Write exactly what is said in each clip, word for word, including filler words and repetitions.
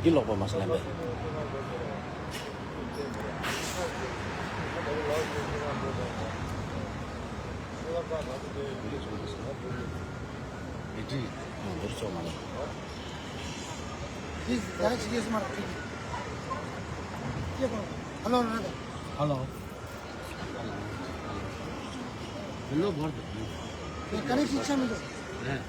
འདི་ལོག་པ་མ་སོང་ལན་པས། མི་འདི་ནང་འདིར་ཚོགས་མ་ལ། འདི་ཡང་ཅིག་ཡོད་སྨ་རེ། ཧ་ལོ་ར་ད། ཧ་ལོ། ཧ་ལོ་བར་དུ། ཡ་ག་རེ་ཞིག་ཆ་མི་འདུག་ཨེ།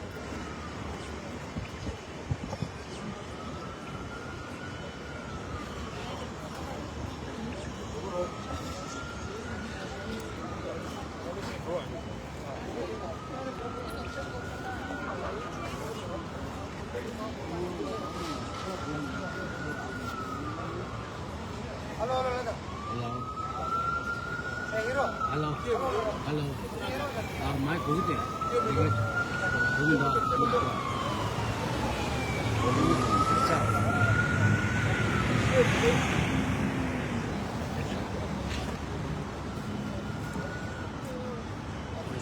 Hello. Hello. Hello. ཨ་མའི་གུག་དེ། གུག་འདི། གུག་འདི།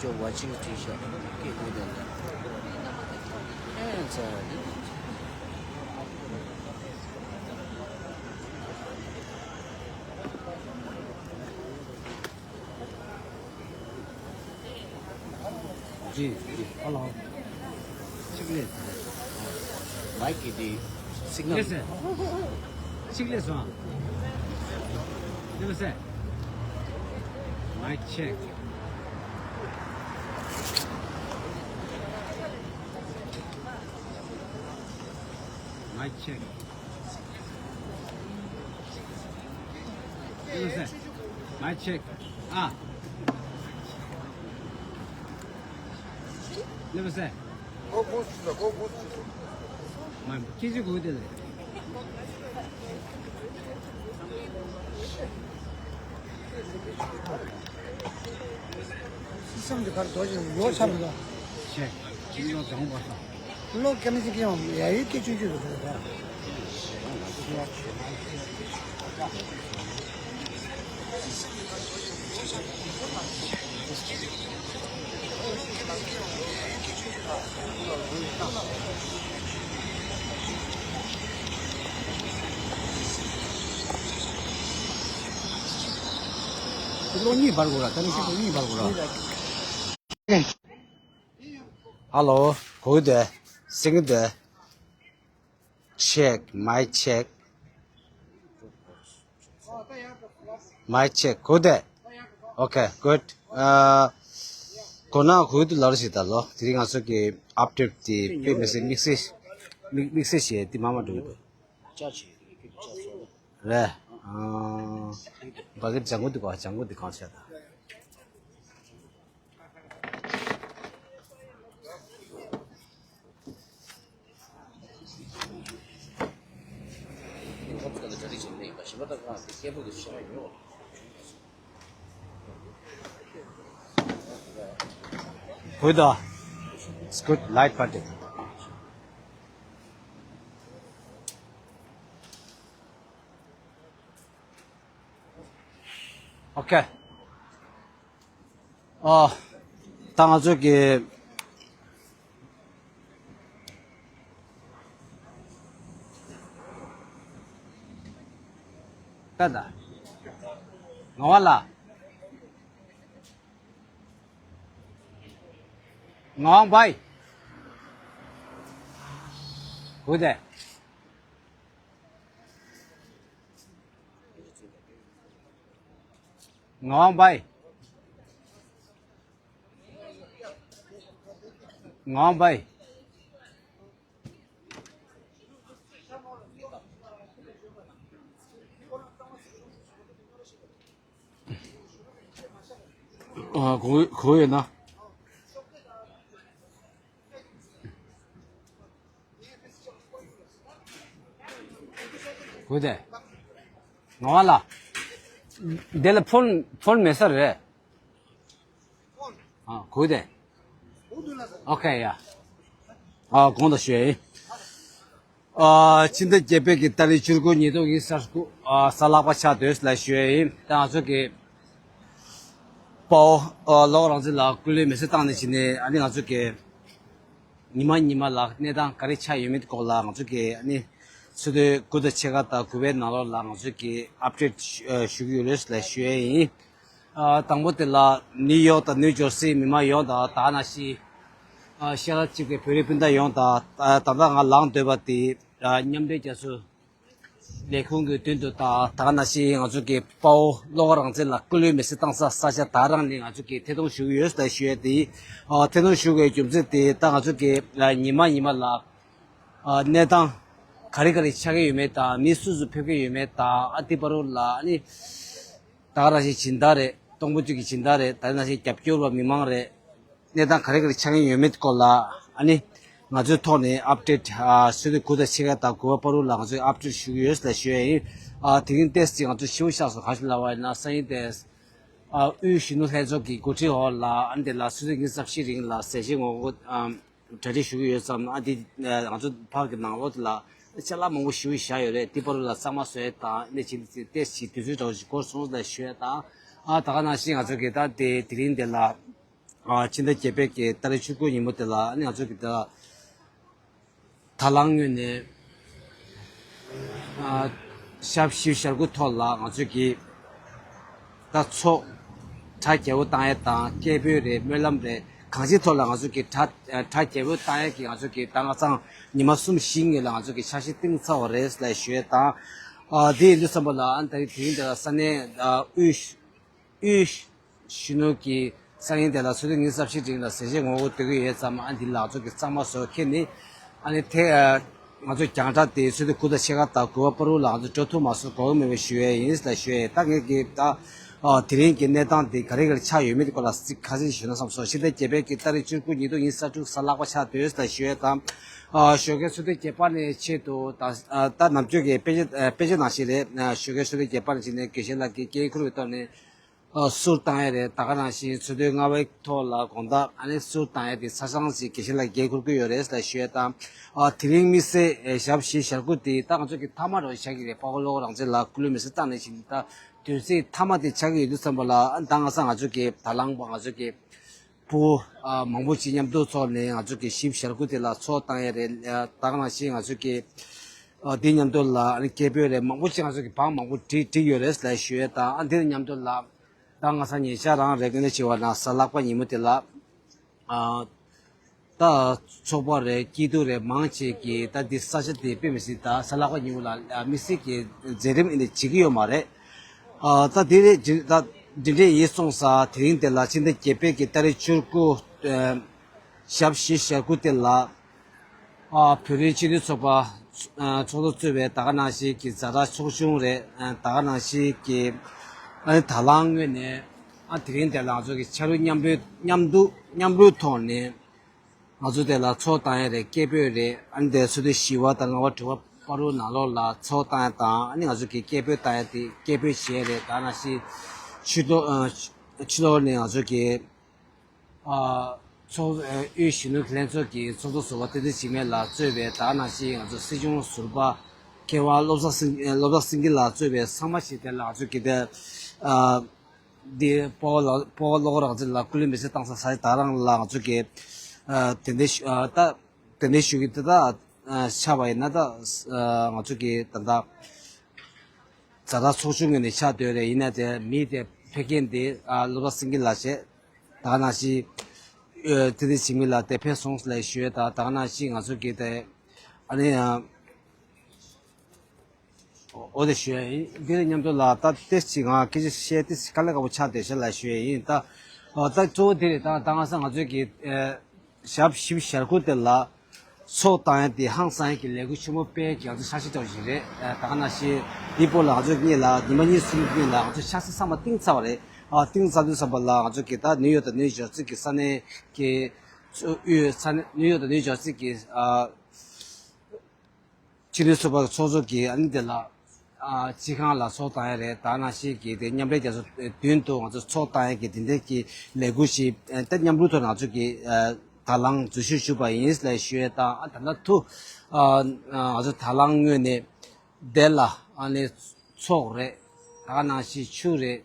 You're watching T-shirt. Okay, good enough. And, uh, ཇི་ཇི་ཧ་ལོ། ཆིག་ལེ། མའིག་གི་དེ་སིག་ནལ། ལགས་སེ། ཆིག་ལེ་སོང་། ལགས་སེ། Mic check. Mic check. ལགས་སེ། Mic check. ཨ། ལགས་སེ། མ་ཁྱི་ཅི་གོ་དེ་ལ། སི་སམ་གྱི་བར་དོ་ཅིག་ཡོ་ཆ་མི་འདུག་ཆེ། ཁྱི་ལོ་བྱང་བ་ས། ལོ་ཀ་མི་ཅི་ཀི་ཡང་ཡ་ཡི་ཀི་ཅུ་ཅུ་རུ་རེད། ལོ་གཉིས་བར་དགོས་ར། ད་ནི་ཤི་ལོ་གཉིས་བར་དགོས་ར། Hello, གོ་གི་འདུག་སེང་གི་འདུག Check, mic check. Mic check. གོ་གི་འདུག Okay, good. ཨ། གོ་ན་གོ་གི་འདུག་ལབ་རོགས་བྱེད་ད་ལོ། དེ་རིང་ང་ཚོ་གི་ཨབ་ཌེཊ་དེ་དཔེ་མི་སྲིད་དམིགས་བསལ་དམིགས་དམིགས་བསལ་བྱས་དེ་མ་མ་འགྲོ་གི་འདུག་རེད། ཨ། བ་གི་ལྗང་གུ་འདི་གོ་ལྗང་གུ་འདི་གང་བྱས་ད། གོ་ད། It's good, light party. Okay. ཨ། ད་ང་ཚོ་གི་ད་ད། ངག་དབང་ལགས། ངག་དབང་བྷའི། གུས་བདེ། ངག་དབང་བྷའི། ངག་དབང་བྷའི། ཨ། གོ་གོ་ཡོད་ན། གུས་བདེ། ངག་དབང་ལགས། འདི་ལ་ཕོན་ཕོན་མེད་ས་རེད། ཨ། གུས་བདེ། ཨོ་ཁེ་ཡ། ཨ། དགོངས་དག་ཞུ་ཡ་ཡིན། ཨ། ཕྱི་ཟླ་བརྒྱད་པའི་གི་ཏ་རིག་བཅུ་དགུ་ཉིས་སྟོང་ཉི་ཤུ་རྩ་དྲུག་ཨ། གཟའ་ལྷག་པ་ཆགས་འདུག་ལ་ཞུ་ཡ་ཡིན། ད་ང་ཚོ་གི་དཔའ་བོ་ཨ། བློ་དགའ་རང་བཙན་ལགས་སྐུ་ལུས་མེ་སྲེག་བཏང་ནས་ཕྱིན་ནས། ཨ་ནི་ང་ཚོ་གི་ཉི་མ་ཉི་མ་ལ་གནས་སྟངས་ག་རེ་ཆགས་ཡོད་མེད་སྐོར་ལ་ང་ཚོ་གི་ཨ་ནི་ཚོགས་འདུ་དགུ་དང་ཕྱེད་ཀ་དང་དགུ་པའི་ནང་ལོགས་ལ་ང་ཚོ་གི་ཨབ་ཌེཊ་ཞུ་གི་ཡོད་རེད་ལ་ཞུ་ཡ་ཡིན། ཨ། དང་པོ་དེ་ལ་ནིའུ་ཡོག་དང་ནིའུ་ཇར་སི་མི་མང་ཡོངས་དང་། ད་ག་ནང་བཞིན་ཨ། ཤ་ཁྲག་གཅིག་པའི་བོད་རིགས་སྤུན་ཟླ་ཡོངས་དང་། ད་ད་ལྟ་ང་ལངས་སྡོད་པ་དེ་ཨ། མཉམ་འབྲེལ་རྒྱལ་ཚོགས་ལས་ཁུངས་ཀྱི་མདུན་དུ་དང་། ད་ག་ནང་བཞིན་ང་ཚོ་གི་དཔའ་བོ་བློ་དགའ་རང་བཙན་ལགས་སྐུ་ལུས་མེ་སྲེག་བཏང་ས་ས་ཆ་དག་རང་ནས་ང་ཚོ་གི་ཐད་གཏོང་ཞུ་གི་ཡོད་ལ་ཞུ་ཡ་དེ། ཨ། ཐད་གཏོང་ཞུ་དགོས་རྒྱུ་མཚན་དེ། ད་ང་ཚོ་གི་ཨ། ཉི་མ་ཉི་མ་ལ་ཨ། གནས་སྟངས་ག་རེ་ག་རེ་ཆགས་ཀྱི་ཡོད་མེད་དང་། མི་སུ་སུ་ཕེབས་ཀྱི་ཡོད་མེད་དང་། ཨ། དེ་བར་དུ་ལ་ཨ་ནི་ད་ག་ནང་བཞིན་སྦྱིན་བདག་རེད། གཏོང་ཕོད་ཅིག་གི་སྦྱིན་བདག་རེད། ད་ག་ནང་བཞིན་རྒྱབ་སྐྱོར་བ་མི་མང་རེད། གནས་སྟངས་ག་རེ་ག་རེ་ཆགས་ཀྱི་ཡོད་མེད་སྐོར་ལ་ཨ་ནི་ང་ཚོའི་ཐོག་ནས་ཨབ་ཌེཊ་ཨ། ཚོགས་འདུ་དགུ་དང་ཕྱེད་ཀ་དང་དགུ་པ་བར་དུ་ལ་ང་ཚོས་ཨབ་ཌེཊ་ཞུ་གི་ཡོད་ལ་ཞུ་ཡ་ཡིན། ཨ། དེ་རིང་ཏོག་ཙམ་ང་ཚོ་ཤི་བོ་བཞག་སོང་། ག་ཞིག་ལབ་པ་ཡིན་ན། སང་ཉིན་ཏོག་ཙམ་ཨ། དབུས་གཞོན་ནུ་ལྷན་ཚོགས་ཀྱི་འགོ་ཁྲིད་འོག་ལ་ཨ་ནི་དེ་ལ་ཚོགས་འདུ་ཉི་ཤུ་རྩ་བཞི་རིང་ལ་ཟས་བཅད་ངོ་རྒོལ་ཨ། གྲ་སྒྲིག་ཞུ་གི་ཡོད་ཙང་། ཨ། འདི་ང་ཚོ་ཕར་གྱི་ནང་ལོགས་དེ་ལ་ཅ་ལག་མང་པོ་ཞེ་པོ་བཞག་ཡོད་རེད། དེ་བར་དུ་ལ་གཙང་མ་བཟོ་ཡས་དང་། ཨ་ནི་ཕྱིན་ཏེ་ཏོག་ཙམ་དུས་ཚོད་འདྲ་བོ་ཞིག་འགོར་སོང་ལ་ཞུ་ཡས་དང་། ཨ། ད་ག་ནང་བཞིན་ང་ཚོ་གི་ད་དེ་དེ་རིང་དེ་ལ་ཨ། ཕྱི་ཟླ་བརྒྱད་པའི་གི་ཏ་རིག་བཅུ་དགུ་ཉིན་མོ་དེ་ལ་ཨ་ནི་ང་ཚོ་གི་ད་དང་བླངས་ངོས་ནས་ཨ། ཞབས་ཞུ་ཞལ་སྐུ་ཐོག་ལ་ང་ཚོ་གི་ད་ཚོགས་གྲ་རྒྱས་པོ་བཏང་ཡས་དང་། སྐད་འབོད་རེད། སྨོན་ལམ་རེད། གང་ཅིའི་ཐོག་ལ་ང་ཚོ་གི་གྲ་གྲ་རྒྱས་པོ་བཏང་ཡས་ཀྱི་ང་ཚོ་གི་ད་ང་ཚང་ཉི་མ་གསུམ་བཞི་སྔོན་ལ་ང་ཚོ་གི་འཆར་གཞི་བཏིང་ཚར་བ་རེད་ལ་ཞུ་ཡས་དང་། ཨ། དེ་ཡིན་དུས་ཙམ་པ་ལ་ཨ་ནི་ད་རིང་དེ་རིང་དེ་ལ་ས་གནས་ཨ། དབུས་དབུས་གཞོན་ནུ་གི་སང་ཉིན་དེ་ལ་ཚོགས་འདུ་ཉི་ཤུ་རྩ་བཞི་རིང་ལ་ཟས་བཅད་ངོ་རྒོལ་སྡོད་ཀྱི་ཡོད་ཙང་། ཨ། འདི་ལ་ང་ཚོ་གི་གཙང་མ་བཟོ་ཁྱེར་ནས་ཨ་ནི་དེ་ཨ། ང་ཚོ་རྒྱང་བསྒྲགས་དེ་ཚོགས་འདུ་དགུ་དང་ཕྱེད་ཀ་དང་དགུ་པ་བར་དུ་ལ་ང་ཚོ་འགྲོ་ཐུབ་མ་སོང་། དགོས་མེད་པ་ཞུ་ཡས་ཡིན་ལ་ཞུ་ཡས། ད་ངས་ཀྱི་ད་ཨ། དེ་རིང་གི་གནས་སྟངས་དེ་ག་རེ་ག་རེ་ཆགས་ཡོད་མེད་སྐོར་ལ་ཁ་སང་ཞུས་ན་བསམ་སོང་། ཕྱི་ཟླ་བརྒྱད་པའི་གི་ཏ་རིག་བཅུ་དགུ་ཉིས་སྟོང་ཉི་ཤུ་རྩ་དྲུག་གཟའ་ལྷག་པ་ཆགས་འདུག་ལ་ཞུ་ཡས་དང་། ཨ། ཞོགས་ཀའི་ཚོགས་འདུ་བརྒྱད་པ་ནས་ཆེད་དུ་ད་ཨ། ད་ནམ་རྒྱུན་གྱི་དཔེ་ཆ་ཨ། དཔེ་ཆ་ནང་བཞིན་རེད། ཨ། ཞོགས་ཀའི་ཚོགས་འདུ་བརྒྱད་པ་ནས་བྱས་ནས་དགེ་བཤེས་ལགས་ཀྱིས་འགན་འཁུར་བའི་ཐོག་ནས་ཨ། གསུར་བཏང་ཡས་རེད། ད་ག་ནང་བཞིན་ཚོགས་འདུ་ལྔ་པའི་ཐོག་ལ་དགོང་དག་ཨ་ནི་གསུར་བཏང་ཡས་དེ་ཆ་ཚང་ཞིག་དགེ་བཤེས་ལགས་འགན་འཁུར་གྱི་ཡོད་རེད་ལ་ཞུ་ཡས་དང་། ཨ། དེ་རིང་དམིགས་བསལ་ཨ། ཞབས་ཞུའི་ཞལ་སྐུ་དེ་ད་ང་ཚོ་གི་མཐའ་མ་རུ་བཞག་གི་རེད། དཔའ་བོ་བློ་དགའ་རང་བཙན་ལགས་སྐུ་ལུས་མེ་སྲེག་བཏང་ནས་བྱས་ནས་ད་དུས་ཚོད་མཐའ་མ་དེ་ཆགས་ཀྱི་ཡོད་དུས་ཙམ་པ་ལ། ཨ། ད་ང་ཚང་ང་ཚོ་གི་དང་བླངས་པ་ང་ཚོ་གི་ཕྲུ་གུ་ཨ། མང་པོ་ཅིག་མཉམ་དུ་ཚོགས་ནས་ང་ཚོ་གི་ཞབས་ཞུའི་ཞལ་སྐུ་དེ་ལ་ཚོགས་བཏང་ཡས་རེད། ཨ། ད་ག་ནང་བཞིན་ང་ཚོ་གི་ཨ། དེ་མཉམ་དུ་ལ་ཨ་ནི་སྐད་འབོད་རེད། མང་པོ་ཅིག་ང་ཚོ་གི་བང་མང་པོ་བསྒྲིགས་བསྒྲིགས་ཡོད་རེད་ལ་ཞུ་ཡས་དང་། ཨ། དེ་དང་མཉམ་དུ་ལ་ད་ང་ཚང་ཉེ་ཆར་རང་རེ་སྐུ་མདུན་ཆེ་བ་ན་གཟའ་ལྷག་པ་ཉིན་མོ་དེ་ལ་ཨ། ད་ཚོགས་པ་རེད། སྐྱིད་སྡུག་རེད། མང་ཆེ་གིས་ད་འདི་ས་ཆ་དེ་དཔེ་མི་སྲིད་ད་གཟའ་ལྷག་པ་ཉིན་མོ་ལ་ཨ། དམིགས་བསལ་གྱི་མཛད་རིམ་ཨེ་འདྲ་བྱེད་ཀྱི་ཡོད་མ་རེད། ཨ། ད་དེ་རེད། ད་འདི་འདྲས་ཡིན་སོང་ཙང་དེ་རིང་དེ་ལ་ཕྱི་ཟླ་བརྒྱད་པའི་གི་ཏ་རིག་བཅུ་དགུ་ཨ། ཞབས་ཞུའི་ཞལ་སྐུ་དེ་ལ་ཨ། བོད་རིགས་སྤྱི་མཐུན་ཚོགས་པ་ཨ། ཚོགས་གཙོ་གཙོས་པའི་ད་ག་ནང་བཞིན་གྱི་ཛ་དྲག་ཚོགས་ཆུང་རེད། ཨ། ད་ག་ནང་བཞིན་གྱི་ཨ་ནི་དང་བླངས་ངོས་ནས་ཨ། དེ་རིང་དེ་ལ་ང་ཚོ་གི་ཕྱག་རོགས་མཉམ་འབུལ་མཉམ་དུ་མཉམ་རུབ་ཐོག་ནས་ང་ཚོ་དེ་ལ་ཚོགས་བཏང་ཡས་རེད། སྐད་འབོད་རེད། ཨ་ནི་དེ་ཚོགས་འདུ་བཞི་པ་དང་ལྔ་པ་དྲུག་པ་བར་དུ་ནང་ལོགས་ལ་ཚོགས་བཏང་ཡས་དང་། ཨ་ནི་ང་ཚོ་གི་སྐད་འབོད་བཏང་ཡས་དེ་སྐད་འབོད་བྱས་རེད། ད་ག་ནང་བཞིན་ཕྱི་ལོགས་ཨ། ཕྱི་ལོགས་ནས་ང་ཚོ་གི་ཨ། ཚོགས་ཨ། དབུས་གཞོན་ནུ་ལྷན་ཚོགས་ཀྱི་ཚོགས་གཙོ་ཟུར་པ་བསྟན་འཛིན་འཇིགས་མེད་ལགས་གཙོས་པའི་ད་ག་ནང་བཞིན་ང་ཚོ་སྲིད་སྐྱོང་ཟུར་པ་མཁས་དབང་བློ་བཟང་སེང་བློ་བཟང་སེང་གེ་ལགས་གཙོས་པའི་ཚང་མ་ཞིག་དེ་ལ་ང་ཚོ་གི་དེ་ཨ། འདི་དཔའ་བོ་ལགས་དཔའ་བོ་བློ་དགའ་རང་བཙན་ལགས་སྐུ་ལུས་མེ་སྲེག་བཏང་ས་ས་ཆ་དག་རང་ལ་ང་ཚོ་གི་ཨ། གདན་འདྲེན་ཞུ་ཨ། ད་གདན་འདྲེན་ཞུ་གི་དེ་ད་ཨ། ཆགས་པ་ཡིན་ན་ད་ཨ། ང་ཚོ་གི་ད་ལྟ་ ཛ་དྲག་ཚོགས་ཆུང་ངོས་ནས་ཆགས་སྡོད་རེད། ཡིན་ན་དེ་མི་དེ་ཕེབས་མཁན་དེ་ཨ་སློབ་གྲྭ་སེང་གེ་ལགས་བྱས། ད་ག་ནང་བཞིན་ཨ་ཐེ་ཏེ་འཇིགས་མེད་ལགས་དེ་ཕེབས་སོང་ལབ་ཞུ་ཡས་དང་། ད་ག་ནང་བཞིན་ང་ཚོ་གི་དེ་ཨ་ནི་ཨ་འོ་དེ་ཞུ་ཡས་ཡིན། འདི་ལ་མཉམ་དུ་ལ་ད་ཏེ་ཅིག་ང་སྐད་ཆ་བཤད་དེ་དཀའ་ལས་ཁག་པོ་ཆགས་བསྡད་ཤག་ལབ་ཞུ་ཡས་ཡིན། ད་ཨ་ད་གཙོ་བོ་དེ་རེད། ད་ད་ག་ས་ང་ཚོ་གི་ཨ་ཞབས་ཞིབ་ཞར་ཁུལ་དེ་ལ་ཚོགས་བཏང་ཡ་དེ་ཧང་སང་ཡ་གི་ལས་འགུལ་ཆེན་མོ་སྤེལ་གྱི་ང་ཚོ་འཆར་གཞི་ལྟ་བུ་ཞིག་རེད། ཨ་ད་ག་ནང་བཞིན་འདི་བོ་ལ་ང་ཚོ་གཉིས་ལ་ཉི་མ་གཉིས་གསུམ་གཉིས་ལ་ང་ཚོ་འཆར་གཞི་ཚང་མ་བཏིང་ཚར་བ་རེད། ཨ་བཏིང་ཚར་དུས་ཙམ་པ་ལ་ང་ཚོ་གི་ད་ནིའུ་ཡོག་དང་ནིའུ་ཇར་སི་གི་ས་གནས་ཀྱི་ཚོགས་དབུས་ས་གནས་ནིའུ་ཡོག་དང་ནིའུ་ཇར་སི་གི་ཨ་སྤྱི་མཐུན་ཚོགས་པ་ཚོགས་གཙོ་གིས་ཨ་ནི་དེ་ལ་ཨ་སྤྱི་ཁང་ལ་ཚོགས་བཏང་ཡ་རེད། ད་ག་ནང་བཞིན་གྱི་དེ་མཉམ་འབྲེལ་རྒྱལ་ཚོགས་མདུན་དུ་ང་ཚོ་ཚོགས་བཏང་ཡ་གི་དེ་འདྲའི་གི་ལས་འགུལ་ཞིག་ཨ་ད་མཉམ་རུབ་ཐོག་ང་ཚོ་གིས་ཨ་དང་བླངས་འཛུལ་ཞུགས་ཞུས་པ་ཡིན་ལབ་ཞུ་ཡས་དང་། ཨ་ད་ལྟ་ཐུག་ཨ་ང་ཚོ་དང་བླངས་ངོས་ནས་དེ་ལ་ཨ་ནི་ཚོགས་རེད། ད་ག་ནང་བཞིན་ཆུ་རེད།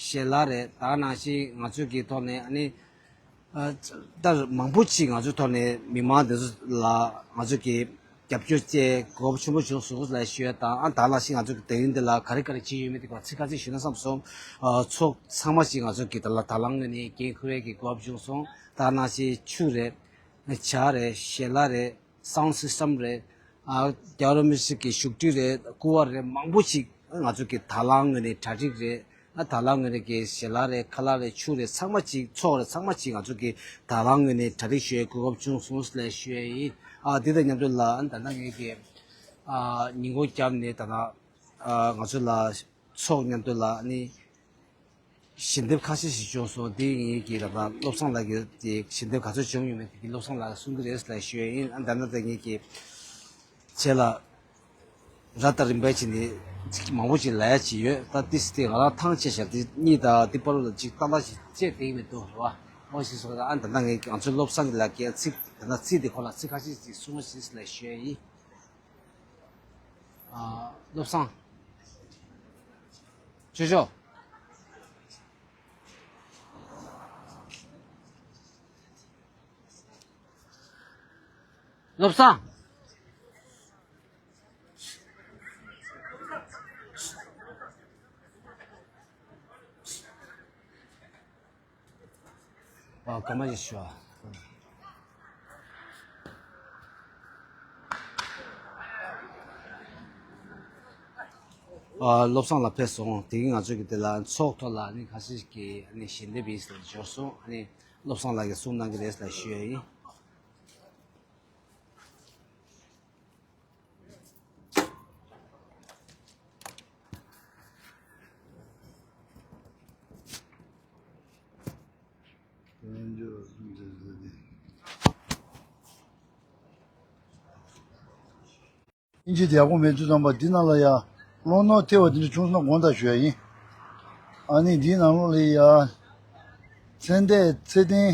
ཞལ་ལག་རེད། ད་ག་ནང་བཞིན་ང་ཚོའི་གི་ཐོག་ནས་ཨ་ནི་ཨ་ད་མང་པོ་ཅིག་ང་ཚོའི་ཐོག་ནས་མི་མང་དེ་ཚོ་ལ་ང་ཚོ་གི་རྒྱབ་སྐྱོར་བཅས་གོ་སྐབས་ཆེན་པོ་བྱུང་སོང་ལབ་ཞུ་ཡ་དང་། ཨ་ད་ག་ནང་བཞིན་ང་ཚོ་གི་དེ་རིང་འདི་ལ་ག་རེ་ག་རེ་བྱས་ཡོད་མེད་དེ་ག་ཚིག་ཁ་ཚིག་ཞུས་ན་བསམ་སོང་། ཨ་ཚོགས་ཚང་མ་ཅིག་ང་ཚོ་གི་ད་ལ་དང་བླངས་ངོས་ནས་འགན་འཁུར་ཡ་གི་གོ་སྐབས་བྱུང་སོང་། ད་ག་ནང་བཞིན་ཆུ་རེད། ཇ་རེད། ཞལ་ལག་རེད། སའུན་སིས་ཊམ་རེད། ཨ་རྒྱལ་བ་རིན་པོ་ཆེ་གི་བཞུགས་ཁྲི་རེད། སྐུ་པར་རེད། མང་པོ་ཞིག་ང་ཚོ་གི་དང་བླངས་ངོས་ནས་གྲ་སྒྲིག་རེད། ཨ་དང་བླངས་ངོས་ནས་གི་ཞལ་ལག་རེད། ཁ་ལག་རེད། ཆུ་རེད། ཚང་མ་ཅིག་ཚོགས་རེད། ཚང་མ་ཅིག་ང་ཚོ་གི་དང་བླངས་ངོས་ནས་གྲ་སྒྲིག་ཞུ་ཡའི་གོ་སྐབས་བྱུང་སོང་ལབ་ཞུ་ཡ་ཡིན། ཨ་དེ་དང་མཉམ་དུ་ལ་ཨ་ད་ལྟ་ངས་གི་ཨ་ཉིན་གུང་རྒྱབ་ནས་ད་ལྟ་ཨ་ང་ཚོ་ལ་ཚོགས་མཉམ་དུ་ལ་ཨ་ནི། ཞལ་འདེབས་ཁ་ཤས་ཤིག་བྱུང་སོང་། དེ་ངེད་ཀྱི་ར་བ་བློ་བཟང་ལགས་ཀྱིས་དེ་ཞལ་འདེབས་ག་ཚོད་བྱུང་ཡོད་མེད་དེ་བློ་བཟང་ལགས་གསུང་གི་རེད་ལབ་ཞུ་ཡ་ཡིན། ཨ་ད་ནི་ད་ངེད་ཀྱི་བྱས་ལ་ར་ད་རིམ་པ་བྱས་ནས་མང་པོ་ཅིག་ལབ་ཡ་ཅིག་ཡོད། ད་ཏིས་དེ་ང་རང་ཐང་ཆད་བཞག་དེ་གཉིས་དང་དེ་བར་ལ་ཅིག་ཏག་ཏག་ཅིག་བྱས་དེ་ཡིན་མི་འདུག་རེད་བ། འོ་ཞེས་སོགས་ད་ཨ་ད་ལྟ་ངེད་ཀྱི་ང་ཚོའི་བློ་བཟང་གི་ལགས་ཀྱིས་ཚིག་ད་ལྟ་ཚིག་དེ་ཁོ་ལ་ཚིག་ཁ་ཤས་ཅིག་གསུང་བ་ཞིག་ལབ་ཞུ་ཡ་ཡིན། ཨ་བློ་བཟང་། ཅོ་ཅོ། བློ་བཟང་། ཨ་སྐར་མ་ཞིག་ཞུ་ཨ། ཨ་བློ་བཟང་ལགས་ཕེབས་སོང་། དེ་གིན་ང་ཚོ་གི་དེ་ལ་ཚོགས་ཐོག་ལ་ནི་ཁ་ཤས་ཀྱིས་ནི་ཞལ་འདེབས་ཡིན་ཟེར་འབྱོར་སོང་། ཨ་ནི་བློ་བཟང་ལགས་ཀྱིས་གསུང་གནང་གི་རེད་ལབ་ཞུ་ཡ་ཡིན། ཨིན་ཇི་དེ་ཡག་པོ་མེད་དུས་ཙམ་པ་འདི་ནང་ལ་ཡ་བློ་ནོར་ཐེབས་པ་དེ་འདྲ་བྱུང་སོང་ན་དགོངས་དག་ཞུ་ཡ་ཡིན། ཨ་ནི་འདིའི་ནང་ལོགས་ལ་ཡ་ཚེ་འདས་ཚེ་བརྟན་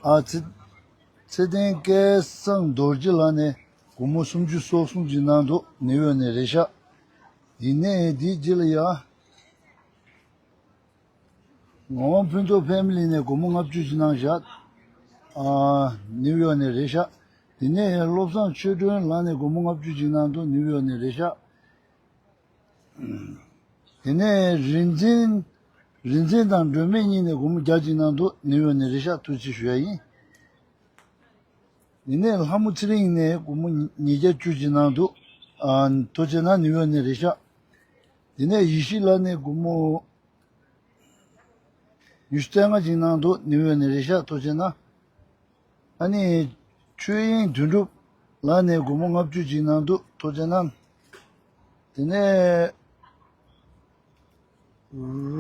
ཨ་ཚེ་ཚེ་བརྟན་སྐལ་བཟང་རྡོ་རྗེ་ལགས་ནས་སྒོར་མོ་སུམ་ཅུ་སོ་གསུམ་ཅིག་གནང་འདུག་ནིའུ་ཡོག་ནས་རེད་ཤག་ཡིན་ནའི་འདིའི་རྗེས་ལ་ཡ། ངག་དབང་ཕུན་ཚོགས་ཕེ་མི་ལི་ནས་སྒོར་མོ་ལྔ་བཅུ་ཅིག་གནང་བཞག་ཨ་ནིའུ་ཡོག་ནས་རེད་ཤག་དེ་ནས་བློ་བཟང་ཆོས་སྒྲོན་ལགས་ནས་སྒོར་མོ་ལྔ་བཅུ་ཅིག་གནང་འདུག་ནིའུ་ཡོག་ནས་རེད་ཤག་དེ་ནས་རིག་འཛིན་རིག་འཛིན་དང་སྒྲོལ་མ་གཉིས་ནས་སྒོར་མོ་བརྒྱ་ཅིག་གནང་འདུག་ནིའུ་ཡོག་ནས་རེད་ཤག་ཐུགས་རྗེ་ཆེ་ཞུ་ཡ་ཡིན། དེ་ནས་ལྷ་མོ་ཚེ་རིང་ནས་སྒོར་མོ་ཉིས་བརྒྱ་བཅུ་ཅིག་གནང་འདུག་ཨ་ཐུགས་རྗེ་གནང་། ནིའུ་ཡོག་ནས་རེད་ཤག་དེ་ནས་ཡེ་ཤེས་ལགས་ནས་སྒོར་མོ་ཉི་ཤུ་རྩ་ལྔ་ཅིག་གནང་འདུག་ནིའུ་ཡོག་ནས་རེད་ཤག་ཐུགས་རྗེ་གནང་། ཨ་ནི་ཆོས་དབྱིངས་དོན་གྲུབ་ལགས་ནས་སྒོར་མོ་ལྔ་བཅུ་ཅིག་གནང་འདུག་ཐུགས་རྗེ་གནང་། དེ་ནས་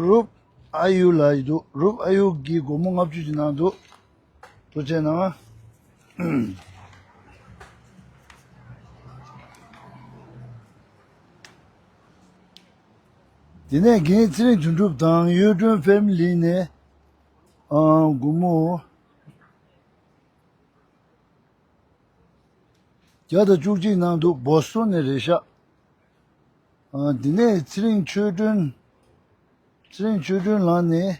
རུབ་ཨ་ཡུ་ལགས་འདུག་རུབ་ཨ་ཡུ་གིས་སྒོར་མོ་ལྔ་བཅུ་ཅིག་གནང་འདུག་ཐུགས་རྗེ་གནང་། དེ་ནས་རྒན་ཚེ་རིང་དོན་གྲུབ་དང་གཡུ་སྒྲོན་ཕེ་མི་ལི་ནས་ཨ་སྒོར་མོ་བརྒྱ་དང་བཅུ་གཅིག་གནང་འདུག་བོ་སི་ཊོན་ནས་རེད་ཤག་ཨ་དེ་ནས་ཚེ་རིང་ཆོས་སྒྲོན། ཚེ་རིང་ཆོས་སྒྲོན་ལགས་ནས་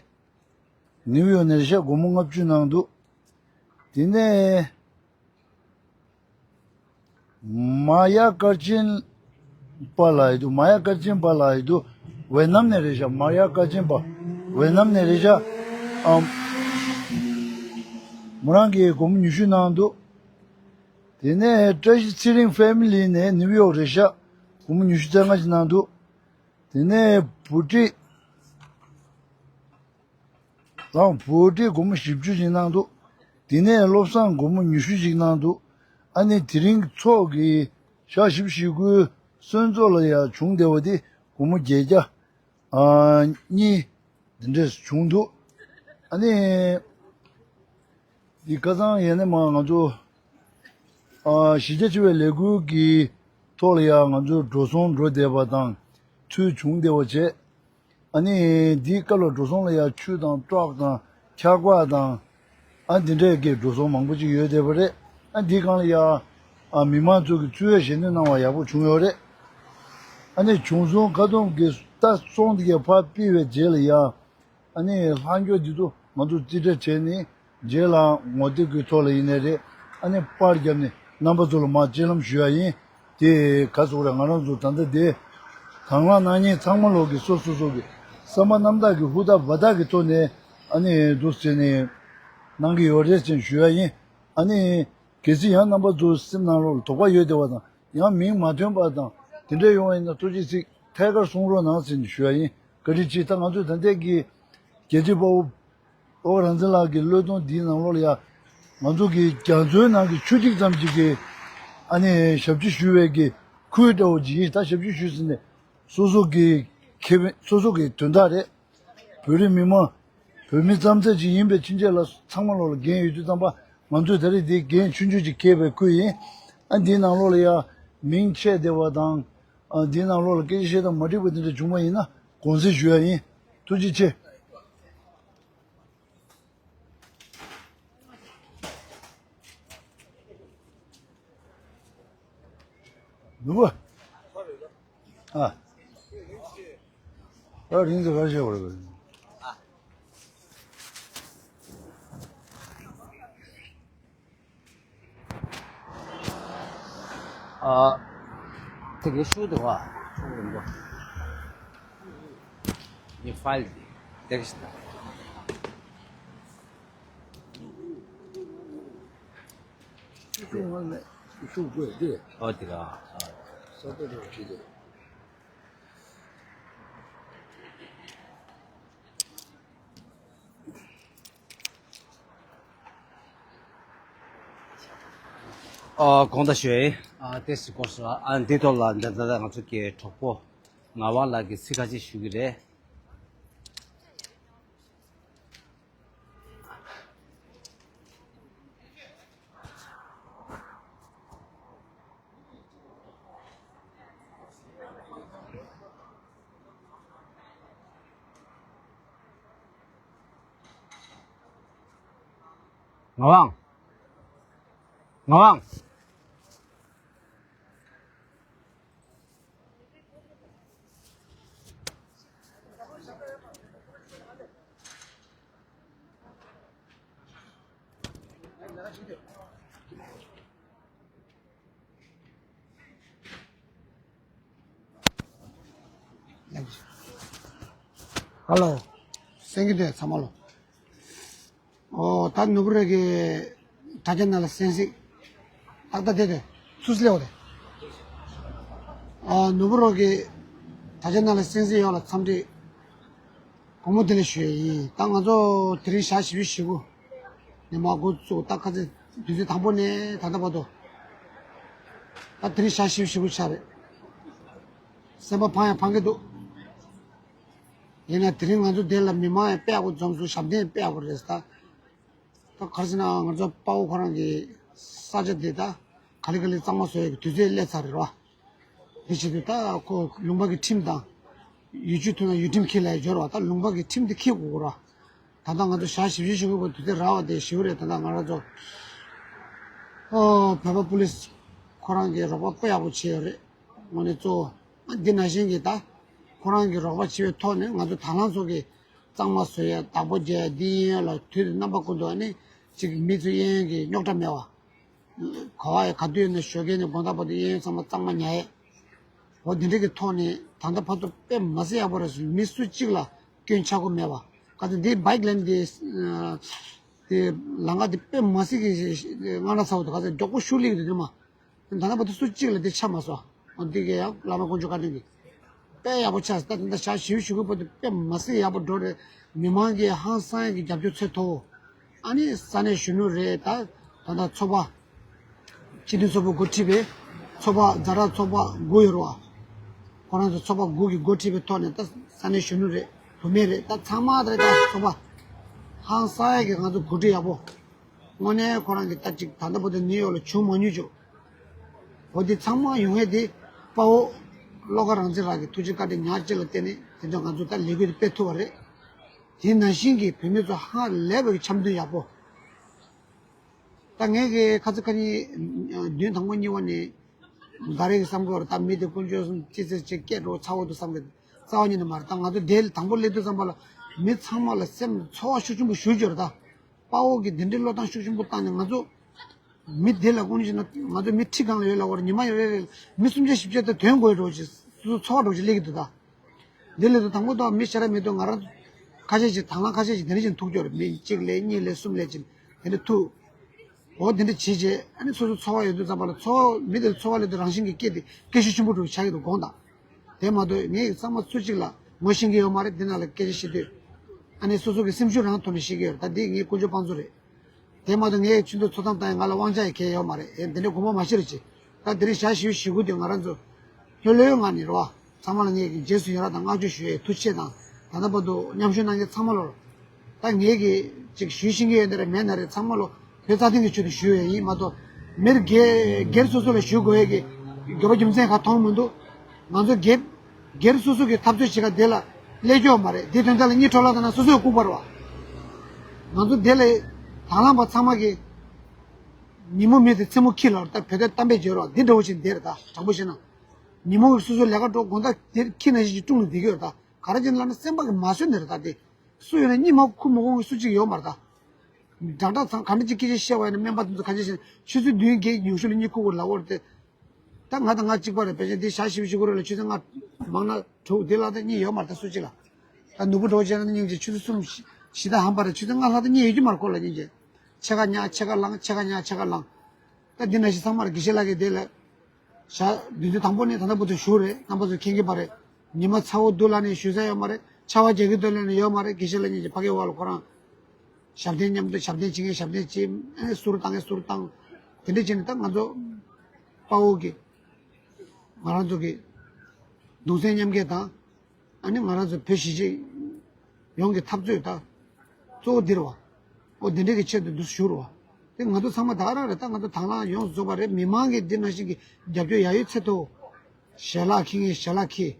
ནིའུ་ཡོག་ནས་རེད་ཤག་སྒོར་མོ་ལྔ་བཅུ་གནང་འདུག་དེ་ནས་མ་ཡ་དཀར་ཆེན། པ་ལ་ཡི་དུ་མ་ཡ་ཀར་ཅན་པ་ལ་ཡི་དུ་ཝེ་ནམ་ནས་རེད་ཤག་མ་ཡ་ཀར་ཅན་པ་ཝེ་ནམ་ནས་རེད་ཤག་ཨམ། མོ་རང་གིས་སྒོར་མོ་ཉི་ཤུ་གནང་འདུག་དེ་ནས་བཀྲ་ཤིས་ཚེ་རིང་ཕེ་མི་ལི་ནས་ནིའུ་ཡོག་རེད་ཤག་སྒོར་མོ་ཉི་ཤུ་རྩ་ལྔ་ཅིག་གནང་འདུག་དེ་ནས་བུ་ཁྲིད། ལའང་བུ་ཁྲིད་སྒོར་མོ་བཞི་བཅུ་ཞིག་གནང་འདུག་དེ་ནས་བློ་བཟང་སྒོར་མོ་ཉི་ཤུ་ཞིག་གནང་འདུག་ཨ་ནི་དེ་རིང་ཚོགས་ཀྱི་ཞག་བཞི་བཅུ་ཞེ་དགུའི་སོན་ཚོགས་ལ་ཡང་བྱུང་བསྡད་པ་དེ་སྒོར་མོ་བརྒྱད་བརྒྱ་ཨ་གཉིས་འདི་འདྲས་བྱུང་འདུག་ཨ་ནི། འདི་ཁ་སང་ཡས་ནས་མ་ང་ཚོ་ཨ་གཞི་རྒྱ་ཆེ་བའི་ལས་འགུལ་གྱི་ཐོག་ལ་ཡང་ང་ཚོ་འགྲོ་སོང་འགྲོ་བསྡད་པ་དང་ཚུལ་བྱུང་བསྡད་པ་བྱས། ཨ་ནི་འདིའི་སྐབས་ལ་འགྲོ་སོང་ལ་ཡང་ཆུ་དང་ཏྲོག་དང་འཁྱག་པ་དང་ཨ་འདི་འདྲས་ཀྱི་འགྲོ་སོང་མང་པོ་ཅིག་ཡོད་བསྡད་པ་རེད། ཨ་འདིའི་སྒང་ལ་ཡང་ཨ་མི་མང་ཚོ་གི་འཚོ་བའི་ཞལ་འདོན་གནང་བ་ཡག་པོ་བྱུང་ཡོད་རེད། ཨ་ནི་བྱུང་སོང་ཁ་ཐུམ་གྱི་ད་སོང་དེ་གའི་ཕར་ཕུད་པའི་རྗེས་ལ་ཡང་། ཨ་ནི་ལྷག་འཁྱོག་འདི་ཚོ་ང་ཚོ་རྩིས་ཁྲ་བྱས་ནས་རྗེས་ལ་ངོ་དེབ་ཀྱི་ཐོག་ལ་ཡིན་ནའི་རེད། ཨ་ནི་པར་བརྒྱབ་ནས་རྣམ་པ་ཚོ་ལ་མར་སྤྱན་ལམ་ཞུ་ཡ་ཡིན། དེ་ག་ཟེར་དགོས་རེད། ང་རང་ཚོ་ད་ལྟ་དེ་དང་བླངས་གནང་མཁན་ཚང་མ་ལོག་གི་སོ་སོ་སོ་གི་བསམ་པ་རྣམ་དག་གི་ཧུར་ཐག་འབད་ཐག་གི་ཐོག་ནས་ཨ་ནི་འདུག་ཟེར་ནས་གནང་གི་ཡོད་རེད་ཅེས་ཞུ་ཡ་ཡིན། ཨ་ནི་གལ་སྲིད་ཡང་རྣམ་པ་ཚོ་སེམས་ནང་ལོགས་ལ་དོགས་པ་ཡོད་བསྡད་པ་དང་། ཡང་མིང་མ་ཐོན་པ་དང་དེ་འདྲ་ཡོང་བ་ཡིན་ན་ཐུགས་རྗེ་གཟིགས་ཐད་ཀར་གསུང་རོགས་གནང་ཟེར་ནས་ཞུ་ཡ་ཡིན། བཀའ་དྲིན་ཆེ། ད་ང་ཚོས་ད་ལྟའི་གི་རྒྱལ་གཅེས་དཔའ་བོ་ཨོ་རང་བཙན་ལགས་ཀྱི་བློས་གཏོང་འདིའི་ནང་ལོགས་ལ་ཡ་ང་ཚོ་གི་རྒྱ་མཚོའི་ནང་གི་ཆུ་ཐིགས་ཙམ་ཅིག་གི་ཨ་ནི་ཞབས་ཕྱི་ཞུ་བའི་གི་ཁུལ་འདྲ་བོ་ཅིག་ཡིན། ད་ཞབས་ཕྱི་ཞུས་ཟིན་ནས་སོ་སོ་གི་ཁེ་ཕན་སོ་སོ་གི་དོན་དག་རེད། བོད་རིགས་མི་མང་བོད་མི་ཙམ་ཙམ་ཅིག་ཡིན་པའི་ཕྱིན་ཆད་ལ་ཚང་མ་ལོག་ལ་འགན་ཡོད་དུས་ཙམ་པ་ང་ཚོས་ད་རེས་འདི་འགན་ཆུང་ཆུང་ཅིག་འཁྱེར་བའི་ཁུལ་ཡིན། ཨ་འདིའི་ནང་ལོགས་ལ་ཡ་མིང་ཆད་བསྡད་པ་དང་ཨ་འདིའི་ནང་ལོགས་ལ་སྐད་ཆ་བཤད་སྟངས་མ་འགྲིག་པ་འདི་འདྲ་བྱུང་བ་ཡིན་ན་དགོངས་སེལ་ཞུ་ཡ་ཡིན། ཐུགས་རྗེ་ཆེ། ནུ་བོ། ཨ། ཨ་རིང་ཙམ་ག་རེ་བྱེད་དགོས་རེད། ཨ། དེ་གའི་ཤུགས་དུ་བ། ངའི་ཕའིལ་འདི་འདེགས་ཤིག་དང་། ཤུགས་དངོས་གནས་ཤུགས་དགོས་ཏེ། ཨོ་དེ་ག་ཨ། ས་ཏོ་རོ་བྲིས་ཏེ། ཨ་དགོངས་དག་ཞུ་ཡིན། ཨ་ཏེ་སི་སྐོར་སོ་ཨ་འདི་ཐོག་ལ་འདི་ད་ལྟ་ང་ཚོ་གི་གྲོགས་པོ་ངག་དབང་ལགས་ཀྱིས་ཚིག་ཁ་ཅིག་ཞུ་གི་རེད། ངག་དབང་། ངག་དབང་། ཧ་ལོ། སེང་གེ་དེ་ཚང་མ་ལོ། ཨོ་ད་ནུ་བུ་རེ་གི་དྲ་རྒྱ་ནང་ལ་གསན་གཟིགས། ཏག་ཏག་དེ་དེ་ཚུར་སླེབས་འོ་དེ། ཨ་ནུ་བུ་རོ་གི་དྲ་རྒྱ་ནང་ལ་གསན་གཟིགས་ཡོད་ལ་འཚམས་འདྲི་སྒོར་མོ་དེ་ལས་ཞུ་ཡ་ཡིན། ད་ང་ཚོ་དེ་རིང་ཞག་བཞི་བཅུ་ཞེ་དགུ་ནས་མར་འགོ་བཙུགས། ད་ཁ་ཚེ་དུས་ཚོད་དང་པོ་ནས་ད་ལྟ་བར་དུ་ད་དེ་རིང་ཞག་བཞི་བཅུ་ཞེ་དགུ་ཆགས་རེད། སེམས་པ་ཕངས་ཡང་ཕངས་ཀྱི་འདུག་ཡིན་ན་དེ་རིང་ང་ཚོ་འདི་ལ་མི་མང་ཡང་དཔེ་ཡག་པོ་འཛོམས་སོང་། ཞབས་བརྟན་དཔེ་ཡག་པོ་རེད་ད། ད་ག་རེ་ཟེར་ན་ང་ཚོ་དཔའ་བོ་ཁོ་རང་གི་ས་ཆ་འདི་ད་ག་ལེ་ག་ལེ་གཙང་མ་བཟོ་ཡག་གི་དུས་ཚོད་སླེབས་ཚར་རེད་བ། དེ་བྱེད་དུས་ད་ཁོ་ལུང་པ་གི་ཁྲིམས་དང་། ཡུལ་ཆུ་ཐོན་ན་ཡུལ་ཁྲིམས་འཁྱེར་ལ་ཡ་འབྱོར་བ། ད་ལུང་པ་གི་ཁྲིམས་དེ་འཁྱེར་དགོས་རེད་བ། ད་ལྟ་ང་ཚོ་ཞག་བཞི་བཅུ་ཞེ་དགུ་བར་དུས་ཚོད་རག་པ་དེ་ཞེ་པོ་རེད། ད་ལྟ་ང་རང་ཚོ་ཨོ་བོད་པ་པུ་ལིས་ཁོ་རང་གིས་རོགས་པ་དཔེ་ཡག་པོ་བྱས་ཡོད་རེད། དངོས་གནས་གཙོ་བོ་འདི་ནང་བཞིན་གྱི་ད་ཁོ་རང་གིས་རོགས་པ་བྱས་པའི་ཐོག་ནས་ང་ཚོ་དང་བླངས་ཚོ་གིས་གཙང་མ་བཟོ་ཡ་བདག་པོ་རྒྱག་ཡ་འདི་གཡས་གཡོན་ལ་དུས་དང་རྣམ་པ་ཀུན་ཏུ་ཨ་ནི་གཅིག་མི་ཚོ་གཡས་གཡོན་གྱི་རྙོག་དྲ་མེད་པ། ག་བ་ཡ་ག་དུས་ཡིན་ན་ཞོགས་ཀས་ནས་དགོང་དག་བར་དུ་གཡས་གཡོན་ཚང་མ་གཙང་མ་ཉར་ཡས། འོ་དེ་འདྲ་གི་ཐོག་ནས་ད་ལྟ་བར་དུ་དཔེ་མ་སྲིད་ཡག་པོ་རེད། མི་སུ་གཅིག་ལ་སྐྱོན་ཆག་སྒོ་མེད་པ། ག་ཚོད་འདི་བྷའིག་ལེན་འདི་དེ་ལམ་ཁ་དེ་དཔེ་མ་སྲིད་ཀྱི་སྔ་ན་ཚ་བོ་དེ་ག་ཚོད་མགྱོགས་པོ་ཤུགས་ལེགས་འདུག་དེ་མ། ད་ལྟ་བར་དུ་སུ་གཅིག་ལ་དེ་ཆགས་མ་སོང་། འོ་འདི་གས་ཡང་བླ་མ་དཀོན་མཆོག་བཀའ་དྲིན་གྱིས་དཔེ་ཡག་པོ་ཆགས། ད་ད་ལྟ་ཞག་བཞི་བཅུ་ཞེ་དགུ་བར་དུ་དཔེ་མ་སྲིད་ཡག་པོ་འགྲོ་རེད། མི་མང་གིས་ཧང་སང་ཡག་གི་རྒྱབ་སྐྱོར་ཚད་མཐོ་བོ། ཨ་ནི་ས་གནས་གཞོན་ནུ་རེད། ད་ད་ལྟ་ཚོགས་པ། སྤྱི་མཐུན་ཚོགས་པ་འགོ་ཁྲིད་པའི་ཚོགས་པ་ཛ་དྲག་ཚོགས་པ་དགུ་ཡོད་རེད་བ། ཁོ་རང་ཚོ་ཚོགས་པ་དགུ་གི་འགོ་ཁྲིད་པའི་ཐོག་ནས་ད་ས་གནས་གཞོན་ནུ་རེད། བུད་མེད་རེད། ད་ཚང་མ་ད་རེད། ད་ཚོགས་པ་ཧང་སང་ཡག་གི་ང་ཚོ་གོ་སྒྲིག་ཡག་པོ། དངོས་གནས་ཁོ་རང་གི་ད་ཅིག་ད་ལྟ་བར་དུ་ནིའུ་ཡོག་ལ་བྱུང་མ་མྱོང་བྱུང་། འོ་དེ་ཚང་མ་ཡོང་ཡས་དེ་དཔའ་བོ་བློ་དགའ་རང་བཙན་ལགས་ཀྱི་ཐུགས་རྗེ་བཀའ་དྲིན་ཉག་གཅིག་ལ་བརྟེན་ནས་དེ་འདྲ་ང་ཚོ་ད་ལས་འགུལ་དེ་སྤེལ་ཐུབ་པ་རེད། དེ་ནང་བཞིན་གྱི་བུད་མེད་ཚོ་ཧ་ལས་པའི་འཆམ་མཐུན་ཡག་པོ། ད་ངས་ཀྱི་ཁ་ཚ་ཁ་ཉིན་བདུན་དང་པོ་གཉིས་པ་ནས་ད་རེས་ཀྱི་བསམ་གོ་ར། ད་མི་དེ་དཀོན་མཆོག་གསུམ་ཅི་ཚེ་ཅིག་སྐད་འགྲོ་ཚ་བོ་འདུག་བསམ་གི། རྩ་བ་ཉིད་ནས་མ་རེད། ད་ང་ཚོ་དེ་དང་པོ་སླེབས་དུས་ཙམ་པ་ལ་མི་ཚང་མ་ལ་སེམས་ཚོར་བ་ཤུགས་ཆེན་པོ་ཞུ་རྒྱུ་རེད། ད་དཔའ་བོ་གི་དེ་འདྲའི་བློ་ཐག་ཤུགས་ཆེན་པོ་བཏང་ནས་ང་ཚོ་མི་དེ་ལ་དཀོན་མཆོག་ན་ང་ཚོ་མི་ཁྲི་སྒང་ལ་ཡོད་ལ་བར་ཉི་མ་རེ་རེ་མི་སུམ་བརྒྱ་བཞི་བརྒྱ་དེ་དོན་དགོས་འགྲོ་ཅིག་སོ་སོ་ཚོར་བ་འགྲོ་ཅིག་སླེབས་ཀྱི་འདུག་ད། འདི་ལས་དུ་དང་པོ་དང་མི་ཤ་ར་མེད་དུ་ང་རང་ཁ་ཤས་ཅིག་དང་བླངས་ཁ་ཤས་ཅིག་དེ་འདྲ་ཅིག་ཐུག་ཀྱོག་རེད། མི་གཅིག་ལས་གཉིས་ལས་གསུམ་ལས་ཅིག་དེ་འདྲ་ཐུག་འོ་དེ་འདྲ་བྱེད་བྱེད་ཨ་ནི་སོ་སོ་ཚོར་བ་ཡོད་དུས་ཙམ་པ་ལ་ཚོར་མི་དེ་ཚོར་བ་ལས་དུ་རང་བཞིན་གྱི་སྐད་དེ་སྐད་ཤུགས་ཆེན་པོ་འགྲོ་ཆགས་ཀྱི་འདུག་དགོངས་དག་དེ་མ་གཏོགས་ངས་ཚང་མ་སུ་གཅིག་ལ་ངོ་ཤེས་ཀྱི་ཡོད་མ་རེད། འདི་ནང་ལ་སྐད་ཆ་བཤད་དུས་ཨ་ནི་སོ་སོ་གི་སེམས་ཤུགས་རང་ཐོག་ནས་བཤད་ཀྱི་ཡོད་རེད། ད་འདི་ངས་དཀོན་མཆོག་དཔང་བཟོ་རེད། དེ་མ་གཏོགས་ངས་ཆུ་ཚོད་ཚོད་བཏང་བཏང་ཡང་ང་ལ་དབང་ཆ་ཡི་གལ་ཡོད་མ་རེད། ཨེ་འདི་འདྲའི་དགོངས་པ་མ་བཞེས་རོགས་གྱིས། ད་དེ་རིང་ཞག་བཞི་བཅུ་ཞེ་དགུ་དེ་ང་རང་ཚོ་ལྷོད་ལྷོད་ངང་ནས་རོ། ཚང་མ་ལ་ངས་རྗེས་སུ་ཡི་རང་དང་བསྔགས་བརྗོད་ཞུ་ཡས། ཐུགས་རྗེ་ཆེ་དང་ད་ལྟ་བར་དུ་མཉམ་ཞུགས་གནང་མཁན་ཚང་མ་ལོ། ད་ངས་ཀྱི་ཅིག་ཞུ་ཤེས་ཀྱི་ཡོད་ན་རེད་མེད་ན་རེད། ཚང་མ་ལོ་བོད་རྩ་དོན་གྱི་ཆེད་དུ་ཞུ་ཡས་ཡིན་མ་གཏོགས་མིར་སྒེར་སྒེར་སོ་སོ་ལ་ཞུ་དགོས་ཡས་ཀྱི་དགོས་པ་རྒྱུ་མཚན་ག་མཐོང་མི་འདུག་ང་ཚོ་སྒེར་སྒེར་སོ་སོ་གི་འཐབ་རྩོད་བྱེད་ག་དེ་ལ་སླེབས་ཀྱི་ཡོད་མ་རེད། དེ་དོན་དག་ལ་གཉིད་འཕྲོ་བརླག་བཏང་ན་སོ་སོའི་ལྐུགས་པ་རེད་བ། ང་ཚོ་དེ་ལ་དང་བླངས་པ་ཚང་མ་གི་ཉིན་མོ་མེད་དེ་མཚན་མོ་འཁྱིལ་ལ་ད་བོད་དོན་གཏམ་དཔེ་བརྗོད་རོགས་འདི་འདྲ་བོ་ཞིག་འདི་རེད། ད་དྲང་པོ་བཤད་ན་ཉིན་མོ་གི་སོ་སོ་ལས་ཀ་འགྲོ་དགོང་དག་དེར་འཁྱིལ་ན་ཞིག་ཅིག་ཀྲུང་ལ་བསྡད་ཀྱི་ཡོད་རེད། ད་ག་རེ་བྱས་ན་ལབ་ན་སེམས་པ་གི་མ་བཟོད་ནི་རེད། ད་དེ་སུ་ཡོད་ན་གཉིད་མ་ཁུག་མ་ཁུག་གི་སུ་གཅིག་ཡོད་མ་རེད། ད་དྲང་དྲང་ཚང་ག་འདྲ་ཅིག་སྐད་ཆ་བཤད་པ་ཡིན་ན་སྨན་པ་དེ་ཚོ་ག་འདྲ་བཤད་ན་ཆུ་ཚོད་བདུན་བརྒྱད་ཉི་ཤུ་ལ་གཉིད་ཁུག་དགོས་ལབ་ཡོད་རེད་དེ། ད་ང་དང་ང་གཅིག་པ་རེད། ཕལ་ཆེར་འདི་ཞག་བཞི་བཅུ་ཞེ་དགུ་རེད་ལ་ཆུ་ཚོད་ལྔ་མང་ན་དྲུག་འདི་ལྷག་ད་གཉིད་ཡོད་མ་རེད། ད་སུ་གཅིག་ལ་ད་ནུ་བོ་འགྲོ་བྱས་ན་སྙིང་རྗེ་ཆུ་ཚོད་གསུམ་བཞི་བཞི་ད་ཧམ་པ་རེད། ཆུ་ཚོད་ལྔ་ལྷག་ད་གཉིད་ཡོད་ཀྱི་མ་རེད་ཁོ་ལ་སྙིང་རྗེ། ཕྱེད་ཀ་ཉལ་ཕྱེད་ཀ་ལངས་ཕྱེད་ཀ་ཉལ་ཕྱེད་ཀ་ལངས། ད་འདི་ནང་བཞིན་ཚང་མར་དགེ་བཤེས་ལགས་ཀྱིས་དེ་ལ་ཞག་བདུན་ཚོད་དང་པོ་ནས་ད་ལྟ་བར་དུ་བཞུགས་རེད། རྣམ་པ་ཚོ་མཁྱེན་གྱི་པ་རེད། ཉི་མ་ཚ་བོ་སྡུག་ལ་ནས་བཞུགས་ས་ཡོད་མ་རེད། ཆར་པ་རྒྱག་གི་འདུག་ལབ་ནས་ཡོད་མ་རེད། དགེ་བཤེས་ལགས་གཉིས་ཀྱིས་ཕ་གིའི་འོག་ལ་ཁོ་རང་ཞབས་བརྟན་མཉམ་དུ་ཞབས་བརྟན་བྱེད་མཁན་ཞབས་བརྟན་བྱེད། ཨ་ནི་ཟུར་བཏང་མཁན་ཟུར་བཏང་། དེ་འདྲ་བྱས་ནས་ད་ང་ཚོ་དཔའ་བོ་གི་ང་རང་ཚོ་གི་གདུང་སེམས་མཉམ་སྐྱེད་དང་། ཨ་ནི་ང་རང་ཚོ་བོད་གཞིས་བྱེས་ཡོངས་ཀྱི་འཐབ་རྩོད་ད་གཙོ་བོ་འདི་རེད་བ། ཨོ་དེ་འདྲ་གི་ཆེད་དུ་འདུག་ཞུ་རེད་བ། དེ་ང་ཚོ་ཚང་མ་ད་ག་རང་རེད། ད་ང་ཚོ་དང་བླངས་ཡོངས་སུ་རྫོགས་པ་རེད། མི་མང་གིས་འདི་ནང་བཞིན་གྱི་རྒྱབ་སྐྱོར་ཡག་ཡོད་ཚད་དོ། ཞལ་ལག་འཁྱེར་མཁན་ཞལ་ལག་འཁྱེར།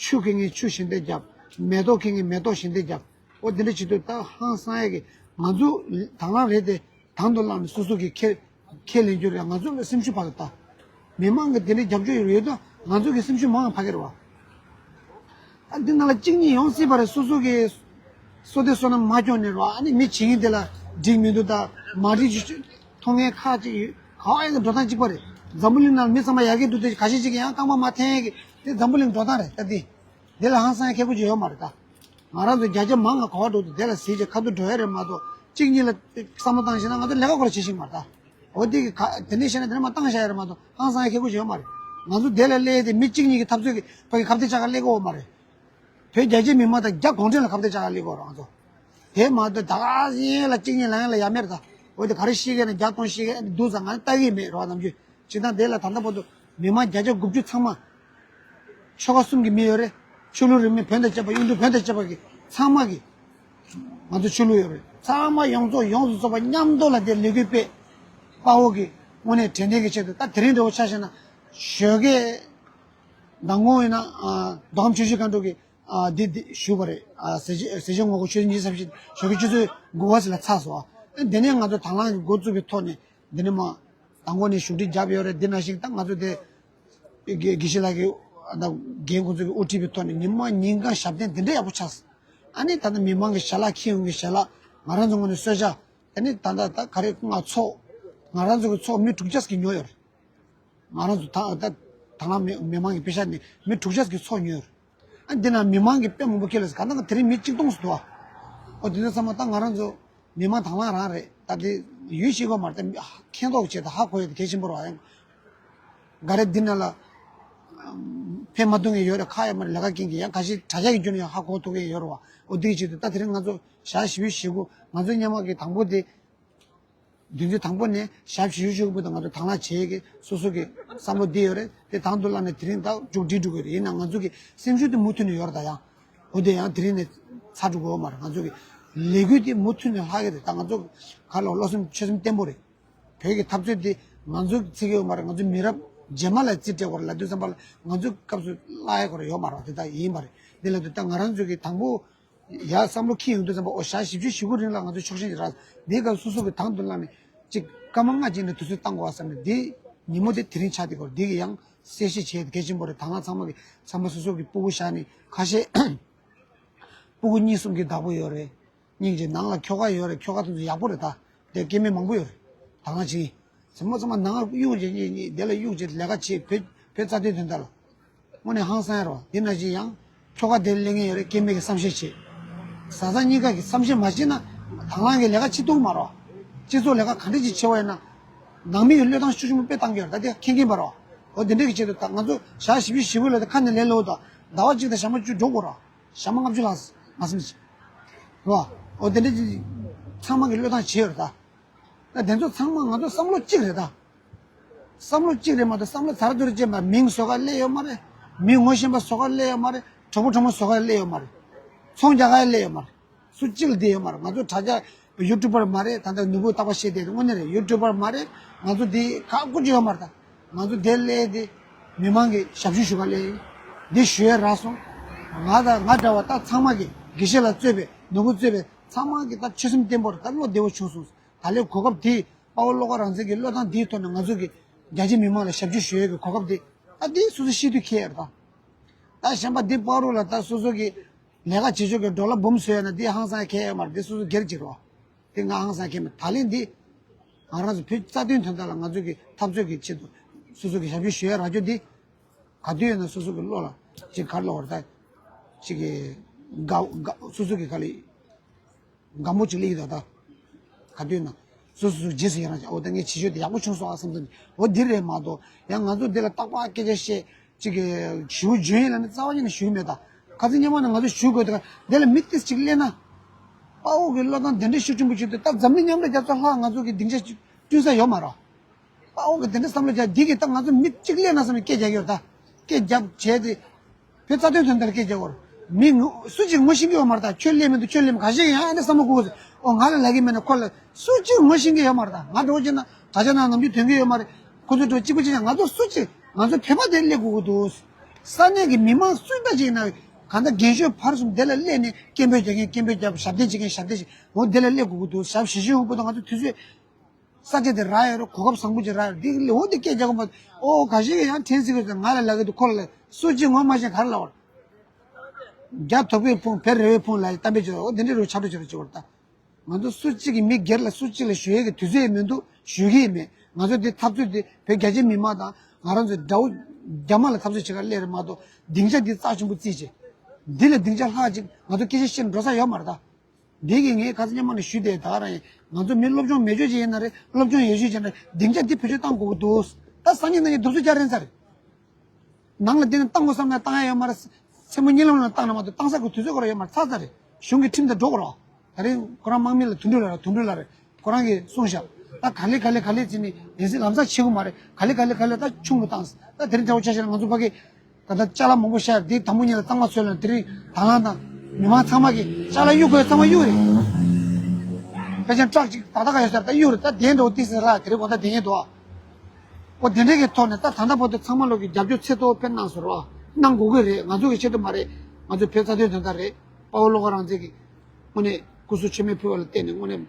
ཆུ་འཁྱེར་མཁན་ཆུ་ཞལ་འདེབས་རྒྱབ། མེ་ཏོག་འཁྱེར་མཁན་མེ་ཏོག་ཞལ་འདེབས་རྒྱབ། ཨོ་དེ་འདྲ་བྱེད་དུས་ད་ཧང་སང་ཡས་ཀྱི་ང་ཚོ་དང་བླངས་རེད་དེ། དང་དུ་བླངས་ནས་སོ་སོ་གི་ཁས་ཁས་ལེན་རྒྱུ་རེད། ང་ཚོ་ལ་སེམས་ཤུགས་ཕར་ལ་ལྟ། མི་མང་གི་དེ་འདྲའི་རྒྱབ་སྐྱོར་ཡོད་ཡོད་དུས་ང་ཚོ་གི་སེམས་ཤུགས་མང་ཕ་གི་རེད་བ། ཨ་འདི་ནང་ལ་གཅིག་གཉིས་ཡོང་སྲིད་པ་རེད། སོ་སོ་གི་བསོད་བདེ་བསོད་ནམས་མ་སྐྱོང་ནས་རེད་བ། ཨ་ནི་མི་བྱེད་མཁན་དེ་ལ་འགྲིག་མི་འདུག་ད་མ་འགྲིག་རྒྱུ་མཐོང་མཁན་ཁག་ཅིག་ཡོད། ག་བ་ཡིན་ན་འགྲོ་སྟངས་གཅིག་པ་རེད། འཛམ་བུ་གླིང་ནང་མི་ཚང་མ་ཡག་གི་འདུག་དེ་ཁ་ཤས་ཅིག་གིས་ཡང་རྐང་པ་མར་འཐེན་ཡས་ཀྱི་དེ་འཛམ་བུ་གླིང་འགྲོ་སྟངས་རེད། ད་འདི་འདི་ལ་ཧང་སང་ཡ་ཁེ་གོ་ཅིག་ཡོད་མ་རེད་ད། ང་རང་ཚོ་བརྒྱ་ཆ་མང་ང་ག་བ་འགྲོ་འདུག་དེ་ལ་ཟེར་བྱས་ཁ་ཐུག་འགྲོ་ཡ་རེད་མ་གཏོགས་གཅིག་གཉིས་ལ་བསམ་བློ་བཏང་ཤེས་ན་ང་ཚོ་ལས་ཀ་ཁོ་ར་བྱེད་ཤེས་མ་རེད་ད། འོ་དེ་གི་ག་དེ་འདྲས་བཤད་ན་དེ་འདྲས་མ་བཏང་བཞག་ཡ་རེད་མ་གཏོགས་ཧང་སང་ཡ་ཁེ་གོ་ཅིག་ཡོད་མ་རེད། ང་ཚོ་དེ་ལ་སླེབས་ཏེ་མི་གཅིག་གཉིས་ཀྱི་འཐབ་རྩོད་ཀྱི་ཕ་གི་ཁ་གཏད་བཅག་ག་སླེབས་ཀྱི་ཡོད་མ་རེད། བོད་རྒྱ་ཆེ་མི་མང་དང་རྒྱ་གུང་ཁྲན་ལ་ཁ་གཏད་བཅག་ག་སླེབས་ཀྱི་ཡོད་རེད་ང་ཚོ། དེ་མ་གཏོགས་ད་ག་ཡན་ལ་གཅིག་གཉིས་ལ་ཡན་ལ་ཡ་མེད་རེད་ད། འོ་དེ་ག་རེ་ཤེས་ཀྱི་ན་བརྒྱ་སྟོང་ཤེས་ཀྱི་འདུག་ཙང་ང་ལྟ་གི་མེད་རེད་བ་ནམ་རྒྱུན། སྤྱིར་བཏང་དེ་ལ་ད་ལྟ་བར་དུ་མི་མང་བརྒྱ་ཆ་དགུ་བཅུ་ཚང་མ། ཆོལ་ཁ་གསུམ་གྱི་མི་ཡོད་རེད། ཆོས་ལུགས་རིས་མེད་བོན་དང་བཅས་པ་གཡུང་དྲུང་བོན་དང་བཅས་པ་གི་ཚང་མ་གི། ང་ཚོ་ཆོས་ལུགས་ཡོད་རེད། ཚང་མ་ཡོངས་རྫོགས་ཡོངས་སུ་རྫོགས་པ་མཉམ་དུ་ལ་དེ་ལས་འགུལ་སྤེལ། དཔའ་བོ་གི་དངོས་གནས་དྲན་རྟེན་གྱི་ཆེད་དུ་ད་དེ་རིང་འདྲ་བོ་ཆ་བཞག་ན་ཞོགས་ཀས་མདང་དགོང་ཡིན་ན་མདོ་ཁམས་ཆུ་བཞི་སྒང་དྲུག་གི་འདི་འདི་ཞུས་པ་རེད། ཟས་བཅད་ཟས་བཅད་ངོ་རྒོལ་ཆུ་ཚོད་ཉི་ཤུ་རྩ་བཞི་ཞོགས་ཀའི་ཆུ་ཚོད་དགུ་པ་ཙམ་ལ་ཚར་སོང་། འདི་ནས་ང་ཚོ་དང་བླངས་ཀྱི་འགོ་བཙུགས་པའི་ཐོག་ནས་འདི་ནས་མ། དང་པོ་ནས་བཞུགས་ཁྲི་བརྒྱབ་ཡོད་རེད། འདི་ནང་བཞིན་ད་ང་ཚོ་དེ་དགེ་དགེ་བཤེས་ལགས་ཀྱི་ད་རྒན་ཁོང་ཚོ་གི་དབུ་ཁྲིད་པའི་ཐོག་ནས་ཉི་མ་ཉིན་གང་ཞབས་བརྟན་འདི་འདྲ་ཡག་པོ་ཆགས། ཨ་ནི་ད་ལྟ་མི་མང་གི་ཞལ་ལག་ཁྱེར་ཡོང་གི་ཞལ་ལག་ང་རང་ཚོ་ངོས་ནས་གསོལ་ཇ། ཨ་ནི་ད་ལྟ་ད་ག་རེ་ང་ཚོགས་ང་རང་ཚོ་གི་ཚོགས་མི་དྲུག་བརྒྱ་ཙམ་གྱི་ཉོ་ཡོད་རེད། ང་རང་ཚོ་ད་ད་ དང་བླངས་མི་མི་མང་གི་པེ་ཤག་ནས་མི་དྲུག་བརྒྱ་གི་ཚོགས་ཉོས། ཨ་འདི་ན་མི་མང་གི་དཔེ་མང་པོ་ཁྱེར་ལ་ག་ན་ག་དེ་རིང་མི་གཅིག་སྟོང་ཙམ་འདུག་ཨ། ཨོ་དེ་ཚོ་ཚང་མ་ད་ང་རང་ཚོ་མི་མང་དང་བླངས་རང་རེད། ད་དེ་ཡུལ་ཤེས་དགོས་མ་རེད། ད་མཁྱེན་རྟོགས་བྱེད་ད་ཧ་གོ་ཡོད་དེ་གལ་ཆེན་པོ་རེད་བ། ཡང་ག་རེ་འདི་ན་ལ་ཕན་མ་ཐོགས་མཁན་ཡོད་རེད། ཁ་ཡོད་མ་རེད། ལས་ཀ་རྐྱེན་གྱི་ཡང་ཁ་ཤས་དྲ་རྒྱ་གི་རྒྱུ་ནས་ཡང་ཧ་གོ་ཐུབ་མཁན་ཡོད་རེད་བ། ཨོ་དེ་གི་ཆེད་དུ་ད་དེ་རིང་ང་ཚོ་ཞག་བཞི་བཅུ་ཞེ་དགུ་ང་ཚོ་སྔོན་མ་གི་དང་པོ་དེ། བདུན་ཚིགས་དང་པོ་ནས་ཞག་བཞི་བཅུ་ཞེ་དགུ་བར་དུ་ང་ཚོ་དང་བླངས་བྱེད་ཀྱི་སོ་སོ་གི་བསམ་བློ་འདི་ཡོད་རེད། དེ་དང་དུ་བླངས་ནས་དེ་རིང་ད་མཇུག་སྒྲིལ་འགྲོ་གི་རེད། ཡིན་ན་ང་ཚོ་གི་སེམས་ཤུགས་དེ་མུ་མཐུད་ནས་ཡོད་རེད། ད་ཡང་འོ་དེ་ཡང་དེ་རིང་ནས་ཚར་འགྲོ་གི་ཡོད་མ་རེད། ང་ཚོ་གི་ལས་འགུལ་དེ་མུ་མཐུད་ནས་ལྷག་གི་རེད། ད་ང་ཚོ་ག་ལ་བློ་སེམས་ཆོད་སེམས་བརྟན་པོ་རེད། བོད་ཀྱི་འཐབ་རྩོད་དེ་ང་ཚོ་བརྩི་གི་ཡོད་མ་རེད། ང་ཚོ་མི་རབས་རྗེས་མ་ལ་རྩིས་སྤྲད་དགོས་རེད་ལབ་དུས་ཙམ་པ་ལ་ང་ཚོའི་སྐབས་སུ་བརླག་ཡ་ཁོ་རང་ཡོད་མ་རེད། དེ་ད་ཡིན་པ་རེད། དེ་ལབ་དུས་ད་ང་རང་ཚོ་གི་དང་པོ་ཡར་བསམ་བློ་འཁྱེར་ཡོང་དུས་ཙམ་པ། ཨོ་ཞག་བཞི་བཅུ་ཞེ་དགུ་རིང་ལ་ང་ཚོ་ཆོག་ཤེས་ཀྱི་ར་འདིའི་སྐབས་སོ་སོ་གི་དང་དུ་བླངས་ནས་ཅིག་སྐར་མ་ལྔ་ཅིག་ནས་དུས་ཚོད་བཏང་དགོས་བསམ་ནས། འདི་ཉིན་མོ་དེ་དེ་རིང་ཆགས་བསྡད་ཀྱི་ཡོད་རེད། འདི་གི་ཡང་གསལ་བཤད་བྱེད་གལ་ཆེན་པོ་རེད། དང་བླངས་ཚང་མ་གི་ཚང་མ་སོ་སོ་གི་སྤུ་གུ་བཞག་ནས། ཁ་ཤས་སྤུ་གུ་གཉིས་གསུམ་གྱི་བདག་པོ་ཡོད་རེད། སྙིང་རྗེ། ནང་ལ་ཁྱོ་ག་ཡོད་རེད། ཁྱོ་ག་དེ་ཚོ་ཡག་པོ་རེད། ད་དེ་སྐྱེ་དམན་མང་པོ་ཡོད་རེད། དང་བླངས་བྱེད། ཚང་མ་ཚང་མ་ནང་གཡུག་བྱེད་གཉིས་གཉིས་དེ་ལ་གཡུག་བྱེད་ལས་ཀ་བྱེད། བོད་བོད་རྩ་དོན་དོན་དག་ལ་དངོས་གནས་ཧང་སང་རོ། དེ་ན་ཅི་ཡང་ཁྱོ་ག་དེ་ལས་ངན་ཡོད་རེད། སྐྱེ་དམན་གྱི་བསམ་ཤེས་བྱེད། བཟའ་ཚང་གཉིས་ཀ་གི་བསམ་ཤེས་མ་བྱེད་ན་དང་བླངས་ཀྱི་ལས་ཀ་བྱེད་ཐུབ་མ་རོ། སྤྱི་ཚོགས་ལས་ཀ་ག་འདྲ་ཅིག་བྱེད་པ་ཡིན་ན་ནང་མི་ཡི་བློས་བཏང་ཤུགས་ཆེན་པོ་དཔེ་བཏང་གི་ཡོད་རེད། ད་དེ་མཁྱེན་མཁྱེན་པ་རོ། འོ་དེ་འདྲ་གི་ཆེད་དུ་ད་ང་ཚོ་ཞག་བཞི་བཅུ་ཞེ་དགུ་ལ་དེ་ཁ་ནས་ལས་སླ་པོ། ད་ཟླ་བ་གཅིག་དང་ཞག་མ་བཅུ་འགྲོ་དགོས་རོ། ཞག་མ་ལྔ་བཅུ་ལྷག་མ་ཟིན་ཅིག་རེད་བ། འོ་དེ་འདྲ་ཅིག་ཚང་མ་གི་བློས་བཏང་བྱས་ཡོད་རེད་ད། ད་དེ་ཚོ་ཚང་མ་ང་ཚོ་བསམ་བློ་གཅིག་རེད་ད། བསམ་བློ་གཅིག་རེད་མ་གཏོགས་བསམ་བློ་ཚར་ཚུར་ཅན་པ། མིང་བཟོ་ག་སླེབས་ཡོད་མ་རེད། མི་ངོ་ཤེས་པ་བཟོ་ག་སླེབས་ཡོད་མ་རེད། གྲོགས་པོ་གྲོགས་མོ་བཟོ་ག་སླེབས་ཡོད་མ་རེད། ཚོང་རྒྱག་ག་སླེབས་ཡོད་མ་རེད། སུ་གཅིག་ལ་བསྡད་ཡོད་མ་རེད། ང་ཚོ་དྲ་རྒྱ་ཡུ་ཊུབ་པར་མ་རེད། ད་ལྟ་ནོར་བུ་རྟག་པར་བཤད་བསྡད་དེ་དངོས་གནས་རེད། ཡུ་ཊུབ་པར་མ་རེད། ང་ཚོ་འདི་ག་ཀུ་ཅི་ཡོད་མ་རེད་ད། ང་ཚོ་འདིར་སླེབས་ཏེ་མི་མང་གི་ཞབས་ཞུ་ཞུ་ག་སླེབས་ཡིན། འདི་ཞུ་ཡ་རག་སོང་། ང་དང་ང་འདྲ་བ་ད་ཚང་མ་གི་དགེ་བཤེས་ལགས་གཙོས་པའི་ནོར་བུ་གཙོས་པའི་ཚང་མ་གི་ད་ཆོད་སེམས་བརྟན་པོ་རེད། ད་བློ་བདེ་བོ་བྱུང་སོང་། ད་ལོའི་གོ་སྐབས་དེ་དཔའ་བོ་བློ་དགའ་རང་བཙན་གྱི་བློས་བཏང་དེའི་ཐོག་ནས་ང་ཚོ་གི་རྒྱ་ཆེ་མི་མང་ལ་ཞབས་ཕྱི་ཞུ་ཡས་ཀྱི་གོ་སྐབས་དེ་ད་དེ་སོ་སོ་ཤེས་དུས་ཁེལ་ཡ་རེད་ད། ད་གཞན་པ་འདི་དཔའ་བོ་ལ་ད་སོ་སོ་གི་ལས་ཀ་བྱེད་ཕྱོགས་ཀྱི་འགྲོ་ལ་འབུམ་བཟོ་ཡ་ན་དེ་ཧང་སང་ཁེལ་ཡ་མ་རེད། དེ་སོ་སོ་སྒེར་གྱི་རེད་བ། དེ་ང་ཧང་སང་ཁེལ་མེད། ད་ལན་འདི་ང་རང་ཚོ་བོད་རྩ་དོན་དོན་དག་ལ་ང་ཚོ་གི་འཐབ་རྩོད་ཀྱི་ཆེད་དུ་སོ་སོ་གི་ཞབས་ཕྱི་ཞུ་ཡ་རག་རྒྱུ་འདི་ག་དུས་ཡིན་ན་སོ་སོ་གི་བློ་ལ་ཅིག་ག་རེ་ལབ་དགོས་རེད། ད་ཅིག་གི་དགའ་དགའ་སོ་སོ་གི་ག་ལ་དགའ་མོ་ཅིག་སླེབས་ཀྱི་འདུག་ད་ག་དུས་ན་སོ་སོ་སོ་རྗེས་སུ་ཡི་རང་བྱས། འོ་ད་ངས་བྱེད་ཕྱོགས་དེ་ཡག་པོ་བྱུང་སོང་ཨ་བསམ་དུས། འོ་འདི་རེད་མ་གཏོགས་ཡང་ང་ཚོ་འདི་ལ་རྟག་པར་སྐད་ཆ་བཤད་ཅིག་གི་ཞུ་རྒྱུ་ཡིན་ལབ་ནས་རྩ་བ་ཉིད་ནས་ཞུ་གི་མེད་ད། ཁ་སང་ཉི་མ་ནས་ང་ཚོ་ཞུ་དགོས་དེ་ག་འདི་ལ་མི་ཏིས་ཅིག་སླེབས་ན། དཔའ་བོ་གི་བློ་བཏང་དེ་འདྲའི་ཤུགས་ཆེན་པོ་ཞིག་འདུག་ད་འཛམ་གླིང་མཉམ་འབྲེལ་རྒྱལ་ཚོགས་ལྷག་ང་ཚོ་གི་སྡིངས་ཆ་ཅིག་བསྐྲུན་ས་ཡོད་མ་རེད། དཔའ་བོ་གི་དེ་འདྲ་བསམ་བློ་རྒྱག་འདི་གི་ད་ང་ཚོ་མི་གཅིག་སླེབས་ན་བསམ་ནས་སྐད་རྒྱག་གི་ཡོད་ད། སྐད་རྒྱབ་བྱས་ཏེ། བོད་རྩ་དོན་དོན་དག་སྐད་རྒྱག་གི་ཡོད་རེད། མི་ངོ་སུ་གཅིག་ངོ་ཤེས་ཀྱི་ཡོད་མ་རེད་ད། ཁྱོད་སླེབས་མི་འདུག་ཁྱོད་སླེབས་མི་ག་ཤེས་ཀྱི་ཡང་ཨ་འདྲ་བསམ་བློ་འཁོར་གི་ཟེར། ཨོ་ང་ལ་ལབ་ཀྱི་མེད་ན་ཁོ་ལ་སུ་གཅིག་ངོ་ཤེས་ཀྱི་ཡོད་མ་རེད་ད། ང་འདྲ་བོ་བྱས་ན་དྲ་རྒྱ་ནང་ནམ་རྒྱུན་ཐོན་གྱི་ཡོད་མ་རེད། ཁོ་ཚོ་འགྲོ་གཅིག་པུ་བྱས་ན་ང་ཚོ་སུ་གཅིག་ང་ཚོ་བོད་པ་དེ་སླེབས་དགོས་ཀྱི་འདུག་ས་གནས་ཀྱི་མི་མང་སུ་འདྲ་ཅིག་ཡིན་ན་གང་ལྟར་རྒན་གཞོན་བར་གསུམ་དེ་ལ་སླེབས་ནས་སྐད་འབོད་རྒྱག་མཁན་སྐད་འབོད་རྒྱབ། ཞབས་བརྟན་བྱེད་མཁན་ཞབས་བརྟན་བྱེད། འོ་དེ་ལ་སླེབས་དགོས་ཀྱི་འདུག་ཞག་བཞི་བཅུ་ཞེ་དགུ་བར་དུ་ང་ཚོ་དུས་ཚོད་ས་ཆ་དེ་རག་ཡོད་རེད། གོ་སྐབས་བཟང་པོ་ཅིག་རག་ཡོད་རེད། འདི་ལས་འོ་དེ་སྐད་རྒྱག་གི་མ། ཨོ་ག་ཤེད་ཀྱི་ཡང་དྲན་སྲིད་ཀྱི་ཟེར། ང་ལ་ལབ་ཀྱི་འདུག་ཁོ་ལ་ལབ། སུ་གཅིག་ངོ་མ་ཤེས་ག་རེ་ལབ་པ་རེད། རྒྱ་དོག་པོའི་ཕུང་བེ་རེ་བའི་ཕུང་ལ་གཏམ་དཔེ་བྱོས། འོ་དེ་འདྲའི་རུ་ཆགས་འགྲོ་བྱེད་རུ་བྱེད་པ་རེད་ད། ང་ཚོ་སུ་གཅིག་གི་མི་སྒེར་ལ་སུ་གཅིག་ལ་ཞུ་ཡས་ཀྱི་དུས་ཚོད་མི་འདུག་ཞུ་གི་ཡིན་མེད། ང་ཚོ་འདི་འཐབ་རྩོད་འདི་བོད་རྒྱ་ཆེ་མི་མང་དང་ང་རང་ཚོ་དགྲ་བོ་རྒྱ་དམར་ལ་འཐབ་རྩོད་བྱེད་ག་སླེབས་རེད་མ་གཏོགས་སྡིངས་ཆ་འདི་རྩ་ཆེན་པོ་བརྩིས་བྱས། འདི་ལས་སྡིངས་ཆ་ལྷག་ཅིག་ང་ཚོ་སྐད་ཆ་བཤད་འགྲོ་ས་ཡོད་མ་རེད་ད། འདི་གི་ངས་ཁ་སང་སྔོན་མ་ནས་ཞུས་ཏེ་ད་ག་རང་ཡིན། ང་ཚོ་མི་སློབ་སྦྱོང་མེད་ཆོག་ཅིག་ཡིན་ན་རེད། སློབ་སྦྱོང་ཡོད་ཆོག་ཅིག་ཡིན་ན་རེད། སྡིངས་ཆ་འདི་བེད་སྤྱོད་བཏང་དགོས་ཀྱི་འདུག་ད་སང་ཉིན་གནངས་ཉིན་རྡོག་རྩ་རྒྱག་རན་ས་རེད། ནང་ལ་བསྡད་ནས་བཏང་དགོས་བསམ་ན་བཏང་ཡ་ཡོད་མ་རེད། མཚན་མོ་གཉིད་ལམ་ལ་བཏང་ན་མ་གཏོགས་བཏང་ས་གི་དུས་ཚོད་ཁོ་རང་ཡོད་མ་རེད། ཚར་ཚར་རེད། གཞུང་གི་ཁྲིམས་དང་འགྲོ་དགོས་རེད། ད་རིང་ཁོ་རང་དམག་མི་ལ་དོན་གྲུབ་ལགས་རེད། དོན་གྲུབ་ལགས་རེད། ཁོ་རང་གིས་གསུངས་ཤག་ད་ག་ལེ་ག་ལེ་ག་ལེ་བྱས་ནས་ཡིན་སྲིད་ལམ་སང་བྱེད་དགོས་མ་རེད། ག་ལེ་ག་ལེ་ག་ལེ་ད་ཆུང་དུ་བཏང་། ད་དེ་རིང་འདྲ་བོ་ཆ་བཞག་ན་ང་ཚོ་ཕ་གི་ད་ལྟ་ཅ་ལག་མང་པོ་བཤད། དེ་དང་པོ་ཉིད་ལ་གཙང་མ་བཟོས་ལ་དེ་རིང་དང་བླངས་དང་མི་མང་ཚང་མ་གིས་ཅ་ལག་གཡུག་དགོས་གཙང་མ་གཡུག་རེད། ཕལ་ཆེར་ཊག་ཅིག་ཏག་ཏག་ཡོད་ས་རེད། ད་གཡུག་རེད། ད་དེ་འདྲ་བོ་ཏི་སི་ར་དེ་རིང་དགོང་དག་དེ་ཡིན་འདུག་ཨོ་དེ་འདྲ་གི་ཐོག་ནས་ད་ད་ལྟ་བར་དུ་ཚང་མ་ལོག་གི་རྒྱབ་སྐྱོར་ཚད་མཐོ་བོ་ཕེབས་གནང་སོང་རོགས། གནང་དགོས་ཀྱི་རེད། ང་ཚོ་གི་ཆེད་དུ་མ་རེད། ང་ཚོ་བོད་རྩ་དོན་དོན་དག་རེད། དཔའ་བོ་བློ་དགའ་རང་བཙན་གྱི་དངོས་གནས་སྐུ་གཟུགས་མཆོད་མེ་ཕུལ་བ་ལ་བརྟེན་ནས་དངོས་གནས་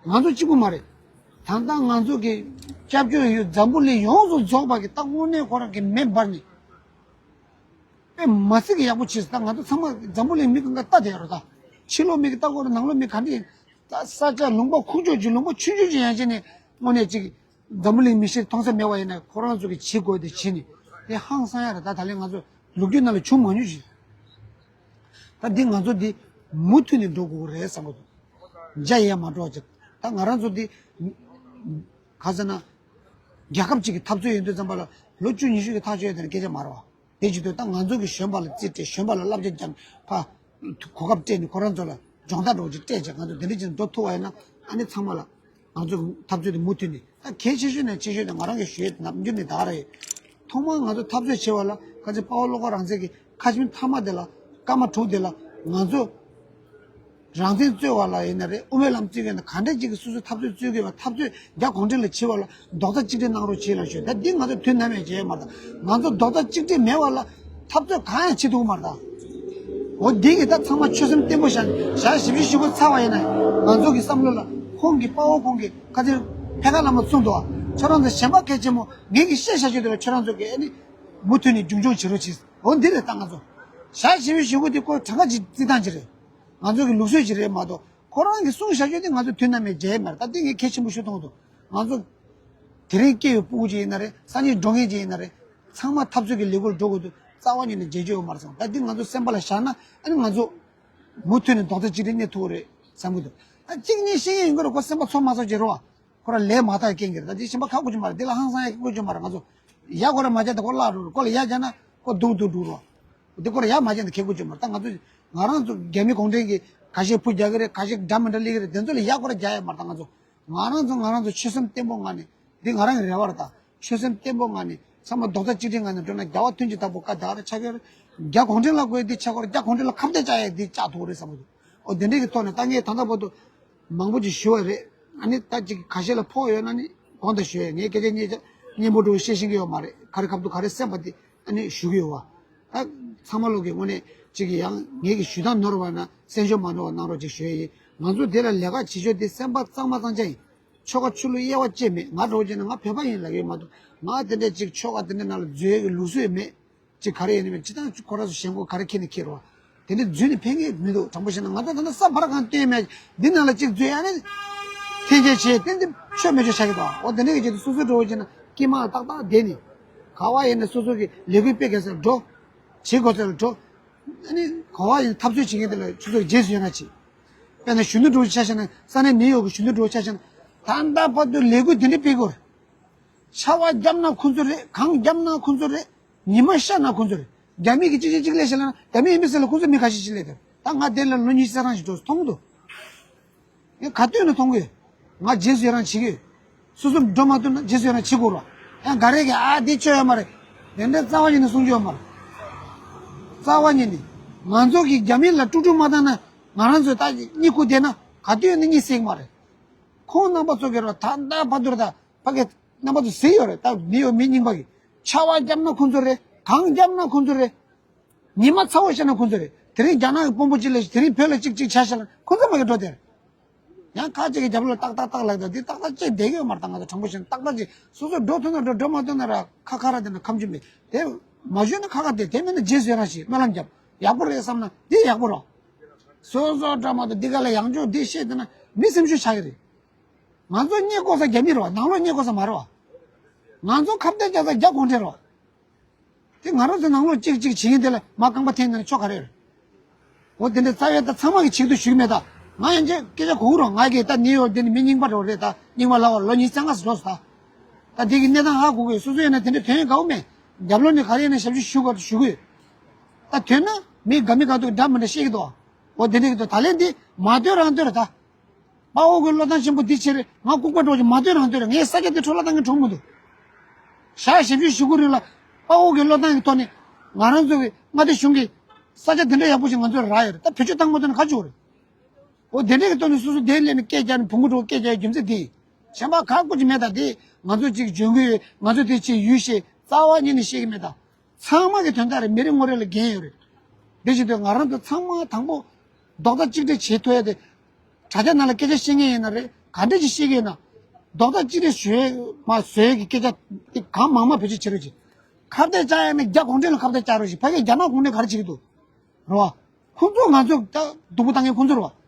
ང་ཚོ་གཅིག་པུ་མ་རེད། ད་ལྟ་ང་ཚོ་གི་སྐྱབས་བཅོལ་ཡུལ་འཛམ་བུ་གླིང་ཡོངས་སུ་རྫོགས་པ་གི་ད་དངོས་གནས་ཁོ་རང་གི་མེ་འབར་ནས་དཔེ་མ་སྲིད་ཀྱི་ཡག་པོ་བྱས་སོང་། ད་ང་ཚོ་ཚང་མ་འཛམ་བུ་གླིང་མི་གང་ག་ལྟ་བསྡད་ཡོད་རེད། ད་ཕྱི་ལོགས་མི་གི་ལྟ་དགོས་རེད། ནང་ལོགས་མི་ག་འདྲ་ཡིན། ད་ས་ཆ་ལུང་པ་ཁུག་ཀྱོག་ཅིག་ལུང་པ་ཆུང་ཆུང་ཅིག་ཡན་ཆད་ནས་དངོས་གནས་ཅིག་འཛམ་བུ་གླིང་མི་ཤེས་མཐོང་ས་མེད་པ་ཡིན་ན་ཁོ་རང་ཚོ་གི་བྱེད་དགོས་དེ་བྱེད་ནས། དེ་ཧང་སང་ཡ་རེད། ད་ད་ལན་ང་ཚོ་ལོ་རྒྱུས་ནང་ལ་བྱུང་མ་མྱོང་ཞིག་ད་འདི་ང་ཚོ་འདི་མུ་མཐུད་ནས་འགྲོ་དགོས་རེད་བསམ་གི་འདུག་འཇའ་ཡལ་མ་འགྲོ་བ་ཅིག་ད་ང་རང་ཚོ་འདི་ག་ཟེར་ན། རྒྱལ་ཁབ་ཅིག་གི་འཐབ་རྩོད་ཡིན་དུས་ཙམ་པ་ལ་ལོ་བཅུ་ཉི་ཤུ་གི་ཐག་གཅོད་ཡོད་དེ་ནི་སྐད་ཆ་མ་རེད་བ། དེ་བྱེད་དུས་ད་ང་ཚོ་གི་གཞོན་པ་ལ་རྩིས་སྤྲད། གཞོན་པ་ལ་བསླབ་བྱ་བརྒྱབ། ཕ་གོ་སྐབས་སྤྲད་ནས་ཁོ་རང་ཚོ་ལ་སྦྱོང་བརྡར་འདྲ་བོ་ཅིག་སྤྲད་བྱས་ང་ཚོ་འདི་འདྲ་ཅིག་འགྲོ་ཐུབ་པ་ཡིན་ན། ཨ་ནི་ཚང་མ་ལ་ང་ཚོ་གི་འཐབ་རྩོད་དེ་མུ་མཐུད་ནས། ད་གལ་ཆེ་ཤོས་ནས་ཆེ་ཤོས་དེ་ང་རང་གི་ཞུ་ཡས་དེ་ནམ་རྒྱུན་ནས་ད་ག་རང་ཡོད། ཐོག་མར་ང་ཚོ་འཐབ་རྩོད་བྱེད་པ་ལ་ཁ་ཆེ་དཔའ་བོ་བློ་དགའ་རང་བཙན་གྱི་ཁ་ཆེམས་མཐའ་མ་དེ་ལ། སྐར་མ་དྲུག་དེ་ལ་ང་ཚོ་རང་བཙན་རྩོད་པ་ལ་ཡིན་ན་རེད། དབུ་མའི་ལམ་རྩོད་མཁན་དང་ག་འདྲ་ཅིག་གིས་སོ་སོའི་འཐབ་རྩོད་རྩོད་དགོས་པ། འཐབ་རྩོད་རྒྱ་གུང་ཁྲན་ལ་བྱེད་པ་ལ་རྡོག་རྩ་གཅིག་སྒྲིལ་གནང་རོགས་བྱེད་ལ་ཞུ། ད་འདི་ང་ཚོ་དུས་ནམ་ཡང་བརྗེད་ཡ་མ་རེད། ད་ང་ཚོ་རྡོག་རྩ་གཅིག་སྒྲིལ་མེད་པ་ལ་འཐབ་རྩོད་གང་ཡང་བྱེད་ཐུབ་ཀྱི་མ་རེད། ད་འོ་འདི་གི་ད་ཚང་མ་ཆོད་སེམས་བརྟན་པོ་བཞག་ནས་ཞག་ཞིབ་ཞིབ་ཞུ་དགོས་ཚར་བ་ཡིན་ན། ང་ཚོ་གི་བསམ་བློ་ལ་ཁོང་གི་དཔའ་བོ་ཁོང་གི་ཁ་ཆེ་ཕེ་ཁ་བླ་མ་གསུངས་འདུག་ཁྱོད་རང་ཚོ་གཞན་པ་གལ་ཆེན་མོ་ངེད་ཀྱི་བཤད་བྱ་རྒྱུ་དེ་ལ་ཁྱོད་རང་ཚོ་གི་ཨ་ནི་མུ་མཐུད་ནས་རྒྱུན་འཁྱོངས་བྱེད་རོགས་གྱིས། འོ་འདི་རེད། ད་ང་ཚོ་ཞག་ཞིབ་ཞུ་དགོས་དེ་ཁོ་གྲངས་ཀ་ཅིག་རྩིས་སྟངས་ཅིག་རེད། ང་ཚོ་གི་ལུགས་སྲོལ་ཅིག་རེད་མ་གཏོགས། ཁོ་རང་གི་གསུང་བྱ་རྒྱུ་དེ་ང་ཚོ་དུས་ནམ་ཡང་བརྗེད་ཡ་མ་རེད། ད་དེ་ངས་གལ་ཆེན་པོ་ཞིག་མཐོང་འདུག་ང་ཚོ་དེ་རིང་སྐྱེས་ཡོད་སྤུ་གུ་ཅིག་ཡིན་ན་རེད། སང་ཉིན་འགྲོ་མཁན་ཅིག་ཡིན་ན་རེད། ཚང་མ་འཐབ་རྩོད་ཀྱི་ལས་འགུལ་འགྲོ་དགོས་དུས་རྩ་བ་ཉིད་ནས་བརྗེད་རྒྱུ་ཡོད་མ་རེད་བསམ། ད་འདི་ང་ཚོ་སེམས་པ་ལ་བཞག་ན། ཨ་ནི་ང་ཚོ་མུ་མཐུད་ནས་རྡོག་རྩ་གཅིག་སྒྲིལ་གནས་ཐུབ་ཀྱི་རེད་བསམ་གྱི་འདུག་ད་གཅིག་གཉིས་ཤེས་ཡོན་ཡིན་དགོས་རེད། ཁོ་སེམས་པ་ཚོར་མ་ཚོར་བྱེད་རོགས། ཁོ་རང་ལས་མ་དག་རྐྱེན་གྱིས་རེད། ད་འདི་གཞན་པ་ཁག་དགོས་ཀྱི་མ་རེད། འདི་ལ་ཧང་སང་ཡ་དགོས་ཀྱི་མ་རེད། ང་ཚོ་ཡ་ཁོ་རང་མ་བྱས་ད་ཁོ་བརླག་འགྲོ་རེད། ཁོ་ལ་ཡ་བརྒྱབ་ན་ཁོ་སྡུག་སྡུག་འགྲོ་རོགས། འདི་ཁོ་རང་ཡ་མ་བརྒྱབ་ན་ཁེ་དགོས་ཀྱི་མ་རེད། ད་ང་ཚོ་ང་རང་ཚོ་རྒྱ་མི་གུང་ཁྲན་གྱིས་ཁ་ཤས་བུ་རྒྱག་གི་རེད། ཁ་ཤས་འདྲ་མི་འདྲ་སླེབས་ཀྱི་རེད། དེ་ཚོ་ལ་ཡ་ཁོ་རང་རྒྱག་ཡ་མ་རེད། ད་ང་ཚོ་ང་རང་ཚོ་ང་རང་ཚོ་ཆོད་སེམས་བརྟན་པོ་ངང་ནས། འདི་ང་རང་གི་རེ་བ་རེད། ད་ཆོད་སེམས་བརྟན་པོ་ངང་ནས་ཚང་མ་རྡོག་རྩ་གཅིག་སྒྲིལ་ངང་ནས་འགྲོ་ན་རྒྱལ་བ་ཐུན་གྱི་བདག་པོ་བཀའ་ད་ག་རང་ཆགས་ཀྱི་རེད། རྒྱ་གུང་ཁྲན་ལ་དགོས་འདི་ཆགས་ཀྱི་རེད། རྒྱ་གུང་ཁྲན་ལ་ཁ་གཏད་བཅག་ཡས་འདི་བཅག་ཐུབ་ཀྱི་རེད་བསམ་གྱི་འདུག་ཨོ་དེ་འདྲས་ཀྱི་ཐོག་ནས་ད་ངས་ད་ལྟ་བར་དུ་མང་པོ་ཅིག་ཞུ་བ་རེད། ཨ་ནི་ད་ཅིག་ཁ་ཤས་ལ་ཕོག་ཡོད་ན་ནི་དགོངས་དག་ཞུ་ཡས། ངས་སྐད་ཆ་སྙན་སྙན་པོ་འདྲ་བོ་བཤད་ཤེས་ཀྱི་ཡོད་མ་རེད། ག་རེ་ཁ་ཐུག་ག་རེ་སེམས་པ་འདི་ཨ་ནི་ཞུ་གི་ཡོད་བ། ད་ཚང་མ་ལོག་གི་དངོས་གནས་ཅིག་གི་ཡང་ངེད་ཀྱི་ཞུ་སྟངས་ནོར་བ་ན་གསན་ཞོར་མ་ནོར་བ་གནང་རོགས་ཅིག་ཞུ་ཡ་ཡིན། ང་ཚོ་དེ་ལ་ལས་ཀ་བྱེད་ཕྱོགས་དེ་སེམས་པ་གཙང་མ་གཙང་རྐྱང་ཡིན། ཆོལ་ཁ་ཆོས་ལུགས་དབྱེ་བ་བཅས་མེད། ང་འདྲ་བོ་བྱས་ན་ང་བོད་པ་ཡིན་ལབ་ཀྱི་ཡོད་མ་གཏོགས། ང་དེ་འདྲ་ཅིག་ཆོལ་ཁ་དེ་འདྲ་ནང་ལ་འཛུལ་ཡ་གི་ལུགས་སྲོལ་མེད། ཅིག་ག་རེ་ཡིན་ནི་མེད། སྤྱིར་བཏང་ཁོ་རང་ཚོ་ཞེན་ཁོག་ག་རེ་འཁྱེར་ནས་འཁྱེར་རོགས། དེ་འདྲ་འཛུལ་ནས་ཕན་གྱི་མི་འདུག་དྲང་པོ་བཤད་ན་ང་ཚོ་ད་ལྟ་ས་བར་གང་སྟོན་མེད། འདི་ནང་ལ་ཅིག་འཛུལ་ཡ་ནི་འཐེན་འཁྱེར་བྱས་ཏན་ཏན་ཆོ་མེད་ཆོ་ཆགས་ཀྱི་འདུག་འོ་དེ་འདྲ་གི་ཆེད་དུ་སོ་སོ་འདྲ་བོ་བྱས་ན་སྐྱེས་མ་ཏག་ཏག་བསྡད་ནས། ག་བ་ཡིན་ན་སོ་སོ་གི་ལས་འགུལ་སྤེལ་དགོས་ས་ལ་འགྲོ། བྱེད་དགོས་ས་ལ་འགྲོ། ཨ་ནི་ག་བ་ཡིན་འཐབ་རྩོད་བྱེད་མཁན་དེ་ལ་ཆུ་ཚོད་རྗེས་སུ་ཡི་རང་བྱེད། དཔེར་ན་གཞོན་ནུ་འདྲ་བོ་ཆ་བཞག་ན། ས་གནས་ནིའུ་ཡོག་གི་གཞོན་ནུ་འདྲ་བོ་ཆ་བཞག་ན། ད་ལྟ་བར་དུ་ལས་འགུལ་དེ་འདྲ་སྤེལ་དགོས་རེད། ཆར་པ་བརྒྱབ་ན་ཁོང་ཚོ་རེད། གངས་བརྒྱབ་ན་ཁོང་ཚོ་རེད། ཉི་མ་ཤར་ན་ཁོང་ཚོ་རེད། རྒྱ་མི་གིས་གཅིག་བྱས་གཅིག་ལས་བྱེད་ལབ་ན་རྒྱ་མི་ཨེམ་བེ་སི་ལ་ཁོང་ཚོ་མི་ཁ་ཤས་ཤིག་སླེབས་ཏེ། ད་ང་དེ་ལ་ལོ་ཉི་ཤུ་རྩ་གྲངས་ཤིག་འགྲོ་མཐོང་གི་འདུག་ངས་ག་དུས་ནས་མཐོང་གི་ཡོད། ང་རྗེས་སུ་ཡི་རང་བྱེད་ཀྱི་ཡོད། སོ་སོ་འགྲོ་མ་ཐུབ་ན་རྗེས་སུ་ཡི་རང་བྱེད་དགོས་རེད། ཡང་ག་རེ་གི་ཨ་འདི་ཆོ་ཡོད་མ་རེད། དེ་འདྲའི་རྩ་བ་ཉིད་ནས་གསུང་རྒྱུ་ཡོད་མ་རེད། རྩ་བ་ཉིད་ནས་ང་ཚོ་གིས་རྒྱ་མི་ལ་དཀྲུག་དཀྲུག་མ་བཏང་ན། ང་རང་ཚོས་ད་གཉིད་ཁུག་བསྡད་ན་ག་དུས་ནས་གཉིད་སད་ཀྱི་མ་རེད། ཁོང་རྣམ་པ་ཚོ་གིས་རོ་ད་ལྟ་བར་དུ་ར་ད་ཕ་གི་རྣམ་པ་ཚོ་གཟིགས་ཡོད་རེད། ད་མི་ཡོད་མི་རྙིང་པ་གིས་ཆར་པ་བརྒྱབ་ན་ཁོང་ཚོ་རེད། གངས་བརྒྱབ་ན་ཁོང་ཚོ་རེད། ཉི་མ་ཚ་བོ་ཤར་ན་ཁོང་ཚོ་རེད། དེ་རིང་རྒྱ་ནག་གི་དཔོན་པོ་གཅིག་སླེབས་ཤིག་དེ་རིང་བོད་ལ་གཅིག་གཅིག་ཆ་བཞག་ན་ཁོང་ཚོ་མ་གི་འགྲོ་དེར། ཡང་ཁ་ཅིག་གི་རྒྱབ་ལོགས་ཏག་ཏག་ཏག་ལབ་ད་འདི་ཏག་ཏག་ཅིག་བསྡད་ཀྱི་ཡོད་མ་རེད། ད་ང་ཚོ་དྲང་པོ་བཤད་ན་ཏག་ཏག་ཅིག་སོ་སོ་འགྲོ་ཐུབ་ན་འགྲོ། འགྲོ་མ་ཐུབ་ན་ར་ཁ་ཁ་ར་དེ་ན་ཁམས་ཆུ་མེད་དེ། མ་ཞུས་ན་ཁ་ཁ་དེ་དེ་མིན་ན་རྗེས་སུ་ཡི་རང་བྱེད། སྨོན་ལམ་རྒྱབ། ཡག་པོ་རེད་བསམ་ན་འདི་ཡག་པོ་རོ། སོ་སོ་འགྲོ་མ་ཐུབ་འདི་ག་ལ་ཡང་བསྐྱར་འདི་བཤད་དེ་ན་མི་སེམས་ཤུགས་ཆག་གི་རེད། ང་ཚོ་རྙེད་དགོས་ས་རྒྱ་མི་རེད་བ། ནང་ལོགས་རྙེད་དགོས་ས་མ་རེད་བ། ང་ཚོ་ཁ་གཏད་བཅག་ས་རྒྱ་གུང་ཁྲན་རེད་བ། དེ་ང་རང་ཚོ་ནང་ལོགས་གཅིག་གཅིག་བྱེད་མཁན་དེ་ལ་མ་རྐང་པ་འཐེན་ན་ཆོ་ག་རེ་རེད། འོ་དེ་འདྲ་རྩ་བའི་ད་ཚང་མ་གི་ཆེད་དུ་ཞུ་གི་མེད་ད། ང་ཡང་ཅིག་སྐད་ཆ་གོ་གི་རོགས། ང་གི་ད་ནིའུ་ཡོག་འདི་ནི་མི་རྙིང་པ་རོགས་རེད་ད། རྙིང་པ་ལ་བ་ལོ་ཉི་ཤུ་རྩ་ལྔ་ཙམ་འགྲོ་སོང་ད། ད་དེ་གི་གནས་སྟངས་ཧ་གོ་གི་ཡོད། སོ་སོ་ཡིན་ན་དེ་འདྲ་དོན་དགའ་བོ་མེད། རྒྱབ་ལོགས་ནས་ག་རེ་ཡིན་ན་ཞབས་ཞུ་ཞུ་དགོས་ཞུ་གི་ཡོད། ད་དོན་ན་མི་དགའ་མི་དགའ་འདུག་འདྲ་མི་འདྲ་བཤད་གི་འདུག་འོ་དེ་འདྲ་གི་འདུག་ད་ལན་འདི་མ་ལྟོས་རང་ལྟོས་རེད་ད། དཔའ་བོ་གི་བློ་ཐང་ཆེན་པོ་འདི་ཕྱིར་ང་ལྐུགས་པ་འགྲོ་ཅིག་མ་ལྟོས་རང་ལྟོས་རེད། ངས་ས་ཆ་འདི་འཕྲོ་བརླག་བཏང་གི་གྲུང་མི་འདུག་ཞག་ཞིབ་འཇུག་ཞུ་གི་རེད་ལ། དཔའ་བོ་གི་བློ་ཐང་གི་ཐོག་ནས་ང་རང་ཚོ་གི་མངའ་སྡེ་གཞུང་གི་ས་ཆ་འདི་འདྲ་ཡག་པོ་ཞིག་ང་ཚོར་རག་ཡོད་རེད། ད་བེད་སྤྱོད་བཏང་མ་ཐུབ་ན་ག་བྱེད་དགོས་རེད། འོ་དེ་འདྲ་གི་ཐོག་ནས་སོ་སོ་དེ་སླེབས་ནས་སྐད་རྒྱག་ནས་བུ་མོ་འགྲོ་སྐད་རྒྱག་རྒྱུ་མཚན་དེ་ཡིན། གཞན་པ་ག་སྐོར་ཅིག་མེད། ད་དེ་ང་ཚོ་ཅིག་འཇོན་གི་ཡོད། ང་ཚོ་དེ་ཅིག་ཡུལ་ཤེས། རྩ་བ་ཉིད་ནས་ཤེས་གི་མེད་ད། ཚང་མ་གི་དོན་དག་རེད། མི་རེ་ངོ་རེ་ལ་འགན་ཡོད་རེད། དེ་བཞིན་དུ་ང་རང་ཚོ་ཚང་མ་དང་པོ་རྡོག་རྩ་གཅིག་སྒྲིལ་བྱེད་ཐུབ་ཡ་དེ། དྲ་རྒྱ་ནང་ལ་སྐད་ཆ་བཤད་མཁན་ཡིན་ན་རེད། ག་འདྲ་ཅིག་བཤད་ཀྱི་ཡོད་ན། རྡོག་རྩ་གཅིག་སྒྲིལ་བཟོས་མ་བཟོས་ཀྱི་སྐད་ཆ་དེ་གང་མང་མང་བེད་སྤྱོད་བྱེད་རོགས་བྱེད། ཁ་གཏད་བཅག་ཡ་ན་རྒྱ་གུང་ཁྲན་ལ་ཁ་གཏད་བཅག་རོགས་བྱེད། ཕ་གིའི་རྒྱ་ནག་གུང་ཁྲན་ག་རེ་བྱེད་ཀྱི་འདུག་རེད་བ། ཁོང་ཚོ་ང་ཚོ་ད་སྡུག་པོ་བཏང་མཁན་ཁོང་ཚོ་རེད་བ།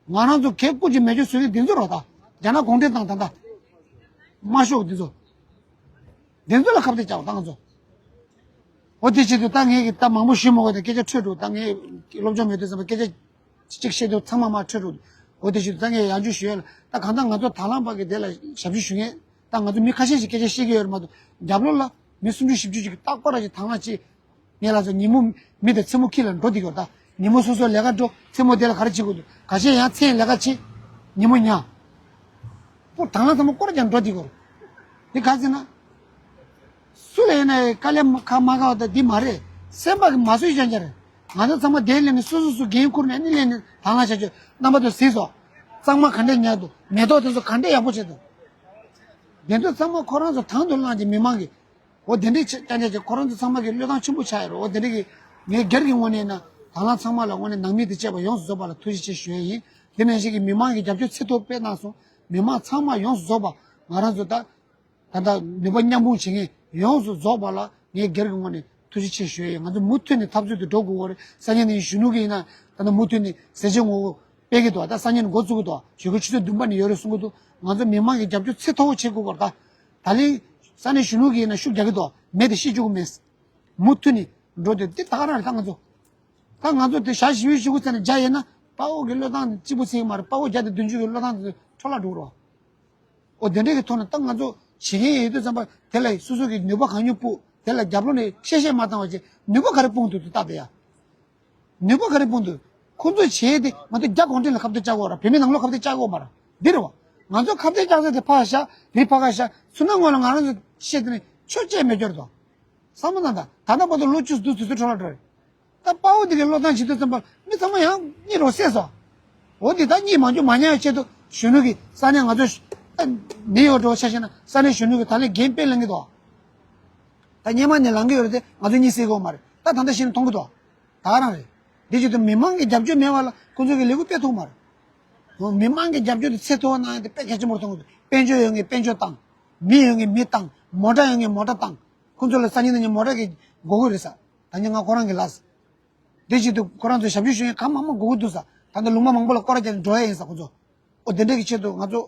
ང་རང་ཚོ་གད་སྐུ་ཅིག་མེ་སྒྱོགས་བཟོ་མཁན་འདི་ཚོ་རོ། ད་རྒྱ་ནག་གུང་ཁྲན་དང་ད་ལྟ་དམར་ཤོག་འདི་ཚོ། འདི་ཚོ་ལ་ཁ་གཏད་བཅག་པ་ད་ང་ཚོ། འོ་དེ་བྱེད་དུས་ད་ངས་ཀྱི་ད་མང་པོ་ཞུས་མ་དགོས། ད་སྐད་ཆ་འཕྲོད་འགྲོ། ད་ངས་སློབ་སྦྱོང་མེད་དུས་ཙམ་པ་སྐད་ཆ་གཅིག་བཤད་དུས་ཚང་མ་མར་འཕྲོད་འགྲོ། འོ་དེ་བྱེད་དུས་ད་ངས་ཡང་བསྐྱར་ཞུ་ཡ་ལ། ད་གང་ལྟར་ང་ཚོ་དང་བླངས་པ་གི་དེ་ལ་ཞབས་ཕྱི་ཞུ་མཁན། ད་ང་ཚོ་མི་ཁ་ཤས་ཤིག་སྐད་ཆ་བཤད་ཀྱི་ཡོད་རེད་མ་གཏོགས། རྒྱབ་ལོགས་ལ་མི་སུམ་ཅུ་བཞི་བཅུ་ཅིག་རྟག་པར་ཅིག་དང་བླངས་ཅིག་ངས་ལབ་སོང་། ཉིན་མོ་མི་དང་མཚན་མོ་ཁྱི་ལ་འགྲོ་བསྡད་ཀྱི་ཡོད། ད་ཉིན་མོ་སོ་སོ་ལས་ཀ་འགྲོ། མཚན་མོ་དེ་ལ་ག་རེ་བྱེད་དགོས་འདུག་ཁ་ཤས་ཡང་མཚན་ལས་ཀ་བྱེད། ཉིན་མོ་ཉལ། པོ་དང་བླངས་ཚང་མ་སྐོར་རྒྱག་འགྲོ་བསྡད་ཀྱི་ཡོད། འདི་ག་ཟེར་ན། སུ་ལ་ཡིན་ན་དཀའ་ལས་ཁག་མ་ཁག་པ་ད་འདི་མ་རེད། སེམས་པ་གི་མ་བཟོད་ཅང་ཅང་རེད། ང་ཚོ་ཚང་མ་དེ་ལས་ནས་སོ་སོ་སོ་འགན་ཁུར་ནས་ནི་ལས་ནས་དང་བླངས་བྱ་རྒྱུ། རྣམ་པ་ཚོ་གཟིགས་སོ། གཙང་མ་ག་འདྲས་ཉར་འདུག་མེ་ཏོག་དེ་ཚོ་ག་འདྲས་ཡག་པོ་བྱས་འདུག་དེ་ཚོ་ཚང་མ་ཁོ་རང་ཚོ་དང་དུ་བླངས་ཀྱི་མི་མང་གི། འོ་དེ་འདྲས་བྱས་ཀྱང་ཀྱང་ཁོ་རང་ཚོ་ཚང་མ་གི་བློས་བཏང་ཆེན་པོ་ཆགས་ཡོད་རེད། འོ་དེ་འདྲས་ཀྱི་ངས་སྒེར་གྱི་ངོས་ནས་ན་དང་བླངས་ཚང་མ་ལ་དངོས་གནས་ནང་མི་དང་བཅས་པ་ཡོངས་སུ་རྫོགས་པ་ལ་ཐུགས་རྗེ་ཆེ་ཞུ་ཡ་ཡིན། དེ་ནང་བཞིན་གྱི་མི་མང་གི་རྒྱབ་སྐྱོར་ཚད་མཐོ་སྤེལ་གནང་སོང་། མི་མང་ཚང་མ་ཡོངས་སུ་རྫོགས་པ་ང་རང་ཚོ་ད། ད་ལྟ་ནུས་པ་མཉམ་སྤུངས་བྱེད་མཁན་ཡོངས་སུ་རྫོགས་པ་ལ་ངས་སྒེར་གྱི་ངོས་ནས་ཐུགས་རྗེ་ཆེ་ཞུ་ཡ་ཡིན། ང་ཚོ་མུ་མཐུད་ནས་འཐབ་རྩོད་དུ་འགྲོ་དགོས་ཀྱི་རེད། སང་ཉིན་ནས་གཞོན་ནུ་གི་ཡིན་ན་ད་ལྟ་མུ་མཐུད་ནས་ཟས་བཅད་ངོ་རྒོལ་སྤེལ་གྱི་འདུག་ད་སང་ཉིན་འགོ་བཙུགས་ཀྱི་འདུག་ཞོགས་ཀའི་ཆུ་ཚོད་བདུན་པ་ནས་ཡོད་རེད་གསུང་གི་འདུག་ང་ཚོ་མི་མང་གི་རྒྱབ་སྐྱོར་ཚད་མཐོ་བོ་བྱེད་དགོས་ཀྱི་རེད། ད་ད་ལན་ས་གནས་གཞོན་ནུ་གི་ཡིན་ན་ཤུགས་རྒྱག་གི་འདུག་མེད་དེ་ཤི་བཅུག་གི་མེད། མུ་མཐུད་ནས་འགྲོ་དུས་འདི་ད་ག་རང་རེད། ད་ང་ཚོ་ད་ང་ཚོ་དེ་ཞག་བཞི་བཅུ་ཞེ་དགུ་ཚར་ནས་རྒྱ་ཡིན་ན་དཔའ་བོ་གི་བློས་བཏང་གཅིག་པུ་ཚིག་མ་རེད། དཔའ་བོ་བརྒྱ་དང་བདུན་ཅུ་གི་བློས་བཏང་དེ་འཕྲོ་བརླག་འགྲོ་གི་རེད། འོ་དེ་འདྲ་གི་ཐོག་ནས་ད་ང་ཚོ་བྱེད་མཁན་ཡོད་དུས་ཙམ་པ་དེ་ལ་སོ་སོ་གི་ནུས་པ་གང་ཡོད་སྤུངས། དེ་ལ་རྒྱབ་ལོགས་ནས་གཤེ་གཤེ་མ་བཏང་བ་བྱས་ནུས་པ་ག་རེ་སྤུངས་འདུག་དེ་ལྟ་དེ་ཡ། ནུས་པ་ག་རེ་སྤུངས་འདུག་ཁོང་ཚོས་བྱས་ཏེ་ང་ཚོ་རྒྱ་གུང་ཁྲན་ལ་ཁ་གཏད་བཅག་དགོས་ར། བོད་མི་ནང་ལོགས་ཁ་གཏད་བཅག་དགོས་མ་ར། འདི་རེད་བ། ང་ཚོ་ཁ་གཏད་བཅག་ས་དེ་ཕར་བཞག་འདི་ཕར་ཁ་བཞག་ཚུར་ནང་ངོས་ལ་ང་རང་ཚོ་བཤད་དེ་ནས་ཆོས་བྱས་མེད་སྐྱོར་དོ། བསམ་བློ་བཏང་དང་། ད་ལྟ་བར་དུ་ལོ་བཅུ་བདུན་དུས་ཚོད་འཕྲོ་བརླག་འགྲོ་རེད། ད་དཔའ་བོ་དེ་གའི་བློས་བཏང་བྱེད་དུས་ཙམ་པ་མི་ཚང་མ་ཡང་གཉིད་རོགས་སད་སོང་། འོ་དེ་ད་གཉིད་མ་འགྱུར་མ་ཉལ་བའི་ཆེད་དུ་གཞོན་ནུ་གི་ས་གནས་ང་ཚོ་ནི་ཡོག་འགྲོ་ཆ་བཞག་ན་ས་གནས་གཞོན་ནུ་གི་ད་ལན་འགན་དཔེ་ལེན་གི་འདུག་ད་སྔོན་མ་ནས་ལངས་གི་ཡོད་རེད་དེ་ང་ཚོ་གཉིད་སད་གི་ཡོད་མ་རེད། ད་ད་ལྟ་གཞི་ནས་མཐོང་གི་འདུག་ད་ག་རང་རེད། དེ་བྱེད་དུས་མི་མང་གི་རྒྱབ་སྐྱོར་མེད་པ་ལ་ཁོང་ཚོ་གི་ལས་འགུལ་སྤེལ་ཐུབ་མ་རེད། མི་མང་གི་རྒྱབ་སྐྱོར་དེ་ཚད་མཐོ་བ་གནང་ཡ་དེ་དཔེ་གལ་ཆེན་པོར་མཐོང་གི་འདུག་དཔལ་འབྱོར་ཡོད་མཁན་དཔལ་འབྱོར་བཏང་། མི་ཡོད་མཁན་མི་བཏང་། མོ་ཊ་ཡོད་མཁན་མོ་ཊ་བཏང་། ཁོང་ཚོ་ལ་སང་ཉིན་གནངས་ཉིན་མོ་ཊ་གི་དགོས་ཀྱི་རེད་ས། ད་ནི་ང་ཁོ་རང་གི་ལགས། དེ་བྱེད་དུས་ཁོ་རང་ཚོ་ཞབས་ཞུ་ཞུ་མཁན་གང་མང་མང་དགོས་ཀྱི་འདུག་ས། ད་ལྟ་ལུང་པ་མང་པོ་ལ་སྐོར་ར་བརྒྱབ་ནས་འགྲོ་ཡ་ཡིན་ས་ཁོ་ཚོ། ཨོ་དེ་འདྲ་གི་ཆེད་དུ་ང་ཚོ་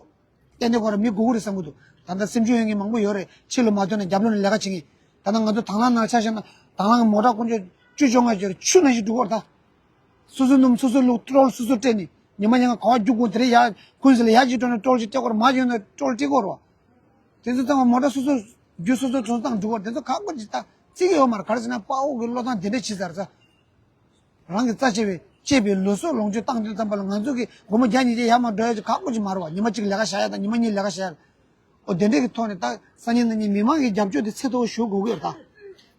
ཏན་ཏན་ཁོ་རང་མི་དགོས་ཀྱི་རེད་བསམ་གྱི་འདུག་ད་ལྟ་སེམས་ཤུགས་ཡོད་མཁན་མང་པོ་ཡོད་རེད། ཕྱི་ལ་མ་ཐོན་ནས་རྒྱབ་ལོགས་ནས་ལས་ཀ་བྱེད་མཁན། ད་ལྟ་ང་ཚོ་དང་བླངས་ནང་ཆ་བཞག་ན་དང་བླངས་མོ་ཊ་དཀོན་མཆོག་བཅུ་བཅོ་ལྔ་ཅིག་ཆུ་ནང་བཞིན་འགྲོ་གི་ཡོད་རེད་ད། སོ་སོ་སྣུམ་སོ་སོ་བླུགས། ཊོལ་སོ་སོ་སྤྲད་ནས་ཉི་མ་ཉིན་གང་ག་ག་བ་རྒྱུག་དགོས། དེ་རིང་ཡར་ཀུན་གཟིགས་ལ་ཡར་གཅིག་འགྲོ་ན་ཊོལ་གཅིག་སྤྲད་དགོས་རེད། མར་ཡོང་ན་ཊོལ་སྤྲད་དགོས་རེད་བ། དེ་ཚོ་ཚང་མ་མོ་ཊ་སོ་སོ་རྒྱུ་སོ་སོ་ཚོང་བཏང་འགྲོ་གི་ཡོད་རེད། དེ་ཚོ་ཁག་པོ་ཅིག་ད་བརྩི་གི་ཡོད་མ་རེད། ག་རེ་ཟེར་ན་དཔའ་བོ་གི་བློས་བཏང་དེ་འདྲ་བྱས་ཚར་ཚར། རང་གི་རྩ་ཆེ་བའི་གཅེས་པའི་ལུས་སྲོག་ལོངས་སྤྱོད་བཏང་དུས་ཙམ་པ་ལ་ང་ཚོ་གི་སྒོར་མོ་བརྒྱ་ཉིས་བརྒྱ་ཡར་མར་འགྲོ་ཡ་ཅིག་ཁག་པོ་ཅིག་མ་རེད་བ། ཉི་མ་གཅིག་ལས་ཀ་བཞག་ཡ་དང་ཉི་མ་གཉིས་ལས་ཀ་བཞག་ཡ། ཨོ་དེ་འདྲ་གི་ཐོག་ནས་ད་སང་ཉིན་གནངས་ཉིན་མི་མང་གི་རྒྱབ་སྐྱོར་དེ་ཚད་མཐོ་བོ་ཞུ་དགོས་ཀྱི་ཡོད་རེད་ད།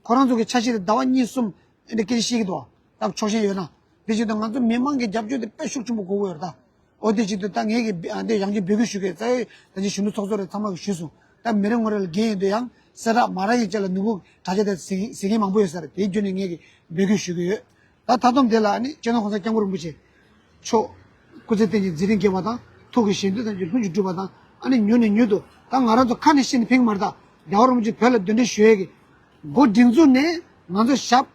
ཁོ་རང་ཚོ་གི་འཆར་གཞི་དེ་ཟླ་བ་གཉིས་གསུམ་ཨེ་འདྲ་སྐད་ཆ་བཤད་ཀྱི་འདུག་ད་ཆོག་ཤེས་ཡོད་ན། དེ་བཞིན་དུ་ང་ཚོ་མི་མང་གི་རྒྱབ་སྐྱོར་དེ་དཔེ་ཤུགས་ཆེན་པོ་དགོས་ཀྱི་ཡོད་རེད་ད། ཨོ་དེ་བཞིན་དུ་ད་ངས་ཀྱི་འདི་ཡང་ཅིག་འབོད་སྐུལ་ཞུ་གི་ཡོད། ད་ཅི་གཞོན་ནུ་ཚོགས་གཙོ་རེད། ཚང་མ་གི་ཞུས་སོང་། ད་མི་རེ་ངོ་རེ་ལ་འགན་ཡོད་དུས་ཡང་གསལ་བསྒྲགས་མ་རག་གི་ཆ་ལ་ནུས་པ་དྲག་ཆ་དེ་ཟེར་གི་ཟེར་མཁན་མང་པོ་ཡོད་ས་རེད། དེའི་བརྒྱུད་ནས་ངས་ཀྱི་འབོད་སྐུལ་ཞུ་གི་ཡོད། ད་ད་དུང་དེ་ལ་ཨ་ནི་སྤྱི་ནོར་༸གོང་ས་༸སྐྱབས་མགོན་རིན་པོ་ཆེ་མཆོག་སྐུ་ཚེ་བརྟན་ཅིང་མཛད་རིམ་རྒྱས་པ་དང་། ཐུགས་ཀྱི་བཞེད་དོན་ཐམས་ཅད་ལྷུན་གྱིས་གྲུབ་པ་དང་། ཨ་ནི་མྱུར་ནས་མྱུར་དུ། ད་ང་རང་ཚོ་ཁ་ནས་བཤད་ནས་ཕན་གྱི་མ་རེད་ད། རྒྱལ་བ་རིན་པོ་ཆེ་བོད་ལ་གདན་འདྲེན་ཞུ་ཡས་ཀྱི་འགོ་སྒྲིག་འཛུགས་ནས་ང་ཚོ་ཞབས་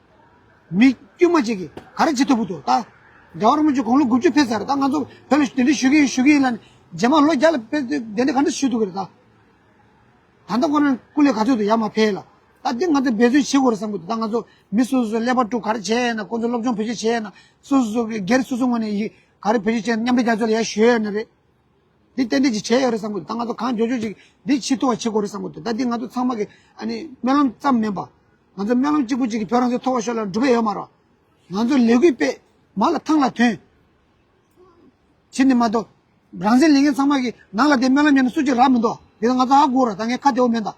མི་དཀྱུས་མ་ཅིག་གིས་ག་རེ་བྱེད་ཐུབ་ཀྱི་འདུག་ད་རྒྱལ་བ་རིན་པོ་ཆེ་དགུང་ལོ་དགུ་བཅུ་ཕེབས་ཚར། ད་ང་ཚོ་བོད་ལ་གདན་འདྲེན་ཞུ་གི་ཡིན་ཞུ་གི་ཡིན་ལབ་ནས་རྗེས་མ་ལོ་བརྒྱ་ལ་ཕེབས་དུས་གདན་འདྲེན་ག་འདྲ་ཞུ་ཐུབ་ཀྱི་རེད་ད། ད་ལྟ་ཁོ་རང་སྐུ་ལས་ག་ཚོད་འདུག་ཡར་མར་ཕེབས་ལ། ད་འདི་ང་ཚོ་འབད་བརྩོན་བྱེད་དགོས་རེད་བསམ་གྱི་འདུག་ད་ང་ཚོ་མི་སོ་སོ་སློབ་གྲྭ་དཀྲུག་ག་རེ་བྱས་ཡིན་ན། ཁོང་ཚོ་སློབ་སྦྱོང་བེད་སྤྱོད་བྱས་ཡིན་ན། སོ་སོ་སོ་གི་སྒེར་སོ་སོ་ངོས་ནས་ཡིག་ག་རེ་བེད་སྤྱོད་བྱས་ན་མཉམ་འབྲེལ་རྒྱལ་ཚོགས་ལ་ཡར་ཞུ་ཡ་ཡོད་ན་རེད། འདི་ཏན་ཏན་ཅིག་བྱས་ཡོད་རེད་བསམ་གྱི་འདུག་ད་ང་ཚོ་གང་མགྱོགས་མགྱོགས་ཅིག་འདི་བྱེད་ཐུབ་པ་བྱེད་དགོས་རེད་བསམ་གྱི་འདུག་ད་འདི་ང་ཚོ་ཚང་མ་གི་ཨ་ནི་སྨོན་ལམ་ཙམ་མིན་པ། ང་ཚོ་སྨོན་ལམ་གཅིག་པུ་གཅིག་གིས་བོད་རང་བཙན་ཐོབ་པར་ཤོག་ལབ་འགྲུབ་པ་ཡོད་མ་རེད། ང་ཚོ་ལས་འགུལ་སྤེལ། མ་ལ་ཐང་ལ་ཐོན། བྱེད་ནི་མ་གཏོགས། རང་བཙན་ལེན་མཁན་ཚང་མ་གི་ནང་ལ་དེ་སྨོན་ལམ་ཡོད་ན་སུ་གཅིག་རག་མི་འདུག་དེ་ང་ཚོ་ཧ་གོ་ར། ད་ངས་ཁ་བདེ་བོ་མིན་ད།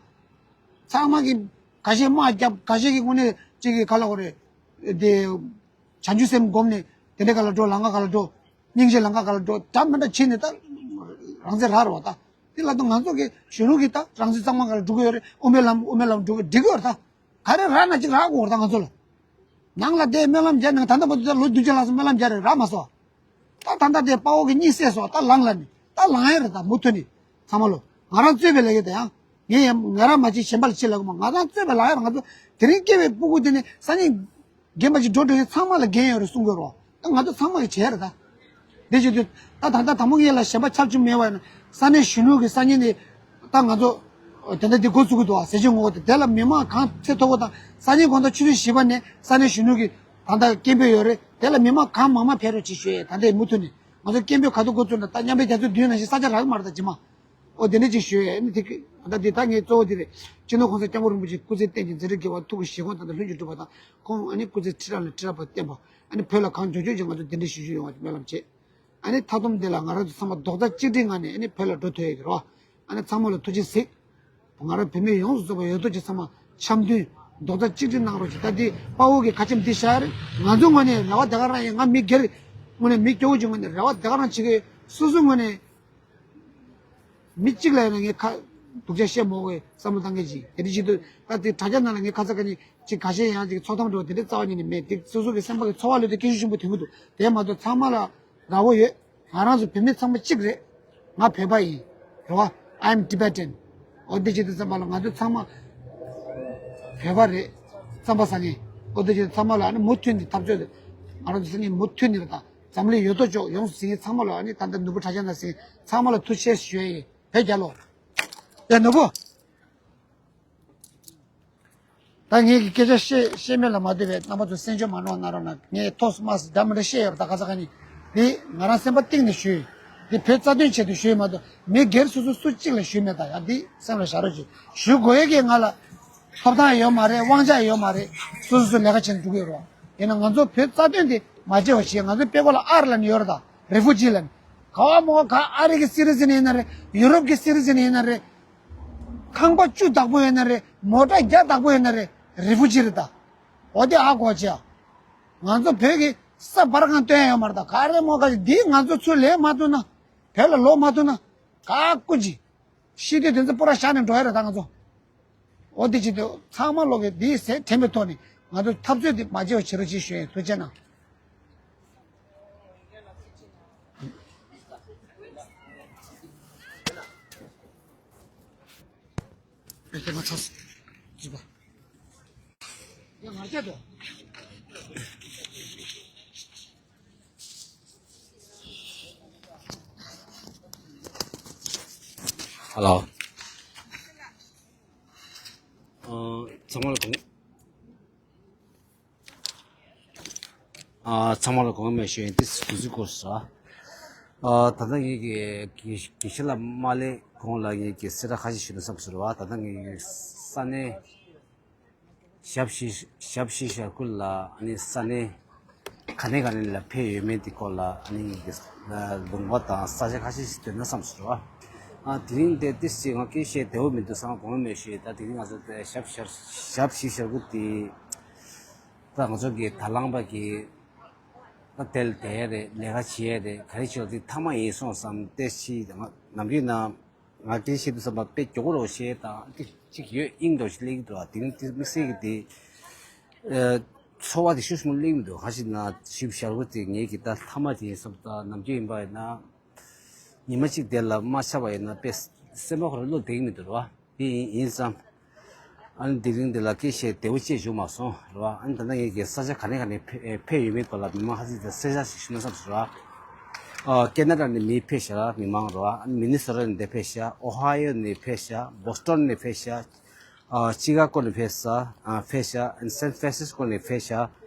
ཚང་མ་གི་ཁ་ཤས་དམག་རྒྱབ། ཁ་ཤས་ཀྱི་དངོས་གནས་གཅིག་གི་ག་ལ་གོ་རེད། དེ་བྱང་ཆུབ་སེམས་བསྒོམས་ནས་དེ་འདྲ་ག་ལ་འགྲོ། ལམ་ཁ་ག་ལ་འགྲོ། སྙིང་རྗེ་ལམ་ཁ་ག་ལ་འགྲོ། འདྲ་མི་འདྲ་བྱེད་ནས་ད་རང་བཙན་རག་རེད་བ། ད་དེ་ལ་ད་ང་ཚོ་གི་གཞོན་ནུ་གི་ད་རང་བཙན་གཙང་མ་ག་ལ་འགྲོ་གི་ཡོད་རེད། དབུ་མའི་ལམ་དབུ་མའི་ལམ་འགྲོ་གི་འགྲིག་གི་ཡོད་རེད་ད། ག་རེ་རག་ན་གཅིག་རག་དགོས་རེད་ད་ང་ཚོ་ལ། ནང་ལ་བསྡད་སྨོན་ལམ་རྒྱག་ནས་ད་ལྟ་བར་དུ་ད་ལོ་བདུན་ཅུ་ལྷག་ཙམ་སྨོན་ལམ་རྒྱག་རེད། རག་མ་སོང་། ད་ད་ལྟ་དེ་དཔའ་བོ་གི་གཉིད་སད་སོང་། ད་ལངས་ལ་ནི་ད་ལངས་ཡ་རེད། ད་མུ་མཐུད་ནས་ཚང་མ་ལོ། ང་རང་གཙོས་པའི་ལས་ཀ་ད་ཡང་ངས་ཡང་ང་རང་མ་བྱེད་གཞན་པ་ལ་བྱེད་ལབ་གི་མ། ང་རང་གཙོས་པའི་ལངས་ཡ་རེད། ང་ཚོ་དེ་རིང་སྐྱེས་པའི་སྤུ་གུ་དེ་ནི་སང་ཉིན་རྒན་པ་ཅིག་འགྲོ་འགྲོ་ཡིན། ཚང་མ་ལ་འགན་ཡོད་རེད་གསུང་གི་རོ། ད་ང་ཚོ་ཚང་མ་གི་བྱས་རེད་ད། དེ་བྱེད་དུས་ད་ད་ལྟ་དང་པོ་ངེད་ལ་གཞན་པ་ཆབས་ཅིག་མེད་པ་ཡིན་ན། ས་གནས་གཞོན་ནུ་གི་སང་ཉིན་ནི་ད་ང་ཚོ་ དེ་འདྲ་འདི་འགོ་བཙུགས་ཀྱི་འདུག་བ། ཟས་བཅད་ངོ་རྒོལ་དེ། དེ་ལ་མི་མང་གང་ཚད་མཐོ་པོ་དང་ས་གནས་དགོང་དག་ཆུ་ཚོད་བཞི་པ་ནས་ས་གནས་གཞོན་ནུ་གི་ད་ལྟ་སྐད་འབོད་ཡོད་རེད། དེ་ལ་མི་མང་གང་མང་མང་ཕེབས་རོགས་བྱེད་ཞུ་ཡས། ད་ལྟའི་མུ་མཐུད་ནས་ང་ཚོ་སྐད་འབོད་ག་དུས་འགོ་བཙུགས་ན་ད་མཉམ་འབྲེལ་རྒྱལ་ཚོགས་བདུན་ནང་བཞིན་ས་ཆ་རག་གི་མ་རེད་ད་རྗེས་མ། ཨོ་དེ་འདྲ་ཅིག་ཞུ་ཡས། ཨ་ནི་དེ་ད་ལྟ་འདི་ད་ངའི་གཙོ་བོ་འདི་རེད། སྤྱི་ནོར་གོང་ས་སྐྱབས་མགོན་རིན་པོ་ཆེ་སྐུ་ཚེ་བརྟན་ཅིང་མཛད་འཕྲིན་རྒྱས་པ། ཐུགས་ཀྱི་བཞེད་དགོངས་དང་ལྷུན་གྱིས་གྲུབ་པ་དང་། ཁོང་ཨ་ནི་སྐུ་ཚེ་ཁྲི་ཕྲག་ལས་ཁྲི་ཕྲག་བར་བརྟན་པ། ཨ་ནི་བོད་ལ་གང་བྱུང་བྱུང་ཅིག་ང་ཚོ་གདན་འདྲེན་ཞུ་རྒྱུ་ཡོང་བ་སྨོན་ལམ་བྱེད། ཨ་ནི་མཐའ་སྡོམ་དེ་ལ་ང་རང་ཚོ་ཚང་མ་རྡོག་རྩ་གཅིག་སྒྲིལ་ངང་ནས་ཨ་ནི་བོད་ལ་འགྲོ་ཐུབ་ཡས་ཀྱི་རེད་བ། ཨ་ནི་ཚང་མ་ལ་ཐུགས་རྗེ་གཟིགས། ང་རང་བོད་མི་ཡོངས་སུ་རྫོགས་པ་ཡོད་དོ་ཅིག་ཚང་མ་འཆམ་མཐུན་རྡོག་རྩ་གཅིག་སྒྲིལ་གནང་རོགས་ཅིག་ད་འདི་དཔའ་བོ་གི་ཁ་ཆེམས་འདི་བཞག་རེད། ང་ཚོ་ངོས་ནས་རེ་བ་དེ་ག་རང་ཡིན། ང་མི་སྒེར་ངོས་ནས་མི་སྐྱོ་བོ་ཅིག་ངོས་ནས་རེ་བ་དེ་ག་རང་བྱེད་ཀྱི་ཡོད། སོ་སོ་ངོས་ནས། མི་གཅིག་ལ་ཡིན་ན་ངས་ཁ་སྡུག་ཅག་བཤད་མ་དགོས་བསམ་བློ་བཏང་མཁན་ཅིག་དེ་འདྲ་ཞིག་འདུག་ད་དེ་དྲ་རྒྱ་ནང་ལ་ངས་ཁ་ཚ་ཁ་ཉིན་ཅིག་ཁ་ཤས་ཡང་ཅིག་ཚོགས་གཏམ་འགྲོ་དེ་འདྲ་རྩ་བ་ཉིད་ནས་མེད། དེ་སོ་སོ་གི་སེམས་པ་གི་ཚོར་བ་ལོས་དེ་སྐད་ཤུགས་ཆེན་པོ་ཐོན་གི་འདུག་དེ་མ་གཏོགས་ཚང་མ་ལ་དགའ་བོ་ཡོད། ང་རང་ཚོ་བོད་མི་ཚང་མ་གཅིག་རེད། ང་བོད་པ་ཡིན། རེད་བ། I am Tibetan། འོ་དེ་ཅིག་དེ་ཙམ་པ་ལ་ང་ཚོ་ཚང་མ་བོད་པ་རེད། རྩམ་པ་ཟ་མཁན། འོ་དེ་ཅིག་ཚང་མ་ལ་ཨ་ནི་མུ་མཐུད་ནས་འཐབ་རྩོད་དེ་ང་རང་ཚོ་ཟ་མཁན་མུ་མཐུད་ནས་རེད་ད། འཛམ་གླིང་ཡོད་དོ་ཅོག་ཡོངས་སུ་ཟིན་ཚང་མ་ལ་ཨ་ནི་ད་ལྟ་ནོར་བུ་གྲྭ་ཆས་ནང་ཟིན་ཚང་མ་ལ་ཐུགས་རྗེ་ཆེ་ཞུ་ཡ་ཡིན། བོད་རྒྱལ་ལོ། ཡ་ནོར་བུ། ད་ངེད་ཀྱི་སྐད་ཆ་བཤད་བཤད་མེད་ལ་མ་ལྟོས་པའི་རྣམ་པ་ཚོ་སེམས་ཤུགས་མ་ནོར་གནང་རོགས་གནང་། ངས་ཐོག་སུ་མ་སུ་འདྲ་མི་འདྲ་བཤད་ཡོད་རེད་ད་ག་ས་ག་ནས། འདི་ང་རང་སེམས་པ་གཏིང་ནས་ཞུ་ཡིན། འདི་བོད་རྩ་དོན་ཆེད་དུ་ཞུ་ཡིན་མ་གཏོགས་མི་སྒེར་སོ་སོ་སུ་གཅིག་ལ་ཞུས་མེད་ད། ཡ་འདི་སེམས་ལ་བཞག་རོགས་གྱིས། ཞུ་དགོས་ཡས་ཀྱི་ང་ལ་ཐོབ་ཐང་ཡོད་མ་རེད། དབང་ཆ་ཡོད་མ་རེད། སོ་སོ་སོ་ལས་ཀ་བྱེད་ནས་འགྲོ་གི་ཡོད་རེད། ཡིན་ན་ང་ཚོ་བོད་རྩ་དོན་དེ་མ་བརྗེད་པ་བྱེད། ང་ཚོ་དཔེ་ཁོ་ལ་ཨར་ལབ་ནས་ཡོད་རེད་ད། རི་ཕུ་ཇི་ལབ་ནས། ག་བ་མོ་ག་ཨ་རི་གི་སི་ཊི་ཛེན་ཡིན་ན་རེད། ཡུ་རོབ་གི་སི་ཊི་ཛེན་ཡིན་ན་རེད། ཁང་པ་བཅུ་བདག་པོ་ཡིན་ན་རེད། མོ་ཊ་བརྒྱ་བདག་པོ་ཡིན་ན་རེད། རི་ཕུ་ཇི་རེད་ད། འོ་དེ་ཧ་གོ་བྱས། ང་ཚོ་བོད་ཀྱི་ས་འབར་གང་སྟོན་ཡ་ཡོད་མ་རེད་ད། ག་རེ་མོ་ག་ཅིག་འདི་ང་ཚོ་ཚུར་ལེན་མ་ཐུབ་ན། བོད་ལ་ལོག་མ་ཐུབ་ན། ག་ཀུ་ཅི། ཤི་དུས་དེ་ཚོ་པོ་ར་བཞག་ནས་འགྲོ་ཡ་རེད་ད་ང་ཚོ། འོ་དེ་བྱེད་དུས་ཚང་མ་ལོག་གི་འདིའི་ཟས་དྲན་པའི་ཐོག་ནས་ང་ཚོ་འཐབ་རྩོད་འདི་མ་བརྗེད་པ་བྱེད་རོགས་ཞེས་ཞུ་ཡིན། ཐུགས་རྗེ་གནང་། ཨེ་དེ་མ་ཚོགས། ཡ་ང་རྒྱལ་དུ། ཧ་ལོ། ཨ། ཚང་མ་ལ་དགོངས། ཨ། ཚང་མ་ལ་དགོངས་མེད་ཞུ་ཡིན། ཏིས་དུས་ཚོད་འགོར་སོང་། ཨ། ད་ལྟ་ངེད་ཀྱི་དགེ་དགེ་བཤེས་ལགས་མ་སླེབས་གོང་ལ་ངེད་ཀྱི་གསལ་བསྒྲགས་ཁ་ཤས་ཞུ་ན་བསམ་སོང་རེད་བ། ད་ལྟ་ངེད་ཀྱི་ས་གནས་ཞབས་ཕྱི་ཞབས་ཕྱི་ཞབས་སྐུ་ལ་ཨ་ནི་ས་གནས་ག་ནས་ག་ནས་ལ་ཕེབས་ཡོད་མེད་དེ་སྐོར་ལ་ཨ་ནི་ངེད་ཀྱི་ལུང་པ་དང་ས་ཆ་ཁ་ཤས་ཤིག་སྟོན་ན་བསམ་སོང་རེད་བ། ཨ། དེ་རིང་དེ་ཏིས་ཅིག་ང་སྐད་བཤད་བདེ་བོ་མི་འདུག་བསམ་དགོངས་མེད་ཞུ་ཡིན། ད་དེ་རིང་ང་ཚོ་དེ་ཞབས་ཞབས་ཞབས་ཕྱི་ཞབས་སྐུ་དེ། ད་ང་ཚོ་གི་དང་བླངས་པ་གི་ད་དེ་ལ་བསྡད་ཡ་རེད། ལས་ཀ་བྱེད་ཡ་རེད། ག་རེ་བྱེད་ཡ་དེ་མཐའ་མ་ཡིན་སོང་བསམ་ཏེ་ཤི་ང་ནམ་རྒྱུན་ན་ང་སྐད་བཤད་དུས་ཙམ་པ་དཔེ་མགྱོགས་པོ་རོགས་བཤད་དང་ཏེ་ཅིག་ཡོད་དབྱིངས་འདྲ་ཞིག་སླེབས་ཀྱི་འདུག་དེ་རིང་དེ་དམིགས་བསལ་གྱི་དེ་ཨ་ཚོར་བ་དེ་ཤུགས་ཆེན་པོ་སླེབས་ཀྱི་འདུག་གང་ཞིག་ན་ཞིབ་ཞར་བོ་དེ་ངེད་ཀྱི་ད་མཐའ་མ་དེ་ཡིན་བསམ། ད་ནམ་རྒྱུན་ཡིན་པ་ཡིན་ན་ཉི་མ་གཅིག་དེ་ལ་མ་ཆགས་པ་ཡིན་ན་དཔེ་སེམས་པ་ཁོ་རང་བློ་བདེ་གི་མི་འདུག་ར་བ། དེ་ཡིན་ཡིན་ཙང་། ཨ་ནི་དེ་རིང་འདི་ལ་སྐད་ཆ་བདེ་བོ་བཤད་བཅུག་མ་སོང་རེད་བ། ཨ་ནི་ད་ལྟ་ངེད་ཀྱི་ས་ཆ་ག་ནས་ག་ནས་ཕེ་ཕེབས་ཡོད་མེད་སྐོར་ལ་མི་མང་ཁ་ཤས་ཀྱིས་གསལ་བཤད་ཞིག་ཞུས་ན་བསམ་སོང་རེད་བ། ཨ། ཁེ་ན་ཌ་ནས་མི་ཕེབས་ཤག་མི་མང་རེད་བ། ཨ་ནི་མི་ནི་སོ་ཊ་ནས་ཕེབས་ཤག་ཨོ་ཧའི་ཡོ་ནས་ཕེབས་ཤག་བོ་སི་ཊོན་ནས་ཕེབས་ཤག་ཨ། ཅི་ཀ་གོ་ནས་ཕེབས་ཤག་ཨ། ཕེབས་ཤག་ཨ་ནི་སན་ཧྥ་རན་སིས་ཀོ་ནས་ཕེབས་ཤག་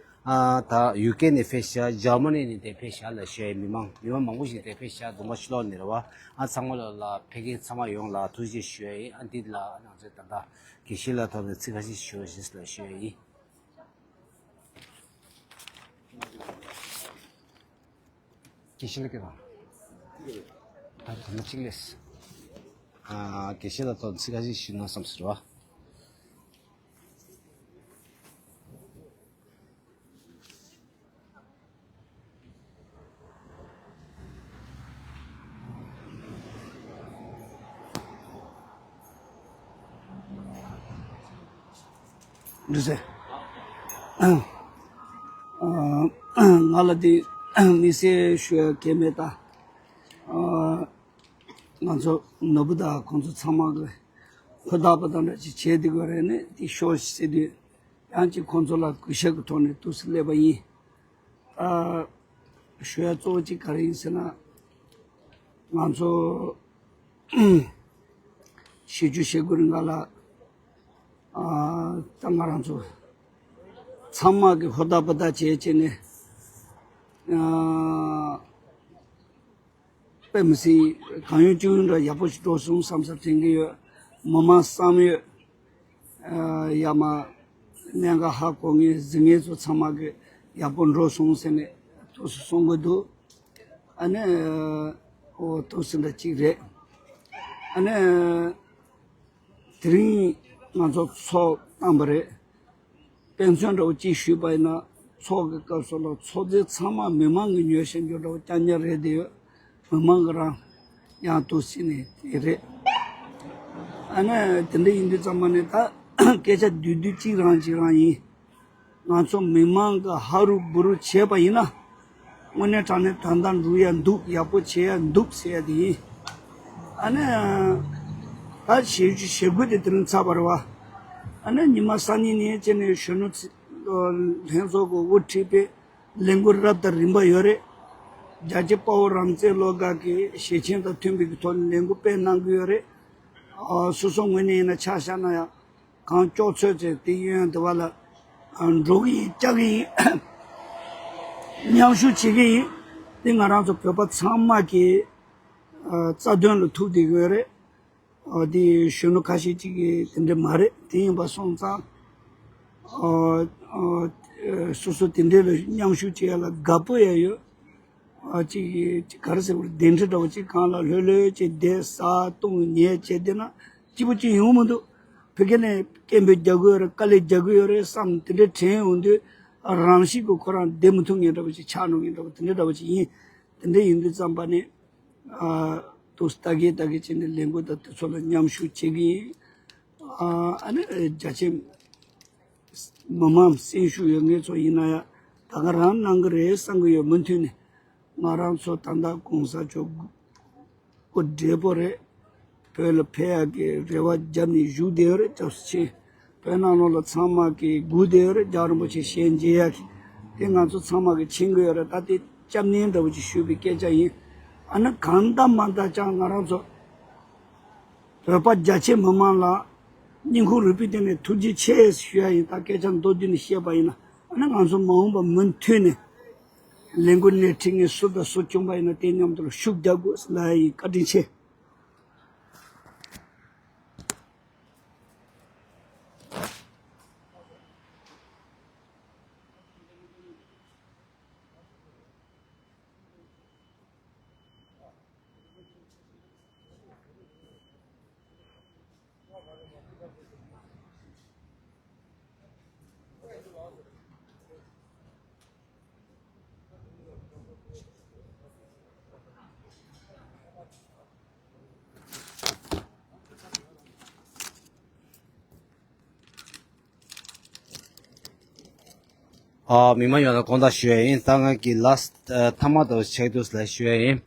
ཨ། ད་ཡུ་ཀེ་ནས་ཕེབས་ཤག་ཇར་མ་ནི་ནས་དེ་ཕེབས་ཤག་ལ་ཞུ་ཡ་ཡིན། མི་མང་མི་མང་མང་པོ་ཞིག་དེ་ཕེབས་ཤག་གདོང་པ་ཕྱི་ལོགས་ནས་རེད་བ། ཨ། ཚང་མ་ལ་ལ་ཕེབས་མཁན་ཚང་མ་ཡོངས་ལ་ཐུགས་རྗེ་ཆེ་ཞུ་ཡ་ཡིན། ཨ། འདི་ལ་ང་ཚོས་ད་ལྟ་དགེ་བཤེས་ལགས་ཐོག་ནས་ཚིག་ཁ་ཤས་ཞུ་བ་ཞིག་ལ་ཞུ་ཡ་ཡིན། དགེ་བཤེས་ལགས་ཀྱིས་ད་དུ་མ་གཅིག་ལས། ཨ། དགེ་བཤེས་ལགས་ཐོག་ཚིག་ཁ་ཤས་ཞུ་ན་བསམ་ཟེར་བ། འདུག་ཟེར། ང་ལ་དེ་དམིགས་བསལ་ཞུ་ཡ་གང་མེད་ད། ང་ཚོ་ནོར་བུ་དང་ཁོང་ཚོ་ཚང་མ་གི་ཧུར་ཐག་པ་དང་འདྲ་ཅིག་བྱས་བསྡད་དགོས་རེད་ནས་དེ་ཤོག་ཟེར་དུས། ཡང་ཅིག་ཁོང་ཚོ་ལ་གུས་ཞབས་ཀྱི་ཐོག་ནས་ཐུགས་སུ་སླེབས་པ་ཡིན། ཨ། ཞུ་ཡ་གཙོ་བོ་གཅིག་ག་རེ་ཡིན་ཟེར་ན། ང་ཚོ་ བཞི་བཅུ་ཞེ་དགུ་རིང་ག་ལ་ཨ་ད་ང་རང་ཚོ་ཚང་མ་གི་ཧོ་ད་པོ་ད་བྱས་བྱས་ནས་ཨ་དཔེ་མི་སྲིད་གང་ཡོང་ཅི་ཡོང་འདྲ་ཡག་པོ་ཞིག་འགྲོ་སོང་བསམ་བསམ་དྲན་གྱི་ཡོད། མི་མང་བསམ་ཡོད། ཨ་ཡ་མ་གནད་འགག་ཧ་གོ་མཁན་གཟིགས་མཁན་ཚོ་ཚང་མ་གི་ཡག་པོ་འགྲོ་སོང་ཟེར་ནས་ཐུགས་སུ་གསུང་གི་འདུག་ཨ་ནི་ཨོ་ཐུགས་སུ་འདྲ་གཅིག་རེད། ཨ་ནི་དེ་རིང་ང་ཚོ་ཚོགས་བཏང་པ་རེད། དཔེ་མཚོན་འདྲ་བོ་གཅིག་ཞུས་པ་ཡིན་ན་ཚོགས་ཀྱི་སྐབས་སུ་ལ་ཚོགས་སྡེ་ཚང་མ་མི་མང་གི་ཉོས་བཤད་རྒྱུ་འདྲ་བོ་རྐྱང་རྐྱང་རེད་དེ་ཡོད། མི་མང་གི་རང་ཡང་དུ་སྲིད་ནས་དེ་རེད། ཨ་ནི་དེ་འདྲ་ཡིན་དུས་ཙམ་པ་ནས་ད་སྐད་ཆ་བསྡུས་བསྡུས་གཅིག་རང་གཅིག་རང་ཡིན། ང་ཚོ་མི་མང་གི་ཧ་རུ་བུ་རུ་བྱས་པ་ཡིན་ན། དངོས་གནས་དྲང་གནས་དོན་དག་འགྲུབ་ཡ་འདུག་ཡག་པོ་བྱེད་ཡ་འདུག་ཟེར་ཡ་དེ་ཡིན། ཨ་ནི། ད་ཞེ་ཞེ་དགུ་དེ་དེ་རིང་ཚར་བ་རེད་བ། ཨ་ནི་ཉི་མ་སང་ཉིན་ནས་བྱས་ནས་གཞོན་ནུ་ཚེ་ལྷན་ཚོགས་ཀྱི་དབུ་ཁྲིད་པའི་ལས་འགུལ་རབ་དང་རིམ་པ་ཡོད་རེད། རྒྱལ་གཅེས་དཔའ་བོ་རང་བཙན་བློ་དགའ་གི་ཞལ་ཆེམས་དང་མཐུན་པའི་གི་ཐོག་ནས་ལས་འགུལ་སྤེལ་གནང་གི་ཡོད་རེད། ཨ་སོ་སོ་ངོས་ནས་ཡིན་ན་ཆ་བཞག་ན་ཡང་། གང་ལྕོགས་ཚོད་ཚོད་དེ་གཡོན་དེ་བ་ལ་ཨ་འགྲོ་གི་ཡིན་བཅར་གི་ཡིན། མཉམ་ཞུགས་བྱེད་ཀྱི་ཡིན། དེ་ང་རང་ཚོ་བོད་པ་ཚང་མ་གི་ཨ་རྩ་དོན་ལ་ཐུག་བསྡད་ཀྱི་ཡོད་རེད། ཨ་དེ་གཞོན་ནུ་ཁ་ཤས་ཅིག་གིས་དེ་འདྲ་མ་རེད། དེ་ཡིན་པ་སོང་ཙང་ཨ་ཨ་སོ་སོ་དེ་འདྲ་ལ་མཉམ་ཞུགས་བྱེད་ཡ་ལ་དགའ་པོ་ཡ་ཡོད། ཨ་ཅིག་ཅིག་ག་རེ་ཟེར་བ་རེད། གདན་ཁྲི་འདྲ་བོ་ཅིག་གང་ལ་ལྷོད་ལྷོད་ཅིག་བསྡད་ཟ་བཏུང་ཉལ་བྱས་བསྡད་ན་སྐྱིད་པོ་ཅིག་ཡོང་མི་འདུག་བོད་སྐད་ནས་སྐད་འབོད་རྒྱག་གི་ཡོད་རེད། དཀའ་ལས་རྒྱག་གི་ཡོད་རེད་བསམ་དེ་འདྲའི་དྲན་ཡོང་དུས་རང་བཞིན་གྱིས་ཁོ་རང་བསྡད་མི་ཐུབ་མཁན་འདྲ་བོ་ཅིག་ཆགས་འགྲོ་མཁན་འདྲ་བོ་དེ་འདྲ་འདྲ་བོ་ཅིག་ཡིན། དེ་འདྲ་ཡིན་དུས་ཙམ་པ་ནས་ཨ་ཏོག་ཙམ་ལྟ་གིན་ལྟ་གིན་བྱས་ནས་ལས་འགུལ་དང་དེ་ཚོ་ལ་མཉམ་ཞུགས་བྱེད་ཀྱི་ཡིན། ཨ་ཨ་ནི་རྒྱ་ཆེ་མི་མང་སེམས་ཤུགས་ཡོད་མཁན་ཚོ་ཡིན་ན་ཡང་ད་ག་རང་གནང་གི་རེད་བསམ་གྱི་ཡོད། མུ་མཐུད་ནས་ང་རང་ཚོ་ད་ལྟ་གོང་ས་མཆོག་སྐུ་བགྲེས་པོ་རེད། བོད་ལ་ཕེབས་ཡག་གི་རེ་བ་བརྒྱབ་ནས་བཞུགས་བསྡད་ཡོད་རེད། སྐྱབས་སུ་མཆི། བོད་ནང་ལོགས་ལ་ཚང་མ་གིས་སྒུག་བསྡད་ཡོད་རེད། རྒྱལ་བ་རིན་པོ་ཆེ་ཞལ་མཇལ་ཡག་གི་དེ་ང་ཚོ་ཚང་མ་གིས་མཁྱེན་གྱི་ཡོད་རེད། ད་དེ་སྐྱབས་གནས་འདྲ་བོ་ཅིག་ཞུས་པའི་སྐད་ཆ་ཡིན། ཨ་ནི་གང་ལྟར་མ་ལྟར་ཀྱང་ང་རང་ཚོ་བོད་པ་རྒྱ་ཆེ་མི་མང་ལ་སྙིང་ཁོང་རུས་པའི་གཏིང་ནས་ཐུགས་རྗེ་ཆེ་ཞུ་ཡ་ཡིན། ད་སྐད་ཆ་མདོར་བསྡུས་ནས་བཤད་པ་ཡིན་ན་ཨ་ནི་ང་ཚོ་མ་འོངས་པ་མུ་མཐུད་ནས་ལས་འགུལ་སྣེ་ཁྲིད་མཁན་སུ་དང་སུ་བྱུང་པ་ཡིན་ན་དེ་མཉམ་དུ་ལ་ཤུགས་རྒྱག་དགོས་ལབ་ཡ་ཡིན། བཀའ་དྲིན་ཆེ། ཨ། མི་མང་ཡོངས་ལ་དགོངས་དག་ཞུ་ཡ་ཡིན། ད་ང་གི་ལཱསི་ཊི་ཨ་མཐའ་མ་དང་ཆེད་དུ་ལ་ཞུ་ཡ་ཡིན།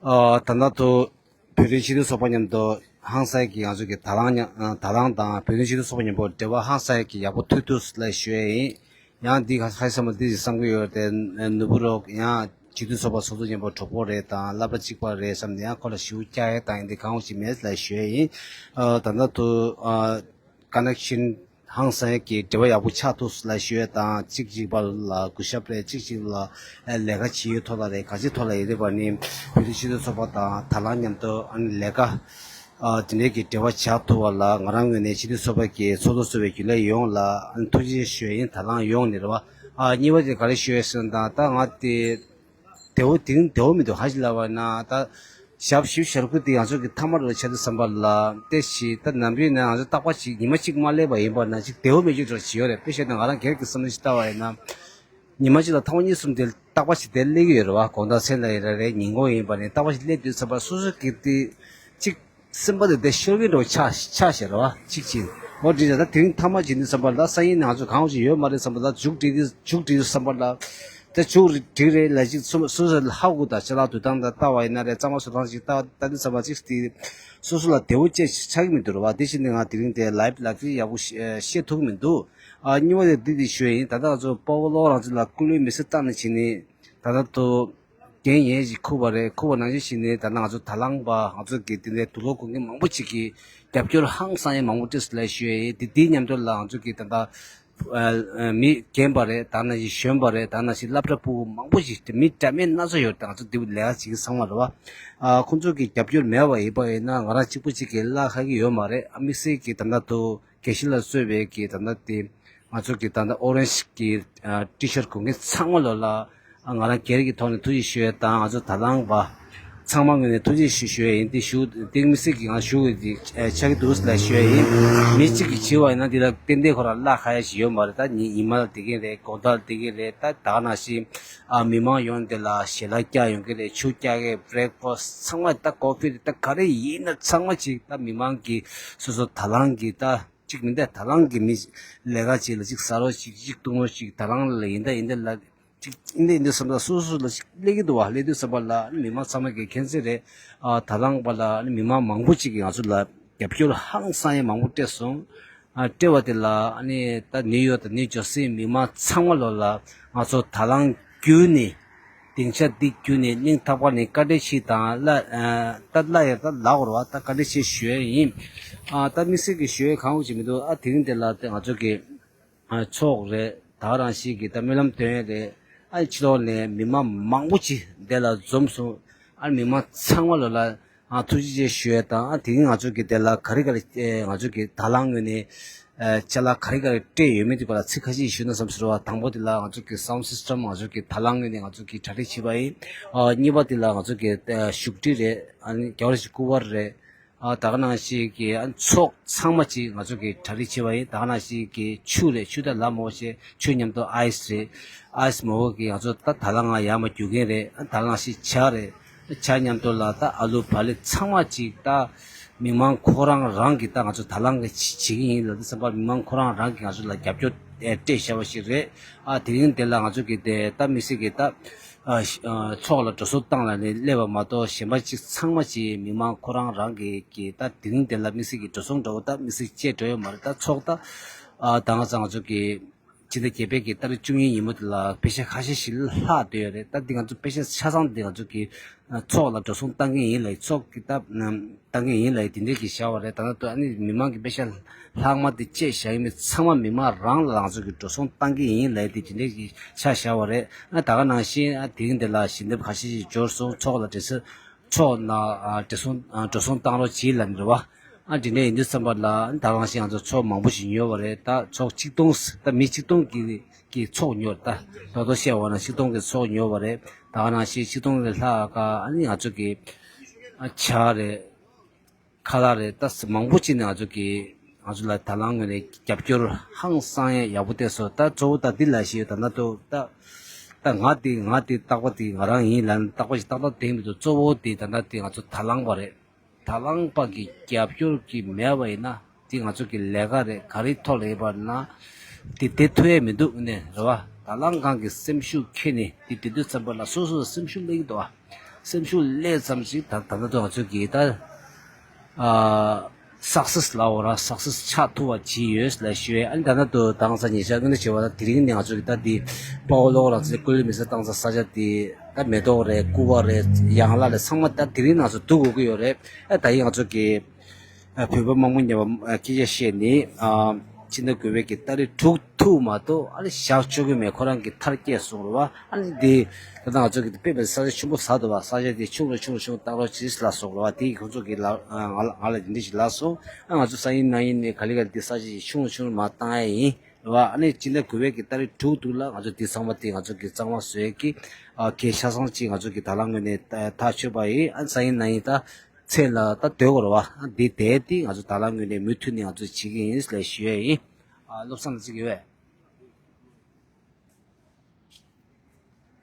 ཨ། ད་ལྟ་དུ་བོད་རིགས་སྤྱི་མཐུན་ཚོགས་པ་མཉམ་དུ་ཧང་སང་གི་ང་ཚོ་གི་དང་བླངས་མཉམ་དང་བླངས་དང་བོད་རིགས་སྤྱི་མཐུན་ཚོགས་པ་མཉམ་པོ་འབྲེལ་བ་ཧང་སང་གི་ཡག་པོ་མཐུད་ཐུབ་ལ་ཞུ་ཡ་ཡིན། ཡང་འདི་ག་ཧ་སམ་འདི་ཞིག་བསམ་གི་ཡོད་དེ། ནུ་བུ་རོག་ཡང་སྤྱི་མཐུན་ཚོགས་པ་ཚོགས་གཙོ་མཉམ་པོ་གྲོགས་པོ་རེད་དང་སློབ་གྲྭ་གཅིག་པ་རེད་བསམ་ནས་ཡང་ཁོ་ལ་ཞུ་བཅར་ཡ་དང་འདི་གང་ཞིག་མེད་ལ་ཞུ་ཡ་ཡིན། ཨ། ད་ལྟ་དུ་ཨ། ཀ་ནེག་ཤན་ཧང་སང་གི་འབྲེལ་བ་ཡག་པོ་ཆགས་ཐུབ་ལ་ཞུ་ཡ་དང་གཅིག་གཅིག་པ་ལ་གུས་ཞབས་རེད། གཅིག་གཅིག་ལ་ལས་ཀ་བྱེད་ཡུལ་ཐོག་ལ་རེད། ག་ཅིའི་ཐོག་ལ་ཡིན་རེད་པ་ནི་བོད་རིགས་སྤྱི་མཐུན་ཚོགས་པ་དང་དང་བླངས་མཉམ་དུ་ཨ་ནི་ལས་ཀ་ཨ། དེ་འདྲའི་གི་འབྲེལ་བ་བྱ་ཐུབ་པ་ལ་ང་རང་ངོས་ནས་སྤྱི་མཐུན་ཚོགས་པ་གི་ཚོགས་གཙོ་གཙོས་པའི་རྒྱུན་ལས་ཡོངས་ལ་ཨ་ནི་ཐུགས་རྗེ་ཆེ་ཞུ་ཡ་ཡིན། དང་བླངས་ཡོངས་ནས་རེད་བ། ཨ། གཉིས་པ་དེ་ག་རེ་ཞུ་ཡ་ཟེར་ན་ད་ད་ང་དེ་དེ་བོ་དེ་རིང་དེ་བོ་མི་འདུག་ཧ་ཅི་ལབ་པ་ན་ད་ཞག་བཞི་བཅུ་ཞེ་དགུ་དེ་ང་ཚོ་གི་མཐའ་མ་རུ་ཆགས་དུས་ཙམ་པ་ལ་དེ་ཞིག་ད་ནམ་རྒྱུན་ནས་ང་ཚོ་རྟག་པར་ཞིག་ཉི་མ་གཅིག་མ་སླེབས་པ་ཡིན་པ་ན་ཅིག་དེ་བོ་མི་འཇུག་འགྲོ་ཞིག་ཡོད་རེད། དཔེ་བཤད་ན་ང་རང་སྒེར་གྱི་བསམ་བློ་ཞིག་བཏང་བ་ཡིན་ན། ཉི་མ་གཅིག་ལ་ཐེངས་གཉིས་གསུམ་དེ་རྟག་པར་ཞིག་དེ་སླེབས་ཀྱི་ཡོད་རེད་བ། དགོང་དག་མཚན་ལ་ཡིན་ར་རེད། ཉིན་གུང་ཡིན་པ་ནས་རྟག་པར་ཞིག་སླེབས་དུས་ཙམ་པ་སོ་སོ་གི་དེ་གཅིག་སེམས་པ་དེ་དེ་ཤོར་གྱི་འགྲོ་ཆགས་ཆགས་ཤར་བ་གཅིག་ཅིག་འོ་འདྲི་ད་དེ་རིང་མཐའ་མ་བྱེད་དུས་ཙམ་པ་ལ་སང་ཉིན་ནང་ཚོ་གང་ཅིག་ཡོད་མ་རེད་བསམ་པ་ལ་མཇུག་སྒྲིལ་དུས་མཇུག་སྒྲིལ་དུས་ཙམ་པ་ལ་དེ་མཇུག་སྒྲིལ་རེད་ལ་ཅིག་སོ་སོ་ལ་ཧ་གོ་དང་ཅ་ལག་དུས་སྟངས་དང་ལྟ་བ་ཡིན་ན་རེད། གཙང་མ་བཟོ་སྟངས་ཅིག་ལྟ་ལྟ་དུས་ཙམ་པ་ཅིག་དེ་སོ་སོ་ལ་བདེ་བོ་ཅིག་ཆགས་ཀྱི་མི་འདུག་ར་བ། དེ་བཞིན་དུ་ང་དེ་རིང་དེ་ལའེབ་ལ་ཀི་ཡག་པོ་བཤད་ཐུབ་ཀྱི་མི་འདུག་ཨ། གཉིས་པ་དེ་འདི་དེ་ཞུ་ཡ་ཡིན། ད་ལྟ་ང་ཚོ་དཔའ་བོ་བློ་རང་ཚོ་ལ་སྐུ་ལུས་མེ་སྲེག་བཏང་ནས་བྱས་ནས་ད་ལྟ་དུ། འགན་ཡས་ཞིག་འཁུར་བ་རེད། འཁུར་བ་ནང་བཞིན་བྱས་ནས་ད་ལྟ་ང་ཚོ་དང་བླངས་པ་ང་ཚོ་གི་དེ་འདྲའི་དུག་ལོག་འགོག་མཁན་མང་པོ་ཅིག་གིས་རྒྱབ་སྐྱོར་ཧང་སང་ཡས་མང་པོ་སྤྲད་སོང་ལབ་ཞུ་ཡས་ཡིན། དེ་དེའི་མཉམ་དུ་ལ་ང་ཚོ་གི་ད་ལྟ་ཨ་ཨ་མི་རྒན་པ་རེད། ད་ནང་བཞིན་གཞོན་པ་རེད། ད་ནང་བཞིན་སློབ་གྲྭ་ཕྲུ་གུ་མང་པོ་ཞིག་དེ་མི་འདྲ་མིན་སྣ་ཚོགས་ཡོད་རེད། ང་ཚོ་འདི་ལས་ཀ་བྱེད་མཁན་ཚང་མ་རེད་བ། ཨ་ཁོང་ཚོ་གི་རྒྱབ་སྐྱོར་མེད་པ་ཡིན་པ་ཡིན་ན་ང་རང་གཅིག་པུ་གཅིག་གིས་གླ་ཁ་གི་ཡོད་མ་རེད། ཨ་དམིགས་བསལ་གྱི་ད་ལྟ་དུ་དགེ་བཤེས་ལ་གཙོས་པའི་གི་ད་ལྟ་དེ་ང་ཚོ་གི་ད་ལྟ་ཨོ་རེན་ཇི་གི་ཨ་ཊི་ཤར་གོན་མཁན་ཚང་མ་ལོ་ལ་ཨ་ང་རང་སྒེར་གྱི་ཐོག་ནས་ཐུགས་རྗེ་ཞུ་ཡས་དང་། ང་ཚོ་དང་བླངས་པ་ཚང་མ་ངོས་ནས་ཐུགས་རྗེ་ཞུ་ཞུ་ཡས་ཡིན། དེ་ཞུ་དེ་དམིགས་བསལ་གྱི་ང་ཞུ་དགོས་དེ་ཆགས་ཀྱི་འདུག་ལབ་ཞུ་ཡས་ཡིན། མི་གཅིག་གིས་བྱས་པ་ཡིན་ན་འདི་ལ་ཏན་ཏན་ཁོ་རང་གླ་ཁ་ཡ་ཞིག་ཡོད་མ་རེད། ད་ཉི་ཉི་མ་ལ་བསྡད་ཀྱི་རེད། དགོང་དག་ལ་བསྡད་ཀྱི་རེད། ད་ད་ག་ནང་བཞིན་ཨ་མི་མང་ཡོང་དེ་ལ་ཞལ་ལག་བཀྱག་ཡོང་གི་རེད། ཆུ་བཀྱག་གི་བྷི་རེག་ཕ་སི་ཚང་མ་ད་ཀོ་ཕི་རེད། ད་ག་རེ་ཡིན་ན་ཚང་མ་ཅིག་ད་མི་མང་གི་སོ་སོ་དང་བླངས་གི་ད་ཅིག་མི་འདྲ་དང་བླངས་གི་མི་ལས་ཀ་ཅིག་ལ་ཅིག་ཟ་རོགས་ཅིག་ཅིག་བཏུང་རོགས་ཅིག་དང་བླངས་ལ་ཡིན་ད་ཡིན་ད་ལ་ཅིག་ཡིན་ད་ཡིན་ད་བསམ་ད་སོ་སོ་ལ་ཅིག་སླེབས་ཀྱི་འདུག་བ། སླེབས་དུས་བསམ་པ་ལ་མི་མང་ཚང་མ་གི་མཁྱེན་གསལ་རེད། ཨ་དང་བླངས་པ་ལ་མི་མང་མང་པོ་ཅིག་གིས་ང་ཚོ་ལ་རྒྱབ་སྐྱོར་ཧང་སང་ཡས་མང་པོ་སྤྲད་སོང་། ཨ་སྤྲད་པ་དེ་ལ་ཨ་ནི་ད་ནིའུ་ཡོག་དང་ནིའུ་ཇར་སིའི་མི་མང་ཚང་མ་ལོ་ལ་ང་ཚོ་དང་བླངས་བརྒྱུད་ནས་སྡིངས་ཆ་འདི་བརྒྱུད་ནས་སྙིང་ཐག་པ་ནས་བཀའ་དྲིན་ཆེ་དང་། ལ་ཨ་ད་ལ་ཡ་ད་ལ་འོར་བ་ད་བཀའ་དྲིན་ཆེ་ཞུ་ཡས་ཡིན། ཨ་ད་དམིགས་བསལ་གྱི་ཞུ་ཡས་གང་ཡོད་ཅིག་མི་འདུག་ཨ་དེ་རིང་དེ་ལ་ད་ང་ཚོ་གི་ཨ་ཚོགས་རེད། ད་ག་རང་ཞིག་གི་ད་སྨོན་ལམ་འདོན་ཡས་རེད། ཨ་ཕྱི་ལོགས་ནས་མི་མང་མང་པོ་ཅིག་འདི་ལ་འཛོམས་སོང་། ཨ་མི་མང་ཚང་མ་ལོ་ལ་ཨ་ཐུགས་རྗེ་ཆེ་ཞུ་ཡས་དང་། ཨ་དེ་རིང་ང་ཚོ་གི་དེ་ལ་ག་རེ་ག་རེ་ཨེ་ང་ཚོ་གི་དང་བླངས་ངོས་ནས་ཨེ་ཅ་ལག་ག་རེ་ག་རེ་སྤྲད་ཡོད་མེད་དེ་སྐོར་ལ་ཚིག་ཁ་ཤས་ཞུས་ན་བསམ་ཟེར་བ། དང་པོ་དེ་ལ་ང་ཚོ་གི་སའུན་སིས་ཊམ་ང་ཚོ་གི་དང་བླངས་ངོས་ནས་ང་ཚོ་གི་གྲ་སྒྲིག་བྱས་པ་ཡིན། ཨ་གཉིས་པ་དེ་ལ་ང་ཚོ་གི་ཨེ་བཞུགས་ཁྲི་རེད། ཨ་ནི་རྒྱལ་བ་རིན་པོ་ཆེ་སྐུ་པར་རེད། ཨ་ད་ག་ནང་བཞིན་གྱི་ཨ་ཚོགས་ཚང་མ་ཅིག་ང་ཚོ་གི་གྲ་སྒྲིག་བྱས་པ་ཡིན། ད་ག་ནང་བཞིན་གྱི་ཆུ་རེད། ཆུ་དང་ལ་མོ་ཞེས་ཆུ་མཉམ་དུ་ཨའི་སི་རེད། ཨའི་སི་མོ་གི་ང་ཚོ་ད་ད་ལ་ང་ཡར་མར་རྒྱུག་མཁན་རེད། ཨ་ད་ག་ནང་བཞིན་ཇ་རེད། ཇ་མཉམ་དུ་ལ་ད་ཨ་ལུ་བག་ལེབ་ཚང་མ་ཅིག་ད་མི་མང་ཁོ་རང་རང་གི་ད་ང་ཚོ་ད་ལ་ང་བྱེད་ཀྱི་ཡིན་ལབ་དུས་ཙམ་པ་མི་མང་ཁོ་རང་རང་གི་ང་ཚོ་ལ་རྒྱབ་སྐྱོར་སྤྲད་བཞག་པ་ཞིག་རེད། ཨ་དེ་རིང་དེ་ལ་ང་ཚོ་གི་དེ་ད་དམིགས་བསལ་གྱི་ད། ཨ་ཤ་ཨ་ཚོགས་ལ་འགྲོ་སོང་བཏང་ལ་ནི་སླེབས་པ་མ་གཏོགས་གཞན་པ་ཅིག་ཚང་མ་ཅིག་མི་མང་ཁོ་རང་རང་གི་གི་ད་དེ་རིང་དེ་ལ་དམིགས་བསལ་གྱི་འགྲོ་སོང་འདྲ་བོ་ད་དམིགས་བསལ་བཅས་འགྲོ་ཡོད་མ་རེད། ད་ཚོགས་ད་ཨ་ད་ང་ཚོ་ང་ཚོ་གི་སྤྱི་ཟླ་བརྒྱད་པའི་གི་ཏ་རིག་བཅུ་གཉིས་ཉིན་མོ་དེ་ལ་པེ་ཤ་ཁ་ཤས་ཤིག་ལྷག་བསྡད་ཡོད་རེད། ད་འདི་ང་ཚོ་པེ་ཤ་ཆ་ཚང་འདི་ང་ཚོ་གི་ཨ་ཚོགས་ལ་འགྲོ་སོང་བཏང་གི་ཡིན་ལ་ཚོགས་ཀྱི་ད་ཨམ་བཏང་གི་ཡིན་ལ་དེ་འདྲས་ཀྱི་བཞག་པ་རེད། ད་ལྟ་ཨ་ནི་མི་མང་གི་པེ་ཤ་ལྷག་མ་དེ་བཅས་བཞག་ཡིན་མིན་ཚང་མ་མི་མང་རང་ལ་ང་ཚོ་གི་འགྲོ་སོང་བཏང་གི་ཡིན་ལ་དེ་དེ་འདྲས་ཀྱི་ཆ་བཞག་པ་རེད། ཨ་ད་ག་ནང་བཞིན་ཨ་དེ་རིང་འདི་ལ་ཞལ་འདེབས་ཁ་ཤས་ཤིག་འབྱོར་སོང་། ཚོགས་ལ་འབྲེལ་ཚུལ་ཚོགས་ནང་ཨ་འབྲེལ་སོང་ཨ་འགྲོ་སོང་བཏང་རོགས་གྱིས་ལབ་ནི་རེད་བ། ཨ་དེ་འདྲས་ཡིན་དུས་ཙམ་པ་ལ་ཨ་ད་ག་ནང་བཞིན་ང་ཚོ་ཚོགས་མང་པོ་ཞིག་ཉོས་པ་རེད། ད་ཚོགས་ཆིག་སྟོང་ད་མི་ཆིག་སྟོང་གི་གི་ཚོགས་ཉོ་ད་ད་དོ་བཤད་འོ་ན་ཆིག་སྟོང་གི་ཚོགས་ཉོ་བ་རེད། ད་ག་ནང་བཞིན་ཆིག་སྟོང་ལས་ལྷག་ག་ཨ་ནི་ང་ཚོ་གི་ཨ་ཇ་རེད། ཁ་ལག་རེད། ད་མང་པོ་ཅིག་ནས་ང་ཚོ་གི་ང་ཚོ་ལ་ད་ལང་ངོས་ནས་རྒྱབ་སྐྱོར་ཧང་སང་ཡ་ཡག་པོ་བལྟས་སོང་། ད་གཙོ་བོ་ད་འདི་ལ་ཞེས་ད་ན་ཏོ་ད་ད་ང་དེ་ང་དེ་རྟག་པ་དེ་ང་རང་ཡིན་ལ་རྟག་པ་ཞིག་ཏག་ཏག་དེ་མི་འདུག་གཙོ་བོ་དེ་ད་ལྟ་དེ་ང་ཚོ་ད་ལང་པ་རེད། ད་ལང་པ་གི་རྒྱབ་སྐྱོར་གི་མེད་པ་ཡིན་ན་དེ་ང་ཚོ་གི་ལས་ཀ་རེད། ག་རེ་ཐོག་ལ་ཡོད་པ་ན་དེ་དེ་ཐུབ་ཡས་མི་འདུག་ནས་རེད་བ། ད་ལང་གང་གི་སེམས་ཤུགས་ཁྱེར་ནས་དེ་དེ་དུས་ཙམ་པ་ལ་སོ་སོ་སེམས་ཤུགས་སླེབས་ཀྱི་འདུག་བ། སེམས་ཤུགས་སླེབས་ཙམ་ཞིག་ད་ད་ལྟ་དུ་ང་ཚོ་གི་ད་ཨ་སག་སེ་སི་ལ་འོ་ར་སག་སེ་སི་ཆགས་ཐུབ་པ་བྱས་ཡོད་ལ་ཞུ་ཡས། ཨ་ནི་ད་ལྟ་དུ་དང་ས་ཉེ་ཆར་ངན་ནས་བྱས་པ་ད་དེ་རིང་ནས་ང་ཚོ་གི་ད་འདི་དཔའ་བོ་བློ་དགའ་རང་བཙན་སྐུ་ལུས་མེ་སྲེག་བཏང་ས་ས་ཆ་དེ་ད་མེ་ཏོག་རེད། ཀུ་བ་རེད། ཡང་ལ་རེད། ཚང་མ་ད་དེ་རིང་ང་ཚོ་འདུག་དགོས་ཀྱི་ཡོད་རེད། ཨ་ད་ཡིན་ང་ཚོ་གི་ཨ་བོད་པ་མང་པོ་ཉེ་བ་ཨ་སྐད་ཆ་བཤད་ནི་ཨ་ཕྱི་ཟླ་དགུ་པའི་གི་ཏ་རིག་དྲུག་ཐུག་མ་གཏོགས་ཨ་ནི་བཞག་ཆོག་གི་མེད། ཁོ་རང་གི་མཐར་སྐྱེལ་སོང་རེད་བ། ཨ་ནི་འདི་ད་ལྟ་ང་ཚོ་གི་དཔེ་མེད་ས་ཆ་ཆེན་པོ་ཟ་འདུག་བ། ས་ཆ་དེ་ཆུང་རུ་ཆུང་རུ་ཆུང་རུ་བཏང་རོགས་གྱིས་ལབ་སོང་རེད་བ། དེ་ཁོ་ཚོ་གི་ལ་ང་ལ་ང་ལ་འདི་འདྲ་ཞིག་ལབ་སོང་། ཨ་ང་ཚོ་ས་ཡིན་ན་ཡིན་ནས་ག་ལེ་ག་ལེ་དེ་ས་ཆ་ཞིག་ཆུང་རུ་ཆུང་རུ་མར་བཏང་ཡ་ཡིན་རེད་བ། ཨ་ནི་ཕྱི་ཟླ་དགུ་པའི་གི་ཏ་རིག་དྲུག་དྲུག་ལ་ང་ཚོ་འདི་ཚང་མ་དེ་ང་ཚོ་གི་གཙང་མ་བཟོ་ཡས་ཀྱི་ཨ་གལ་ཆ་ཚང་ཅིག་ང་ཚོ་གི་ད་ལ་ངོས་ནས་ཐག་ཆོད་པ་ཡིན། ཨ་ས་ཡིན་ན་ཡིན་ད། ཚེ་ལ་ད་སྡོད་དགོས་རེད་བ། ཨ་འདི་དེ་དེ་ང་ཚོ་ད་ལ་ངོས་ནས་མུ་མཐུད་ནས་ང་ཚོ་བྱེད་ཀྱི་ཡིན་ལབ་ཞུ་ཡས་ཡིན། ཨ་བློ་བཟང་ལ་ཅིག་ཡོད་པས།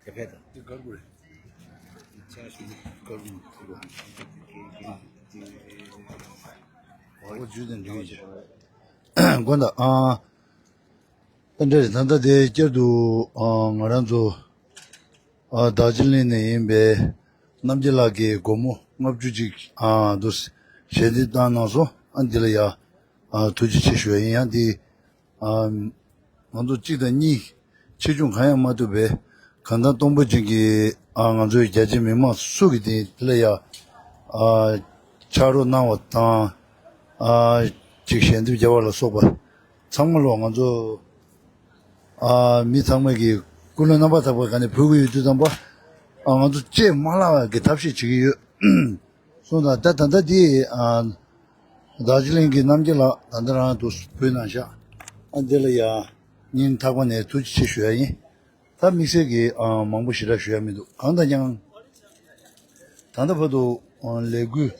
དེ་ཕེབས་དང་། དེ་གར་དགོས་རེད། ཁྱེད་ཞུ་གར་དགོས་རེད། འོ་བརྒྱུད་དང་འགྲིག་གི་དགོན་དང་ཨ། ད་འདྲ་རེད། ད་ལྟ་དེ་བསྐྱར་དུ་ཨ་ང་རང་ཚོ་ཨ་རྡོ་རྗེ་གླིང་ནས་ཡིན་པའི་རྣམ་རྒྱལ་ལགས་ཀྱིས་སྒོར་མོ་ལྔ་བཅུ་ཅིག་ཨ་འདུག་ཞལ་འདེབས་བཏང་གནང་སོང་། ཨ་འདི་ལ་ཡ་ཨ་ཐུགས་རྗེ་ཆེ་ཞུ་ཡ་ཡིན། ཡང་འདི་ཨ་ང་ཚོ་གཅིག་དང་གཉིས་ཆེ་ཆུང་གང་ཡང་མ་ཐུབ་པའི་གང་ལྟར་སྟོང་པ་ཅན་གྱི་ ཨ་ང་ཚོའི་རྒྱ་ཆེ་མི་མང་སུ་གི་དེ་དེ་ལ་ཡ་ཨ་ཕྱག་རོགས་གནང་བ་དང་། ཨ་ཅིག་ཞལ་འདེབས་བརྒྱབ་པ་ལ་སོགས་པ་ཚང་མ་ལོ་ང་ཚོ་ཨ་མི་ཚང་མ་གི་ཀུན་སློང་རྣམ་པར་དག་པ་ག་ནས་ཕུལ་གི་ཡོད་དུས་ཙམ་པ། ཨ་ང་ཚོ་ཅེས་མ་ལགས་ཀྱི་ཐབས་ཤེས་བྱེད་ཀྱི་ཡོད། སོང་ཙང་ད་ད་ལྟ་འདི་ཨ་རྡོ་རྗེ་གླིང་གི་རྣམ་རྒྱལ་ལགས་ད་ལྟ་རང་དུ་བོད་ནང་བཞག་ཨ་འདི་ལ་ཡ་སྙིང་ཐག་པ་ནས་ཐུགས་རྗེ་ཆེ་ཞུ་ཡ་ཡིན། ད་དམིགས་བསལ་གྱི་ཨ་མང་པོ་ཞེ་དྲག་ཞུ་ཡ་མི་འདུག་གང་ལྟར་ཀྱང་ད་ལྟ་བར་དུ་ཨ་ལས་འགུལ་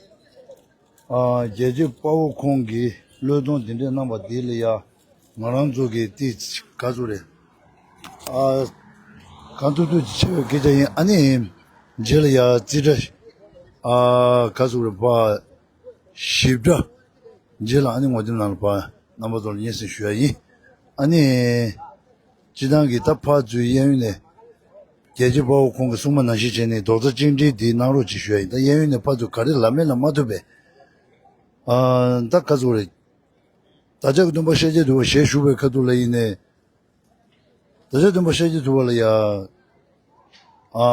ཨ་རྒྱལ་གཅེས་དཔའ་བོ་ཁོང་གིས་བློས་གཏོང་འདི་འདྲས་གནང་བ་འདི་ལ་ཡ་ང་རང་ཚོ་གི་ཏི་ག་ཚོད་རེད། ཨ་གང་ཐུབ་ཐུབ་ཀྱི་ཆེ་བའི་སྐད་ཆ་ཡིན། ཨ་ནི་རྗེས་ལ་ཡ་རྩིས་ཁྲ་ཨ་ག་ཚོད་རེད་པ། ཞིབ་ཕྲ་རྗེས་ལ་ཨ་ནི་ངོ་དེབ་ནང་ལ་ཕར་རྣམ་པ་ཚོ་ལ་སྙན་སེང་ཞུ་ཡ་ཡིན། ཨ་ནི་སྤྱི་བཏང་གི་ད་ཕར་ཚུར་གཡས་གཡོན་ནས་རྒྱལ་གཅེས་དཔའ་བོ་ཁོང་གི་གསུང་མ་ནང་བཞིན་བྱས་ནས་རྡོག་རྩ་གཅིག་སྒྲིལ་འདི་གནང་རོགས་ཅིག་ཞུ་ཡ་ཡིན། ད་གཡས་གཡོན་ནས་ཕར་ཚུར་ག་རེ་ལབ་མིན་ལ་མ་ཐུབ་པས། ཨ་ད་ག་ཚོད་རེད། བདག་ཅག་གི་སྟོན་པ་ཤཱཀྱ་ཐུབ་པ་ཞལ་བཞུགས་པའི་ཁ་ཐུག་ལ་ཡིན་ནས། བདག་ཅག་སྟོན་པ་ཤཱཀྱ་ཐུབ་པ་ལ་ཡ། ཨ་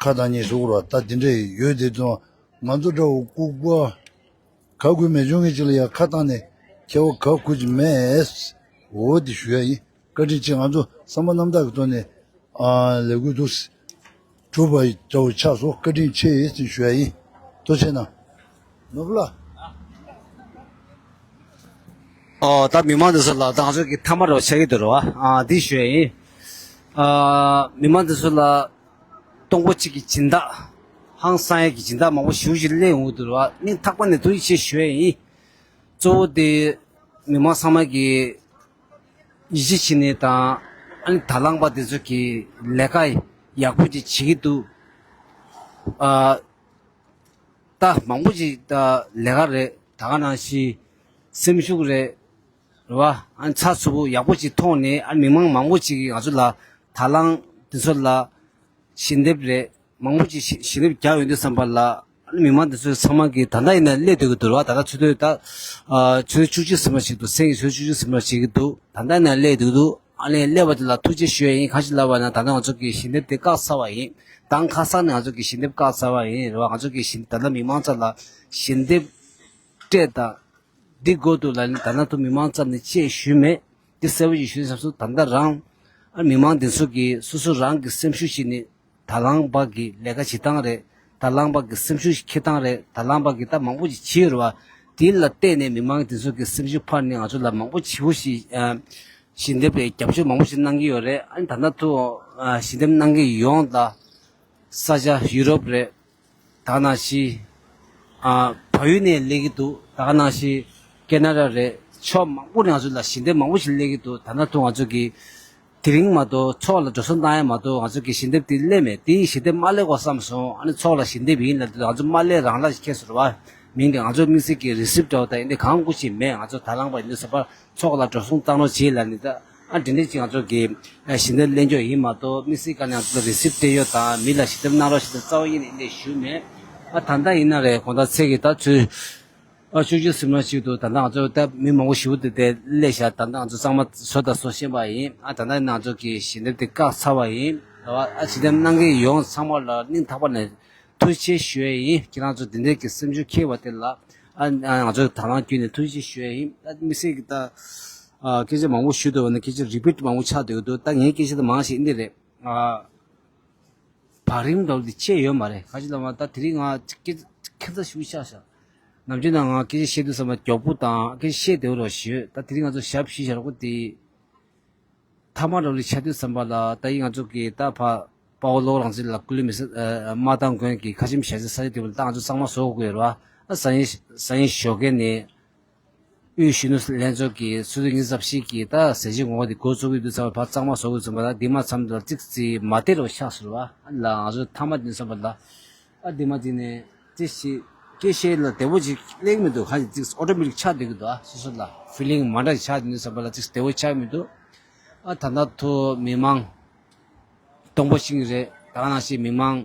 ཁ་བཏང་ཉེས་བཟོ་དགོས་ར་ད་འདི་འདྲས་ཡོད་དེ་ཚོ་ང་ཚོ་འདྲ་བོ་ལྐུགས་པ། ག་དགོས་མེད་ཆུང་ངེས་ཅིག་ལ་ཡ་ཁ་བཏང་ནས་ཁྱེད་བ་ག་དགོས་ཀྱི་མེད། འོ་དེ་ཞུ་ཡ་ཡིན། བཀའ་དྲིན་ཆེ། ང་ཚོ་བསམ་པ་རྣམ་དག་གི་ཐོག་ནས་ཨ་ལས་འགུལ་འདུག་གྲུབ་པ་འདྲ་བོ་ཆགས་སོང་། བཀའ་དྲིན་ཆེ་ཟེར་ཞུ་ཡ་ཡིན། ཐུགས་རྗེ་ཆེ་གནང་། ནོར་བུ་ལགས། ཨོ་ད་མི་མང་འདི་ཚོ་ལ་ད་ང་ཚོ་གི་མཐའ་མ་རོ་ཆགས་ཀྱི་འདུག་རོ། ཨ་འདི་ཞུ་ཡ་ཡིན། ཨ་མི་མང་འདི་ཚོ་ལ་སྟོང་པོ་གཅིག་གི་སྦྱིན་བདག་ཧང་སང་ཡ་གི་སྦྱིན་བདག་མང་པོ་ཞེ་པོ་ཅིག་སླེབས་ཡོང་གི་འདུག་རོ། སྙིང་ཐག་པ་ནས་ཐུགས་རྗེ་ཆེ་ཞུ་ཡ་ཡིན། གཙོ་བོ་དེ་མི་མང་ཚང་མ་གི་ཡིད་ཆེས་བྱེད་ནས་དང་ཨ་ནི་དང་བླངས་པ་དེ་ཚོ་གི་ལས་ཀ་ཡག་པོ་ཅིག་བྱེད་ཀྱི་འདུག་ཨ་ད་མང་པོ་ཅིག་ད་ལས་ཀ་རེད། ད་ག་ནང་བཞིན་སེམས་ཤུགས་རེད། རེད་བ། ཨ་ནི་ཚགས་ཚུད་པོ་ཡག་པོ་ཅིག་མཐོང་ནས་ཨ་ནི་མི་མང་མང་པོ་ཅིག་གིས་ང་ཚོ་ལ་དང་བླངས་དེ་ཚོ་ལ་ཞལ་འདེབས་རེད། མང་པོ་ཅིག་ཞལ་ཞལ་འདེབས་རྒྱག་ཡོང་དུས་ཙམ་པ་ལ་ཨ་ནི་མི་མང་དེ་ཚོ་ཚང་མ་གིས་ད་ལྟ་ཡིན་ན་སླེབས་སྡོད་ཀྱི་འདུག་རེད་བ། ད་ལྟ་ཆུ་ཚོད་ད་ཨ་ཆུ་ཚོད་བཅུ་གཅིག་ཟིན་པ་ཞིག་འདུག་སེང་གི་ཆུ་ཚོད་བཅུ་གཅིག་ཟིན་པ་ཞིག་འདུག་ད་ལྟ་ཡིན་ན་སླེབས་སྡོད་ཀྱི་འདུག་ཨ་ནི་སླེབས་པ་དེ་ལ་ཐུགས་རྗེ་ཞུ་ཡ་ཡིན། གང་ཞིག་ལབ་པ་ན་ད་ལྟ་ང་ཚོ་གི་ཞལ་འདེབས་དེ་བཀག་ཚར་བ་ཡིན། དང་ཁ་སང་ནས་ང་ཚོ་གི་ཞལ་འདེབས་བཀག་ཚར་བ་ཡིན། རེད་བ། ང་ཚོ་གི་ཞལ་ད་ལྟ་མི་མང་རྩ་ལ་ཞལ་འདེབས་སྤྲད་དང་འདི་དགོས་འདུག་ལབ་ནས་ད་ལྟ་ཐུག་མི་མང་རྩ་ནས་ཅེས་ཞུས་མེད། འདི་གསལ་པོ་ཞིག་ཞུས་བསམ་སོང་། ད་ལྟ་རང་ཨ་མི་མང་འདི་ཚོ་གི་སོ་སོ་རང་གི་སེམས་ཤུགས་ཤིག་ནས་དང་བླངས་པ་གི་ལས་ཀ་བྱེད་སྟངས་རེད། དང་བླངས་པ་གི་སེམས་ཤུགས་ཤིག་འཁྱེར་སྟངས་རེད། དང་བླངས་པ་གི་ད་མང་པོ་ཞིག་བྱས་ཡོད་རེད་བ། དེ་ལ་བརྟེན་ནས་མི་མང་འདི་ཚོ་གི་སེམས་ཤུགས་འཕར་ནས་ང་ཚོ་ལ་མང་པོ་ཞེ་པོ་ཞིག་ཨ་ཞལ་འདེབས་རེད། རྒྱབ་སྐྱོར་མང་པོ་ཞིག་གནང་གི་ཡོད་རེད། ཨ་ནི་ད་ལྟ་ཐུག་ཨ་ཞལ་འདེབས་གནང་མཁན་ཡོངས་ལ་ས་ཆ་ཡུ་རོབ་རེད། ད་ག་ནང་བཞིན་ཨ་བལ་ཡུལ་ནས་སླེབས་ཀྱི་འདུག་ད་ག་ནང་བཞིན་ཁེ་ན་ཌ་རེད། ཕྱོགས་མང་པོ་ནས་ང་ཚོ་ལ་ཞལ་འདེབས་མང་པོ་ཞིག་སླེབས་ཀྱི་འདུག་ད་ལྟ་ཐུག་ང་ཚོ་གི་དེ་རིང་མ་གཏོགས་ཚོགས་ལ་འགྲོ་སོང་བཏང་ཡ་མ་གཏོགས་ང་ཚོ་གི་ཞལ་འདེབས་དེ་སླེབས་མེད། དེ་ཞལ་འདེབས་མ་སླེབས་གོང་བསམ་སོང་། ཨ་ནི་ཚོགས་ལ་ཞལ་འདེབས་ཡིན་ལབ་དུས་ང་ཚོ་མ་སླེབས་རང་ལ་ཁྱེར་སོང་རེད་བ། མིང་དེ་ང་ཚོ་དམིགས་བསལ་གྱི་རི་སིབ་འདྲ་བོ་དང་ཡིན་དེ་གང་དགོས་ཀྱི་མེད། ང་ཚོ་དང་བླངས་པ་ཡིན་དུས་ཙམ་པ་ཚོགས་ལ་འགྲོ་སོང་བཏང་རོགས་བྱེད་ལབ་ནས་ད་ཨ་དེ་འདྲས་ཅིག་ང་ཚོ་གི་ཞལ་འདེབས་ལེན་རྒྱུ་ཡིན་མ་གཏོགས་དམིགས་བསལ་ག་ནས་ང་ཚོ་ལ་རི་སིབ་སྤྲད་ཡོད་དང་མི་ལ་ཞལ་འདེབས་གནང་རོགས་ཞེས་ད་རྩ་བ་ཉིད་ནས་ཡིན་ལས་ཞུས་མེད། ཨ་ད་ལྟ་ཡིན་ན་རེད། དགོང་དག་ཚེས་ཀྱི་ད་ཚོད་ཨ་བཅུ་གཅིག་ཟིན་ན་ཞིག་ཏུ་ད་ལྟ་ང་ཚོ་ད་མི་མང་པོ་ཞེ་པོ་དེ་དེ་སླེབས་ཤག་ད་ལྟ་ང་ཚོ་གཙང་མ་བཟོ་དང་བཟོ་བཞིན་པ་ཡིན། ཨ་ད་ལྟ་ཡིན་ན་ང་ཚོ་གི་ཞལ་འདེབས་དེ་བཀག་ཚར་བ་ཡིན། ཨ་ཞལ་འདེབས་གནང་མཁན་ཡོངས་ཚང་མ་ལ་སྙིང་ཐག་པ་ནས་ཐུགས་རྗེ་ཆེ་ཞུ་ཡས་ཡིན། ཁྱེད་རང་ཚོ་དེ་འདྲའི་གི་སེམས་ཤུགས་འཁྱེར་བ་དེ་ལ་ཨ་ང་ཚོ་དང་བླངས་བརྒྱུད་ནས་ཐུགས་རྗེ་ཆེ་ཞུ་ཡས་ཡིན། ད་དམིགས་བསལ་གྱི་ད་ཨ་སྐད་ཆ་མང་པོ་ཞུས་འདུག་བ་ན་སྐད་ཆ་རི་པིཊ་མང་པོ་ཆགས་བསྡད་ཀྱི་འདུག་ད་ངའི་སྐད་ཆ་ད་མང་ཞིག་འདི་རེད། ཨ་བག་རིམ་འདྲ་བོ་འདི་བཅད་ཡོད་མ་རེད། ག་ཅི་ལབ་ན་ད་དེ་རིང་ང་སྐད་ཁྱད་མཚར་ཞིག་ཆགས་ཤག་ནམ་རྒྱུན་ན་ང་སྐད་ཆ་བཤད་དུས་ཙམ་པ་མགྱོགས་པོ་དང་སྐད་ཆ་བཤད་བདེ་བོ་རོགས་ཞུས། ད་དེ་རིང་ང་ཚོ་ཞབས་ཕྱི་བྱ་རོགས་དེ། ཐ་མ་རོ་ལི་ཆ་དུས་ཙམ་པ་ལ་ད་ཡིན་ང་ཚོ་གི་ད་ཕ་དཔའ་བོ་བློ་རང་བཙན་ལ་སྐུ་ལུས་མི་ས་ཨ་མ་ཏང་གོན་གྱི་ཁ་ཆེམས་ཞལ་ཆེ་ས་ཆ་དེ་བ་ལ་ད་ང་ཚོ་གཙང་མ་བཟོ་དགོས་ཡོད་རེད་བ། ཨ་ས་ཡིན་ས་ཡིན་ཞོགས་ཀས་ནས་དབུས་གཞོན་ནུ་ལྷན་ཚོགས་ཀྱི་ཆུ་ཚོད་ཉི་ཤུ་རྩ་བཞི་གི་ད་ཟས་བཅད་ངོ་བོ་དེ་འགོ་བཙུགས་ཀྱི་དུས་ཙམ་པ་ཕར་གཙང་མ་བཟོ་དགོས་ཙམ་པ་ལ་འདི་མ་མཚམས་དུ་ལ་ཙིག་ཙིག་མ་བདེ་རོ་ཆགས་སོང་རེད་བ། ཨ་ལ་ང་ཚོ་ཐ་མ་དུས་ཙམ་པ་ལ། ཨ་དེ་མ་དེ་ནས་དེ་ཞིག་སྐད་བཤད་ལ་བདེ་བོ་ཅིག་སླེབས་མི་འདུག་ཁ་ཅིག་ཨོ་ཊོ་མེ་ཊིག་ཆགས་བསྡད་ཀྱི་འདུག་ཨ་སོ་སོ་ལ་ཕི་ལིང་མ་འདྲ་ཆགས་བསྡད་ནས་བསམ་པ་ལ་ཅིག་བདེ་བོ་ཆགས་མི་འདུག་ཨ་ད་ལྟ་ཐོ་མི་མང་སྟོང་པོ་ཞིག་རེད། ད་ག་ནང་བཞིན་མི་མང་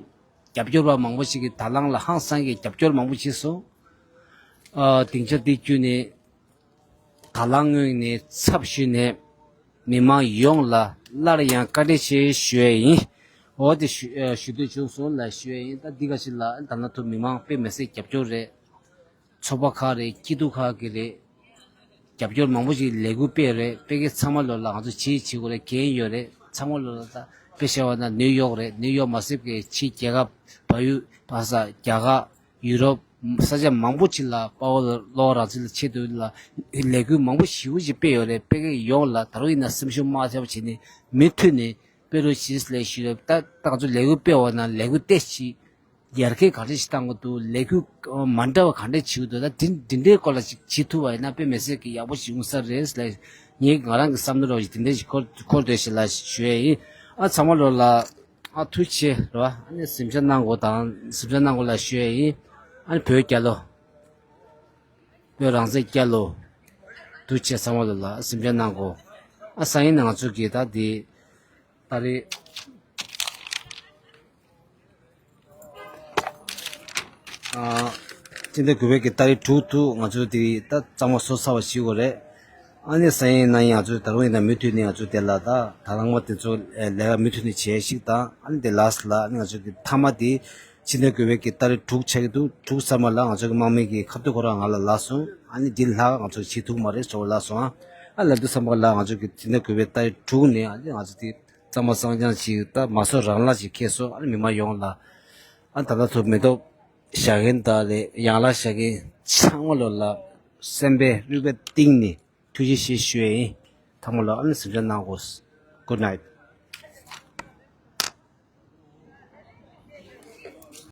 རྒྱབ་སྐྱོར་བ་མང་པོ་ཞིག་གིས་དང་བླངས་ལ་ཧང་སང་གི་རྒྱབ་སྐྱོར་མང་པོ་བྱས་སོང་། ཨ་སྡིངས་ཆ་འདི་བརྒྱུད་ནས། དང་བླངས་ངོས་ནས་ཚབ་ཞུས་ནས་མི་མང་ཡོངས་ལ་སླར་ཡང་བཀའ་དྲིན་ཆེ་ཞུ་ཡས་ཡིན། འོ་དེ་ཞུ་ཨ་ཞུ་འདོད་བྱུང་སོང་ལ་ཞུ་ཡ་ཡིན། ད་འདི་ག་ཞིག་ལ་ད་ལྟ་ཐུབ་མི་མང་དཔེ་མི་སྲིད་རྒྱབ་སྐྱོར་རེད། ཚོགས་པ་ཁག་རེད། སྐྱིད་སྡུག་ཁག་གི་རེད། རྒྱབ་སྐྱོར་མང་པོ་ཞིག་ལས་འགུལ་སྤེལ་རེད། སྤེལ་གི་ཚང་མ་ལོ་ལ་ང་ཚོ་བྱེད་བྱེད་དགོས་རེད། འགན་ཡོད་རེད། ཚང་མ་ལོ་ལ་ད་དཔེ་བཤད་པ་ན་ནིའུ་ཡོག་རེད། ནིའུ་ཡོག་མ་ཟད་ཀྱི་ཕྱི་རྒྱལ་ཁབ་བལ་ཡུལ་བ་ས་རྒྱ་གར་ཡུ་རོབ་ས་ཆ་མང་པོ་ཅིག་ལ་དཔའ་བོ་ལོ་རང་ཚོ་ལ་ཆེད་དུ་ལ་ལས་འགུལ་མང་པོ་ཞེ་པོ་ཅིག་སྤེལ་ཡོད་རེད། སྤེལ་གི་ཡོང་ལ་ད་རུང་ཡིན་ན་སེམས་ཤུགས་མ་ཆག་པ་བྱས་ནས་མུ་མཐུད་ནས་སྤེལ་རོགས་ཞེས་ལས་ཞུས་རེད། ད་ད་ང་ཚོ་ལས་འགུལ་སྤེལ་བ་ན་ལས་འགུལ་ཏོག་ཙམ་ཡར་རྒྱས་ག་འདྲ་ཞིག་བཏང་དགོས་འདུག་ལས་འགུལ་མ་འདྲ་བ་ག་འདྲ་བྱེད་དགོས་འདུག་ད་འདི་འདི་འདྲའི་སྐོར་ལ་ཅིག་བྱེད་ཐུབ་པ་ཡིན་ན་དཔེ་མི་སྲིད་ཀྱི་ཡག་པོ་ཞིག་ཡོང་ས་རེད་ལ། ངས་ང་རང་གི་བསམ་བློ་རོགས་ཞིག་དེ་འདྲ་ཞིག་འཁོར་འཁོར་འདོད་ཞིག་ལ་ཞུ་ཡས་ཡིན། ཨ་ཚང་མ་ལོ་ལ་ཨ་ཐུགས་རྗེ་ཆེ་རོ། ཨ་ནི་གཟིམ་ཆ་གནང་དགོས་དང་གཟིམ་ཆ་གནང་དགོས་ལ་ཞུ་ཡས་ཡིན། ཨ་ནི་བོད་རྒྱལ་ལོ། བོད་རང་བཙན་རྒྱལ་ལོ། ཐུགས་རྗེ་ཆེ། ཚང་མ་ལོ་ལ་གཟིམ་ཆ་གནང་དགོས། ཨ་སང་ཉིན་ང་ཚོ་གི་ད་དེ་ད་རེས། ཨ་སྤྱི་ཟླ་དགུ་པའི་གི་ཏ་རིག་དྲུག་ཏུ་ང་ཚོ་དེ་ད་གཙང་མ་བཟོ་ཚར་བ་ཞིག་དགོས་རེད། ཨ་ནི་སང་ཉིན་གནངས་ཉིན་ང་ཚོ་ད་རུང་ཡིན་ན་མུ་མཐུད་ནས་ང་ཚོ་དེ་ལ་ད་ད་ལང་མ་དེ་ཚོ་ལས་ཀ་མུ་མཐུད་ནས་བྱེད་ཞིག་དང་། ཨ་ནི་དེ་ལ་སི་ལ་ཨ་ནི་ང་ཚོ་གི་མཐའ་མ་དེ་སྤྱི་ཟླ་དགུ་པའི་གི་ཏ་རིག་དྲུག་ཆགས་ཀྱི་འདུག་དྲུག་ཚར་མ་ལ་ང་ཚོ་གི་དམག་མི་གི་ཁ་ཐུག་ཁོ་རང་ང་ལ་ལབ་སོང་། ཨ་ནི་འདི་ལྷག་ང་ཚོ་བྱེད་ཐུབ་མ་རེད་ཟེར་བ་ལབ་སོང་། ཨ་ལབ་དུས་ཙམ་པ་ལ་ང་ཚོ་གི་སྤྱི་ཟླ་དགུ་པའི་ཏ་རིག་དྲུག་ནས་ཨ་ནི་ང་ཚོ་དེ། གཙང་མ་གཙང་རྐྱང་ཞིག་ད་མ་བཟོ་རང་ལ་ཞིག་ཁེལ་སོང་། ཨ་ནི་མི་མང་ཡོངས་ལ་ཨ་ད་ལྟ་ཚོ་མེ་ཏོག་བཞག་མཁན་དང་ལས་ཡང་ལ་བཞག་མཁན་ཚང་མ་ལོ་ལ་སེམས་པའི་རུས་པའི་གཏིང་ནས་ཐུགས་རྗེ་ཆེ་ཞུ་ཡས་ཡིན། ཚང་མ་ལ་ཨ་ནི་གཟིམ་ཆ་གནང་དགོས། Good night།